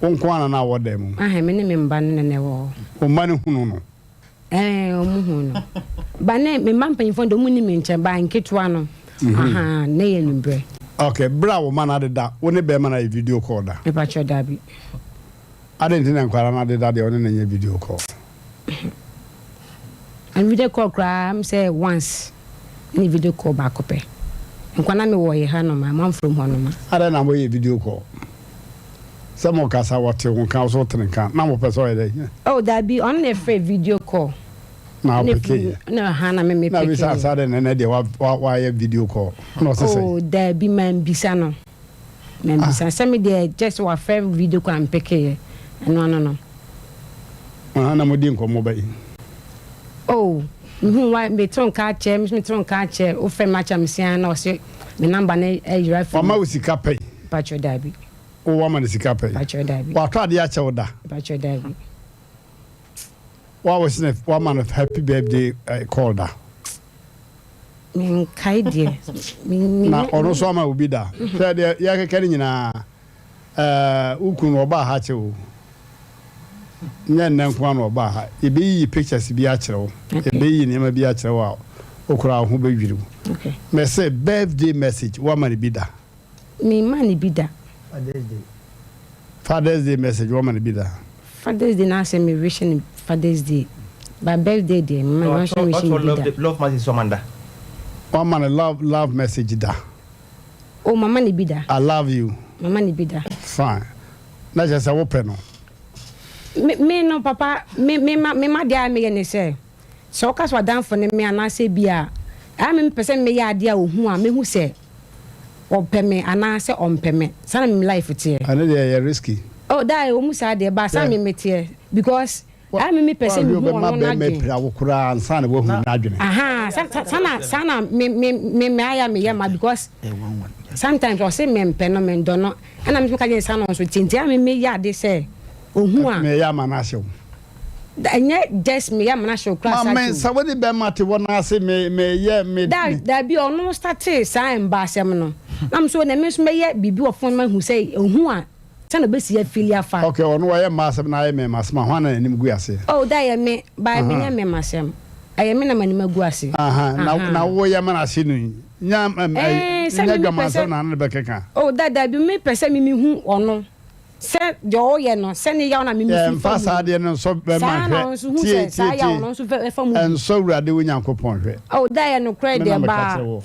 Wo nko ara na na wɔ dan mu. Ahan me ne me mba no na na ɛwɔ hɔ. Wo mma no hunu no. Ɛɛ ɔmo hu no. Ba ne me mma mpanyinfoɔ no deɛ ɔmo nni me nkyɛn ba nketewa no ahaa ne yɛ anwummerɛ. Ok berɛ a wo mma no adeda wo ne bɛɛma no ayɛ video call da? Mepakyɛw dabi. Adɛn nti na nkwadaa no adeda deɛ wo ne no nyɛ video call? And video call koraa m sɛ once ne video call baako pɛ. Nkwa na me wɔ yɛ ha nom a manfrom hɔ nom a. Adɛn na moyɛ video call? Sɛ mo kasa wɔte wo nka wo so wote ne nka na mopɛ sɛ ɔyɛ dɛn? Oh dabi ɔno na ɛfrɛ video call. Na ɔpeke yɛ. Na ha na me me peke yɛ. Na bisa sɛ adɛn na ɛnɛ deɛ wayɛ video call na ɔse sɛn? Oh dabi mambisa no mambisa sɛ me deɛ just wafrɛ video call a me peke yɛ ɛno ano no. Aha na modi nkɔmmɔ bɛn? Oh mehu wa meto nka akyɛ me nso meto nka akyɛ wofrɛ me akyɛ a mese aane na ɔse me number no ayera firi Wama wo sika pɛn? Mpakyɛw daabi. Wo wama no sika pɛn? Mpakyɛw daabi. Watɔ adeɛ akyɛ wo da? Mpakyɛw daabi. Wa wish no wama no happy birthday call da? Menkae deɛ. Na ɔno nso ama obi da? Hwɛ deɛ yɛkeka no nyinaa. Ɛɛ wo kunu no ɔbaa ha kyɛ o. Nyɛ nnɛ nko ara na ɔbaa ha. Yɛbɛyiyi pictures bi akyerɛ wo. Yɛbɛyiyi nneɛma bi akyerɛ wo a wo koraa wo ho bɛdwiri wo. Mese birthday message woama no bi da? Memmaa no bi da. Father's Day. Father's Day message woama no bi da? Father's Day no asɛ me wish no Father's Day but birthday deɛ memma no nso wish no bi da. Love message nso wama no da? Woama no love love message da? Oh mama no bi da. I love you. Mama no bi da. Fine. Na kyerɛ sɛ wopɛ no. Me me no papa me me ma me ma deɛ a meyɛ ne sɛ sɛ woka sɛ w'adamfo ne me anaasɛ bi a ɛyɛ a me mepɛ sɛ meyɛ adeɛ a ohu a mehu sɛ ɔpɛ me anaasɛ ɔmpɛ me saa na me life teɛ. Ɛno deɛ ɛyɛ risky. Oh daa ɛwɔ mu saa deɛ but saa na me meteɛ because Ɛyɛ a me mepɛ sɛ mehu ɔno n'adwene. Bɛma apira wo koraa ansa na woahu n'adwene. Ahaa sa na saa na me me me me ayɛ a meyɛ ma because sometimes ɔse mempɛ no mendɔ no ɛna me nso meka kyerɛ no saa na ɔno nso te nti ɛyɛ a me meyɛ ade sɛ ohu a. Meyɛ ama no ahye wo. Ɛnyɛ just meyɛ ama no ahye wo koraa saa Mame sɛ wode bɛma te hɔ na ase me meyɛ me. Da dabi ɔno startee saa mba asɛm no na me nso na me nso mɛyɛ biribi wɔ phone mahu sɛ ohu a. Sɛ na obesi afili afa. Ok ɔno wayɛ mmaa asɛm na ayɛ mɛɛma asɛm a hwan na n'anim gu aseɛ? Oh da ɛyɛ me but menyɛ mɛɛma asɛm ɛyɛ me na m'anim agu ase. Aha na na wo yɛ ma n'ase no yi nya ɛm ɛɛ sɛ nya me mepɛ dwaman sɛ asɛm na ne bɛkeka. Oh da dabi me pɛ sɛ me me hu ɔno sɛ deɛ ɔyɛ no sɛ ne yaw na me me Yɛ fi fa nfa mu saa no adeɛ no nsɔ bɛɛma saa na hwɛ ɔno nso hu tie sɛ tie saa yaw tie no nso fɛ ɛfa mu bi. ɛnsɔ awurade wo Nyankopɔn hwɛ. Oh da ɛyɛ nokorɛ Me na deɛ meka baa. kyerɛ wo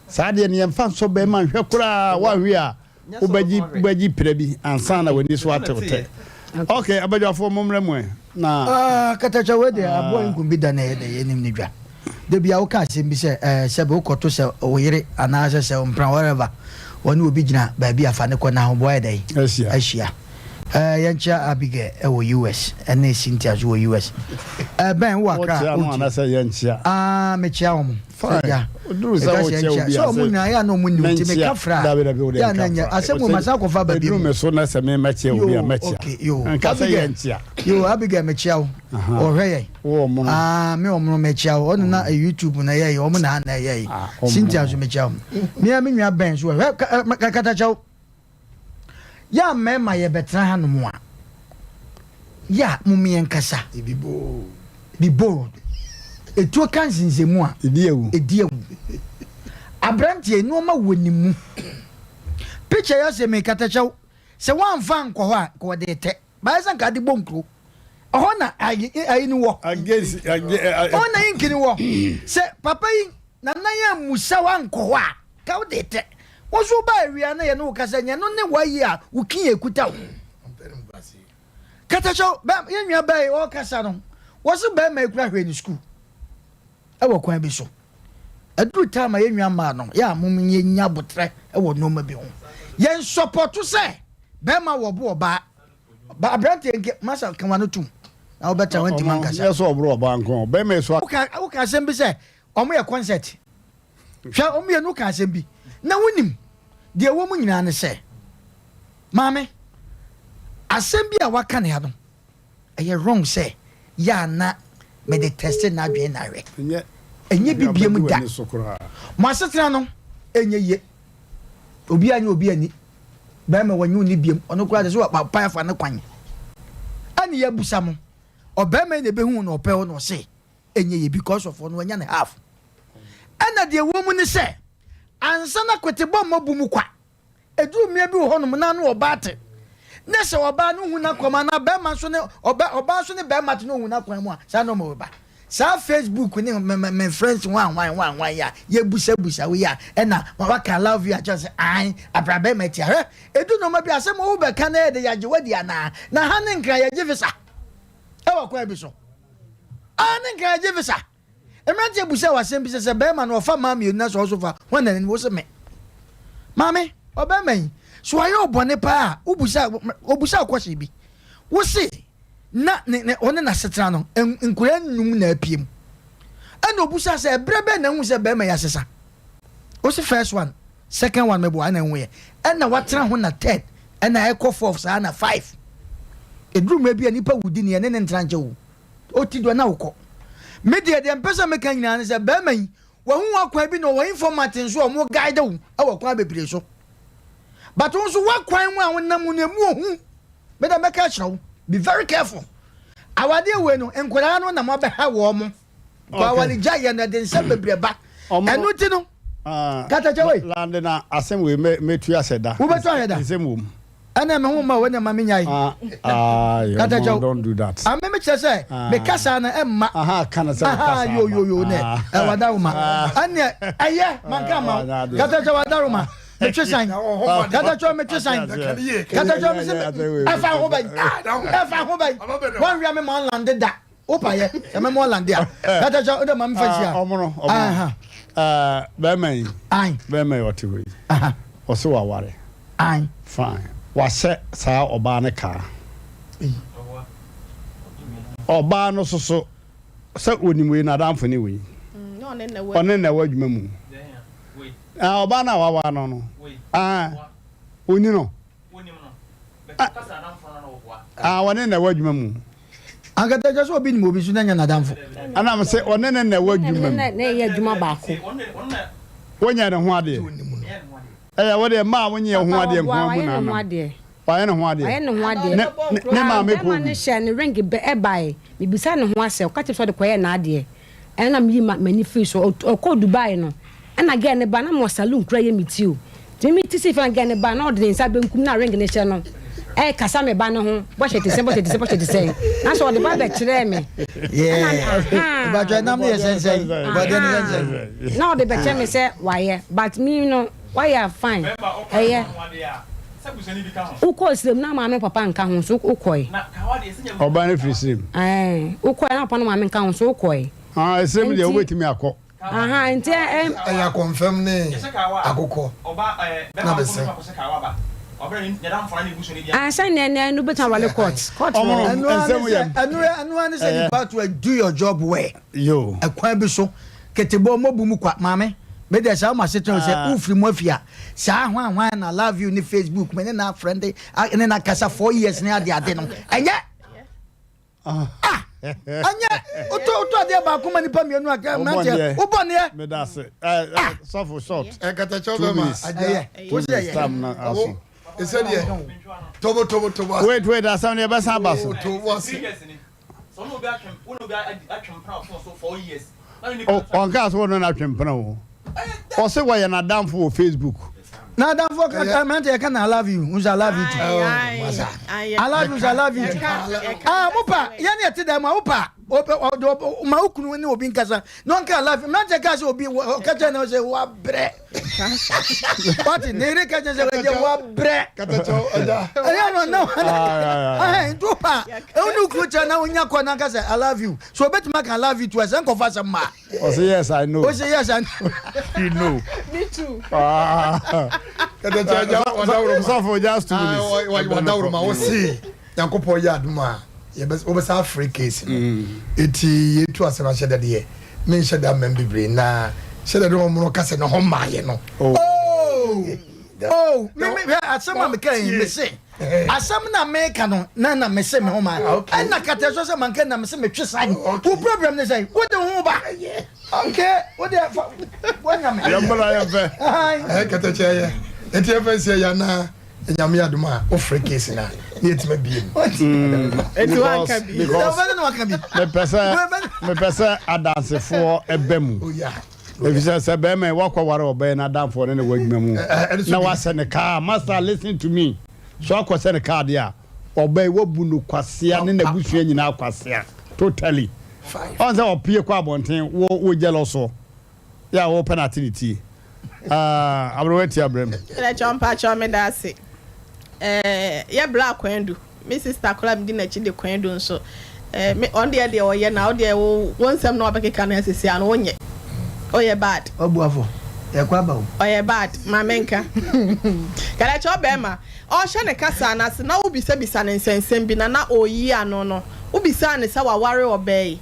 saa adeɛ no yɛ nfa nsɔ bɛɛma nhwɛ koraa woanhwɛ a Wobɛgye wobɛgye pira bi ansa na w'ani so atew tɛ. Ok, abadwafoɔ mommrɛ mo ɛ. Na. Ah, Katakyɛ wei deɛ aboa nkum bi da na ɛyɛ dɛ yɛnim ne dwa. Da bi a woka asɛm bi sɛ ɛɛ sɛbe wokɔto sɛ wo yere anaasɛ sɛ wo mpena whatever wɔne obi gyina baabi a fa ne kɔ na ahoboa yɛ dɛn? Ahyia. Ahyia. Ɛɛ yɛnkyea Abigail ɛwɔ US ɛne Cynthia nso wɔ US. Ɛɛ Ben wowɔ Accra Wokyea no wontie? anaasɛ yɛnkyea? Ah mekyea wɔn. Fine. Sɛ Oduru sɛ meka sɛ wokyea yɛnkyea. obi Sɛ a wɔn sɛ nyinaa yɛ a na wɔn nni nti menkyea. meka fra a Dabi dabi wo yɛ deɛ a na nka nyɛ fra. asɛm wɔ mu masan akɔfa aba bio Ɛduru mu. me so na sɛ me mɛkyea obi a Yoo mɛkyea. okay yoo. Nka sɛ Abigail yɛnkyea. yoo Abigail mekyea wo. Ɔhwɛ yɛn. Wo ɔmono. Ah me ɔmono mekyea wo. Ɔno na YouTube na ɛyɛ yɛ ɔmo na na ɛyɛ yɛ. Cynthia nso mekyea wo. Me a me nua Ben nso hwɛ katakyɛw. Yɛ a mmarima yɛbɛtena hanom a, yɛ a mom yɛnkasa. Be bold. Etuo ka nsensɛnmu a, Edi awu. Edi awu. Aberanteɛ nneɛma wɔ ne mu. Picture yi asɛ me katakyɛw. Sɛ woamfa ankɔ hɔ a, nka wɔde retɛ. Baayɛ sɛ nka ade bɔ nkuro. Ɛhɔ na ayi ayi no wɔ. Against Ɛhɔ na inki no wɔ. Sɛ papa yi nana yɛ amusa wankɔ hɔ a, ka wo de tɛ. Wo nso woba awia na yɛne wo kasa nyɛ no ne wayi a wo ki yɛ kuta wo. Katakyɛw bɛ yɛn nua bɛyi ɔkasa no wɔsi bɛrima ekura hwɛ ne sukuu ɛwɔ kwan bi so. Ɛduru time a yɛn nua mmaa no yɛ a mom yɛ nya abotrɛ ɛwɔ nneɛma bi ho. Yɛn sɔpɔto sɛ bɛrima wɔ bo ɔbaa. Ba aberanteɛ nke masa ka wano tum na wobɛtra wantimi ankasa. Ɔmo nyɛ sɛ ɔboro ɔbaa nko bɛrima yi so. Woka woka asɛm bi sɛ ɔmo yɛ concert. Hwɛ ɔmo mmienu woka asɛm bi na wonim deɛ ɛwɔ mu nyinaa ne sɛ maame asɛm bi a waka ne ha no ɛyɛ wrong sɛ yɛ a na mede teste n'adwene na ahwɛ. Ɛnyɛ bibie mu da. Mo asetena no ɛnyɛ yie. Obiara nyɛ obi ani. Bɛrima wɔnye wo ni biom. Ɔno koraa de sɛ wapae afa ne kwan. Ɛne yɛabusa mo. Ɔbɛrima yi na ɛbɛhu na ɔpɛ wo na ɔse ɛnyɛ yie because of ɔno wanya ne half. Ɛna deɛ ɛwɔ mu ne sɛ ansa na kwetebɔ mmɔ bu mu kwa. Ɛduru mmerɛ bi wɔ hɔnom na ano ɔbaa te. Ne sɛ ɔbaa no hu n'akwan mu anaa bɛrima nso ne ɔbɛ ɔbaa nso ne bɛrima te na ɔhu n'akwan mu a saa nneɛma wei ba. Saa Facebook ne me me me friends hwan hwan hwan hwan yi a yɛbusabusa wo yi a ɛna waka I love you akyerɛ sɛ ae abra bɛrima tia hwɛ ɛdu nneɛma bi asɛm wo bɛka na yɛde yɛagye wadi anaa na ha ne nkran yɛgye visa ɛwɔ kwan bi so ah ne nkran yɛgye visa mmeranteɛ busa wɔ asɛm bi sɛ sɛ bɛrima no ɔfa maa mmienu na sɛ ɔso fa hwan na wo se me maame ɔbɛrima yi so ayɛ ɔbɔne paa wobusa obusa kɔhyɛ bi wo se na ne ne ɔne n'asetena no nkwadaa nnum na apue mu ɛna obusa sɛ ɛbrɛ bɛn na ehu sɛ bɛrima yi asesa wosi first one second one mɛboa ɛna ehu yɛ ɛna watena ho na third ɛna ɛkɔ fourth saa na five eduru mmerɛ bi a nipa wudi ne ɛne ne ntena nkyɛ o oti do na wokɔ me deɛ deɛ mpɛ sɛ meka nyinaa ne sɛ bɛrima yi wahu wakwan bi na ɔwɔ informant nso a wɔn guide wo ɛwɔ kwan bebree so but wo nso wakwan mu a wonam mu no emu ohu. Me deɛ mɛka akyerɛ wo, be very careful. Awadeɛ wei no, nkwadaa no na moabɛha wɔn mo. Kɔ awale gya yɛ no ɛde nsɛm bebree ba. Ɛno ti no, ah, katakyɛ wei. Lande na asɛm wei mɛtu asɛ da. Wobɛtu ahwɛ da? Nsɛm wɔ mu. Ɛna me ho ma wei na ma menyae. Ah, ah, katakyɛ don't do that. Ame me kyerɛ sɛ, ah. me kasa no ɛmma. Aha, ka no sɛ wo kasa yo yo yo nɛ, ɛwada wo ma. Ɛneɛ, ɛyɛ, manka ma wo. Katakyɛ wada wo ma. metwe san katakyo metwe san katakyo mese ɛfa ho bɛn ɛfa ho bɛn wɔnwia me ma ɔnlande da wopa yɛ sɛ mɛma ɔnlande a katakyo wode ma mefa hyia ɔmono ɔmono bɛrima yi bɛrima yi ɔte hɔ yi ɔse waware fine wahyɛ saa ɔbaa no kaa ɔbaa no soso sɛ onim wei n'adamfo ne wei ɔne na ɛwɔ adwuma mu Ah, ɔbaa no a wawaa no no. Ah, onni no. Ah, ɔne na ɛwɔ adwuma mu. Ankata kyerɛ sɛ obi nim obi so na nya n'adamfo. Ɛna sɛ ɔne ne na ɛwɔ adwuma mu. Na ɛyɛ adwuma baako. Wonyɛ ne ho adeɛ. Ɛyɛ wo deɛ mmaa wonyɛ ho adeɛ nko ara mu na anam. Wayɛ ne ho adeɛ. Wayɛ ne ho adeɛ. Ne ne maame kɔ obi. Bɛrima no hyɛ ne ring bɛ ɛbae. Mebisa ne ho asɛ ɔka kyerɛ sɛ ɔde kɔyɛ n'adeɛ. Ɛna meyi m'ani firi so. Ɔkɔɔ Dubai no, ɛna girl no ba na mewɔ saloon kura yɛ me ti o. Nti me ti si fam girl no ba na ɔde ne nsa benkum na ring no hyɛ no ɛrekasa me ba no ho bɔhyɛ te sɛn bɔhyɛ te sɛn bɔhyɛ te sɛn. Na sɛ ɔde ba bɛkyerɛɛ me. Ɛna ahaa. Bàtɛ nam yɛ sɛnsɛn. Bɔdɛ ne sɛnsɛn. Na ɔde bɛkyerɛ me sɛ wayɛ but me no wayɛ a fine ɛyɛ. Wokɔɔ srem na maame papa nka ho nso wokɔe. Ɔbaa no firi srem. Ɛɛ wokɔe na papa no maame nka ho nso wokɔe. Ah, esrem deɛ wobɛtumi akɔ. Aha, nti ɛ. Ɛyɛ akɔnfɛm ne akokɔ na bese. Ah, sɛ nɛ nɛ no bɛtumi awale court. Court wɔ. Ɛno ara ne sɛ nipa to do your job well. Yo. Ɛkwan bi so ketebɔ mɔbu mu kwa maame. Me deɛ saa ma setena sɛ ah. wofiri mu afi a saa hwan hwan na love you ne Facebook me ne na friend ne na kasa 4 years ne ade ade no ɛnyɛ ah ɛnyɛ wotɔ wotɔ adeɛ baako ma nipa mmienu a mmeranteɛ wobɔ neɛ. Meda ase sɔfo short. Ɛkatakyɛw 2 bɛma minutes. agya. 2 minutes time na aso. Ɛsɛ deɛ tobo tobo tobo ase. Wait, wait, asɛm no yɛbɛsan aba so. Tobo ase. Ɔnkaa sɛ wɔno no atwempena o. Ɔse wɔyɛ n'adamfo wɔ Facebook. Na adamfo ka mmeranteɛ yɛka na I love you nso I love you too. I love you nso I love you too. Ah mo pa yɛn yɛ te dɛm a mo pa ma wo kunu ne obi nkasa na ɔnka I love you mmeranteɛ kaa sɛ obi ɔka kyerɛ na ɔsɛ wabrɛ wate ne yere ka kyerɛ sɛ ɛyɛ wabrɛ ɛyɛ no na ɛhɛn nti wo pa ɛwo ne wo kunu kyerɛ na wonya kɔ na nka sɛ I love you so obetumi aka I love you too ɛsɛ nkɔfa asɛm ma. Ɔsɛ yes I know. Ɔsɛ yes I know. You know. Me too. Sɔfo just 2 minutes. Wadawuruma wo se Nyankopɔn yɛ adom a wobɛsa afrɛ case no eti yɛtu asɛm ahyɛ da deɛ menhyɛ da mmam bebree na hyɛ da de ɔmono ka sɛ ne ho mmaayɛ no. Oh, me me hwɛ asɛm a meka yi me se asɛm na meka no na na me se me ho ma ɛna kata so sɛ manka na me se metwe saa wo problem ne sɛ wode ho ba okay wode fa wanya me yɛmmra yɛmfɛ ɛyɛ kɛtɛkyɛ yɛ enti ɛfɛ sɛ yɛ anaa Nyame adom a wofrɛ case no a na yɛtumi abie mu. Because mepɛ sɛ adansefoɔ ɛbɛ mu efisɛ sɛ bɛrima yi wakɔware ɔbɛyɛ n'adamfoɔ ne ne wɔ adwuma mu na wasɛ ne kaa. Master, listen to me, so akɔsɛ ne kaa deɛ a ɔbɛyɛ wabu no kwasea ne n'abusua nyinaa kwasea totally. Ɔn sɛ ɔpie kɔ abɔnten wo wo jealous so yɛ a wɔpɛ no ate ne tie. Ah, aberewa ti abrɛ mu. Ɛkyɛ mpakyɛw meda ase. Ɛɛ yɛ bra kwandu. Me sister koraa medi n'akyi de kwandu nso. Ɛɛ me ɔno deɛ deɛ ɔyɛ na wo deɛ wo wo nsɛm na wabɛkeka no asisi ano wonyɛ. Ɔyɛ bad. Ɔbuafo yɛkɔ aba o. Ɔyɛ bad ma menka. Kɛlɛkyɛ ɔbɛrima ɔhyɛ ne kasa no ase na wobisabisa no nsɛnsɛm bi na na ɔyi ano no wobisaa no sɛ waware ɔbaa yi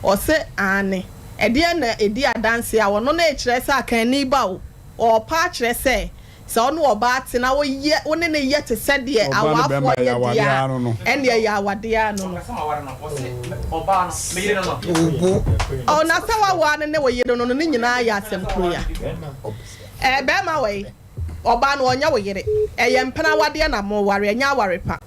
ɔse aane. Ɛdeɛn na ɛdi adanseɛ a ɔno no rekyerɛ sɛ akanni ba o? Ɔrepa akyerɛ sɛ, sɛ wo ne ɔbaa te na woyɛ wo ne no yɛ te sɛ deɛ Ɔbaa ne awaafoɔ bɛrima yɛ yɛ deɛ awadeɛ a, ano no. ɛnneɛ ɛyɛ awadeɛ ano no. Oh, na sɛ woawaa no ne wo yere no no, ne nyinaa yɛ asɛm koro yi a. Ɛɛ, bɛrima wɔ yi, ɔbaa no ɔnyɛ wo yere. Ɛyɛ mpena awadeɛ na moware, ɛnyɛ aware pa.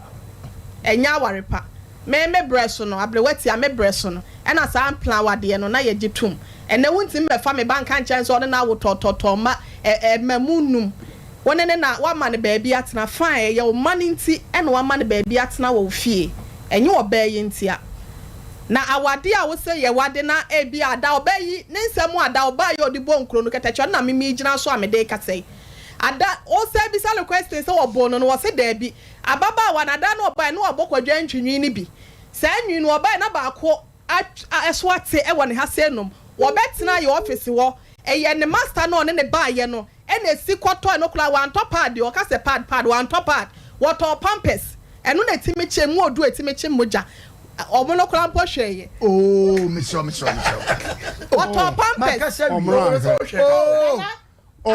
Ɛnyɛ aware pa. Me me berɛ so no, aberewa tia me berɛ so no, ɛna saa mpena awadeɛ no, na yɛgye tom. Ɛnnɛ wontumi mmɛfa me ba nka nkyerɛ no sɛ ɔne no awo tɔtɔtɔ mma ɛ mmamu nnum. Wo ne no na woama no baabi atena, fine, ɛyɛ wo mma no nti na woama no baabi atena wɔ wo fie, ɛnyɛ ɔbaa yi ntia. Na awadeɛ a wose yɛwade na ebia ada ɔbaa yi ne nsɛm ada ɔbaa yi a ɔde bɔ nkuro no kɛtɛkyɛ no na me megyina so a mede rekasa yi. Ada, wosan bisa no question sɛ wɔboo no no, ɔse daabi. Ababaawa no, ada no ɔbae no wabɔ kwadwo antwi no bi. Saa nwi no ɔbae na baako so ate wɔ ne ha sei nom. Wɔbɛtenaa yɛ office hɔ. Ɛyɛ ne master no a ɔne no baeɛ no na ɛsi kɔtɔɔ ɛno koraa wantɔ pad deɛ ɔka sɛ pad pad wantɔ pad. Wɔtɔɔ pampers. Ɛno na ɛtumi kye mu odu a ɛtumi kye mogya. Wɔn no koraa mpo hwɛeɛ. Oh, mesrɛ mesrɛ mesrɛ. Wɔtɔɔ pampers. Makasa wie. Oh. Tie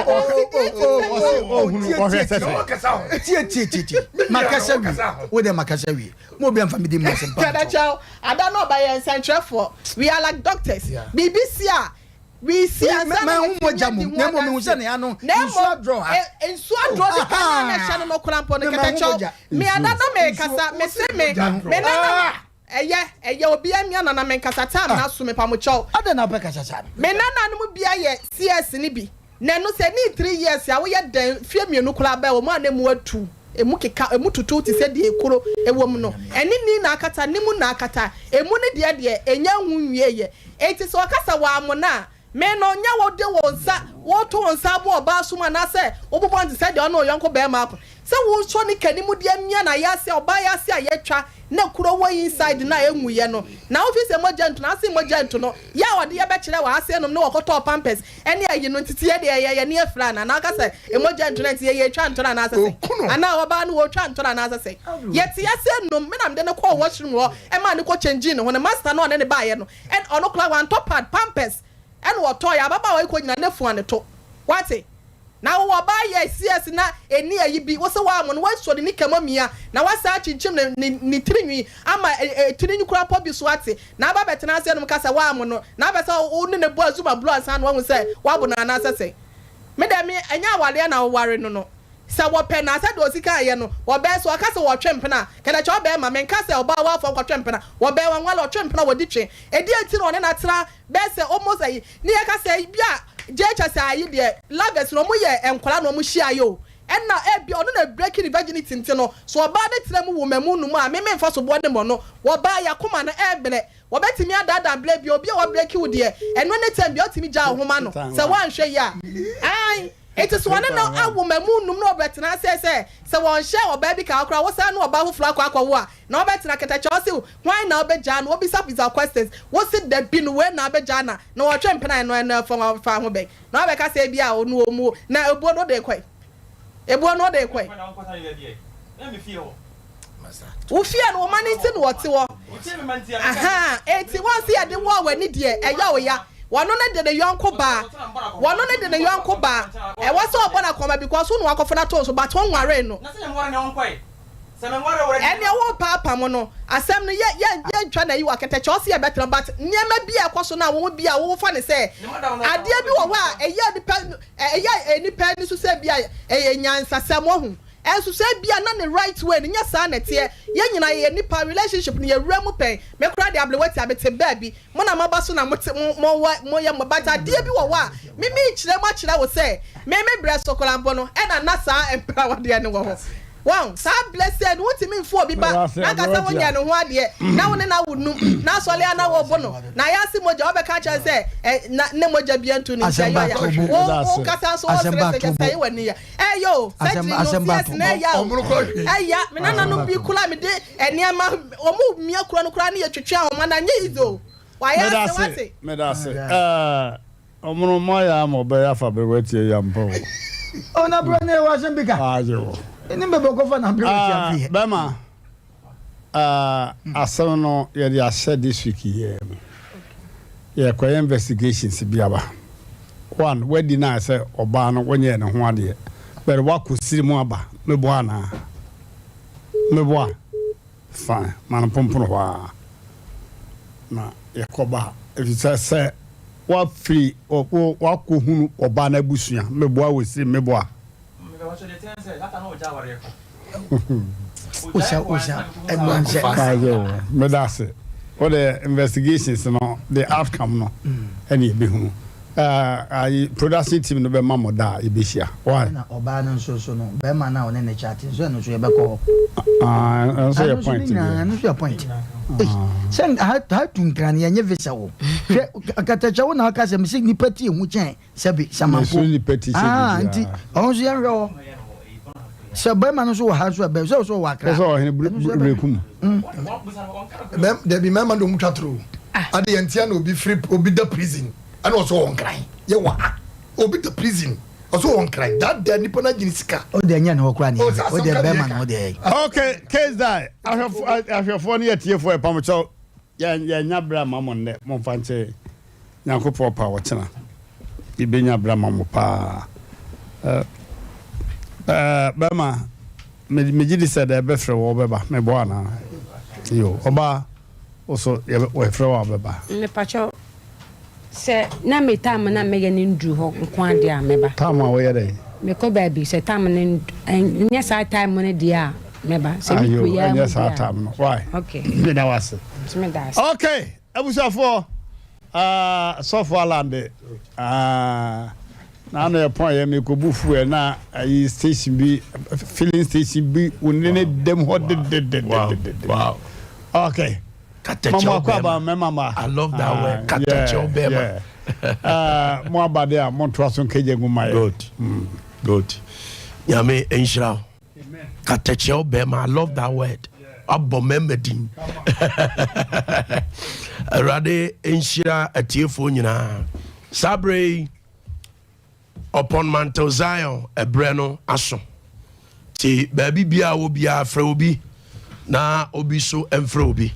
makasa wie wo dɛ makasa wie mo obi anfa mi di mu asɛm pa. Kɛdɛkyɛw ada na ɔba yɛ nsɛnkyerɛfoɔ, we are like doctors, biribi si a we see ansa na yɛtumi adi ho adanseɛ, na mmom nsuo adrɔ di kan na ɛhyɛ no no koraa mpo no kɛdɛkyɛw me ada na mekasa mese me me nana ɛyɛ ɛyɛ obiara mia nana menkasa time na so mepamokyɛw. Adɛn na wopɛ kasa saa no. Me nananom bi ayɛ CS no bi na ɛno sɛ ɛnii 3 years a woyɛ dɛn mfeɛ mmienu koraa bɛn wɔn a na ɛmu atu ɛmu keka ɛmu tutu te sɛ deɛ ekuro ɛwɔ mu no ɛne ni na akata ne mu na akata ɛmu no deɛ deɛ ɛnya nwu nwieɛ enti sɛ ɔkasa wɔ amona a me no nyɛ wo de wo nsa woto wo nsa abɔ ɔbaa so mu anaasɛ wobobɔ no te sɛ deɛ ɔne wo yɔnko bɛrima ako. Sɛ wosɔ ne kani mu de amia no ayaase a ɔbaa yaase a yɛtwa na kuro wɔ inside no a ɛnwuiɛ no na wofi sɛ mogya ntu no ase mogya ntu no yɛ a ɔde yɛ bɛkyerɛ wɔ ase nom ne wɔkɔtɔɔ pampers ɛne ayi no ntiti yɛ deɛ yɛ yɛne afira anaa na woka sɛ mogya ntu no nti yɛ yɛtwa ntoro anaasɛ sɛ anaa ɔbaa no wɔtwa ntoro anaasɛ sɛ yɛte ase nom me na mede no kɔɔ washroom hɔ ɛmaa no kɔ kyɛngyii ne ho ne master no ɔne ne baeɛ no ɛn ɔno koraa wantɔ pad pampers ɛna ɔtɔeɛ ababaawa yi kɔ nyina ne fua ne to wate Na wo ɔbaa yɛ CS na ɛni ayi bi wose woamo no woasɔ ne nika mu amia na woasan akyinkyim ne ne ne tirinwi ama ɛ tirinwi koraa mpo bi so ate na aba abɛtena ase anom ka sɛ woamo no na apɛ sɛ wo ne no bɔ azuma blu ansa na woahu sɛ woabo no anaasɛ sɛn me deɛ me ɛnyɛ awareɛ na woware no no sɛ wɔpɛ na sɛdeɛ ɔsi kaeɛ no wɔbɛɛ so ɔka sɛ wɔtwe mpena a kɛdɛkyɛ ɔbɛɛma menka sɛ ɔbaa woafoɔ nkɔtwe mpena wɔbɛɛ wanwale ɔtwe mpena wɔdi twe ɛdeɛ nti na ɔne no atena bɛyɛ sɛ almost ayi ne yɛka sɛ bi a JHS ayi deɛ lovers no ɔmo yɛ nkwadaa na ɔmo hyia yɛ o ɛna ebi ɔno na breaking ne virginity nti no so ɔbaa ne tena mu wɔ mamu no mu a me me nfa so boɔ ne mɔ no wɔbaa yakoma no ɛɛbrɛ wɔbɛtumi adaadaa brɛ bi obi a wa break wo deɛ ɛno ne tɛm bia ɔtumi gyaa wo ho ma no sɛ wɔanhwɛ yi a ae nti so ɔne no awo mamu num na ɔbɛtena ase sɛ sɛ wɔnhyɛ ɔbaa bi ka koraa wosan ne ɔbaa foforɔ akɔ akɔwo a Na ɔbɛtena kɛtɛkyɛ ɔse hwan na ɔbɛgyaa no wobisa bisa questions wose dabi no wei na ɔbɛgyaa na na ɔtwe mpena ɛno ɛno ɛfa fa ho bɛn na wabɛka sɛ ebia ɔno ɔmu na ebuo no wode kɔe ebuo no wode kɔe wo fie no wo ma no nti na ɔte hɔ ahaa eti wɔn se yɛde wɔɔ w'ani deɛ ɛyɛ wo ya wɔno ne de ne yɔnko baa wɔno ne de ne yɔnko baa ɛwɔ sɛ ɔbɔ no akɔma because wo na wakɔfa no ato so but wonwaree no. Ɛneɛ wo paapa mo no asɛm no yɛ yɛ yɛntwa no ayi wɔ akɛtɛkyɛ ɔse yɛbɛtena but nneɛma bi a ɛkɔ so no a wo bi a wo fa no sɛ adeɛ bi wɔ hɔ a ɛyɛ nipa ɛyɛ nipa ani so sɛ bi a ɛyɛ nyansasɛm wahu ɛnso sɛ bi a na ne right way no nyɛ saa na ɛteɛ yɛn nyinaa yɛyɛ nipa relationship no yɛwura mu pɛn me koraa deɛ ablewa tia mete baabi Mo na moaba so na mote mo mowɔ moyɛ mo but adeɛ bi wɔ hɔ a me mekyerɛ mo akyerɛ wo sɛ me me brɛ so koraa mpo no ɛna na saa mprawadeɛ no wɔ hɔ wahu saa blɛ sɛ no wontumi mfo obi ba na nka sɛ wonyɛ ne ho adeɛ na wo ne no awo num na asɔre a na wɔbo no na ayɛ ase mogya wobɛka akyerɛ sɛ ɛ na ne mogya bia ntu ne nti ɛyɛ ɔya wo wo kasa nso wo sere sɛ kyɛ sɛ ɛyɛ w'ani ya ɛyɛ o sɛ tiri no CS na ɛya o ɛya me nananom bi koraa mede Nneɛma wɔn mia kuro no koraa ne yɛ twetwe ahoma na nyɛ easy o wayɛ ase wate. Medase ɛɛ ɔmono mo ayɛ ama ɔbɛyɛ afa bere watie ya mpa o. O na bro ne wɔ asɛm bi ka. Agye wo. Ne mbɛbɛ kɔfa na bere watie afi yɛ. Bɛma ɛɛ asɛm no yɛde ahyɛ this week yɛ mu. Yɛkɔyɛ investigations bi aba. One wadi na sɛ ɔbaa no wonyɛɛ ne ho adeɛ but wakɔ siri mu aba meboa anaa. Meboa? Fine, ma no pompono hɔ ara na yɛkɔba ha. Efisɛ sɛ woafiri woakɔhunu ɔbaa no abusua, meboa wɔ siri, meboa? Meda ase. Wo deɛ investigations no, the outcome no ɛne yɛbɛhunu. Ayi production team no bɛma mo da a yɛbɛhyia. Why? Ɛna ɔbaa no nso so no, bɛrima no a ɔne ne chat nso ɛno nso yɛbɛkɔ hɔ. Ah, ɛno nso yɛ point deɛ. Ɛno nso yɛ point. Sɛ ha ha tu nkran yɛnyɛ visa o. Hwɛ katakyɛ wo na aka sɛ mesɛ nipa ti ehu kyɛn sɛbi samanpo. Mesu nipa ti sɛ Ah, nti ɔno nso yɛnhwɛ hɔ. Sɛ bɛrima no nso wɔ ha nso ɛbɛn sɛ ɔsɛ ɔwɔ akra. Sɛ ɔhene berekum. Dabi mɛrima de ɔmo twa toro. Ade yɛn tia na obi firi obi da prison. Ɛna ɔsɛ ɔwɔ nkran yɛ wɔ ha obi da prison ɔsɛ ɔwɔ nkran daadaa nipa no agyina sika. O deɛ nyɛ ne hɔ koraa ne yɛ o deɛ bɛrima na o deɛ yɛ. Okay case die ahwɛfo ahwɛfoɔ ne atiefoɔ ɛpam kyɛw yɛn yɛn nya berɛ ama mo nnɛ mo nfa nkyɛ Nyankopɔn pa ɔkyena yɛbɛnya berɛ ama mo paa ɛɛ ɛɛ bɛrima megye di sɛ deɛ ɛbɛfrɛ wɔ bɛba mebɔ anaa yo ɔbaa. Wo so yɛfrɛ wo a wobɛba? Mepakyɛw, sɛ na me time na mɛyɛ no nduru hɔ nko ara deɛ a mɛba. Time a woyɛ dɛn? Mekɔ baabi, sɛ time no nyɛ saa time no deɛ a mɛba. Sɛ me Ayo, kuro yi ara mu ɛnyɛ saa deɛ a. time no. Why? Okay. Meda wo ase. Nso meda ase. Okay, abusuafoɔ. Ah sɔfo Alan de ah n'ano yɛ pɔn yɛ mekɔbu fuel na ayi station bi filling station bi wo ne ne dɛm hɔ dededededede. Wow. Okay. Katakyɛw Mama akɔ aba bɛrima. mɛma ma. I love that Ah, word. Katakyɛw yeah, bɛrima. yeah. Ah, mo aba de a montoa so nkagya ngu ma yɛ. Good. Good. Nyame nhyira wo. Katakyɛw bɛrima, I love that word. Abɔ mmarima din. Awurade nhyira atiefoɔ nyinaa. Saa berɛ yi, upon Mantle Zion ɛberɛ no aso. Nti baabi biara wɔ biara frɛ obi na obi so mfrɛ obi.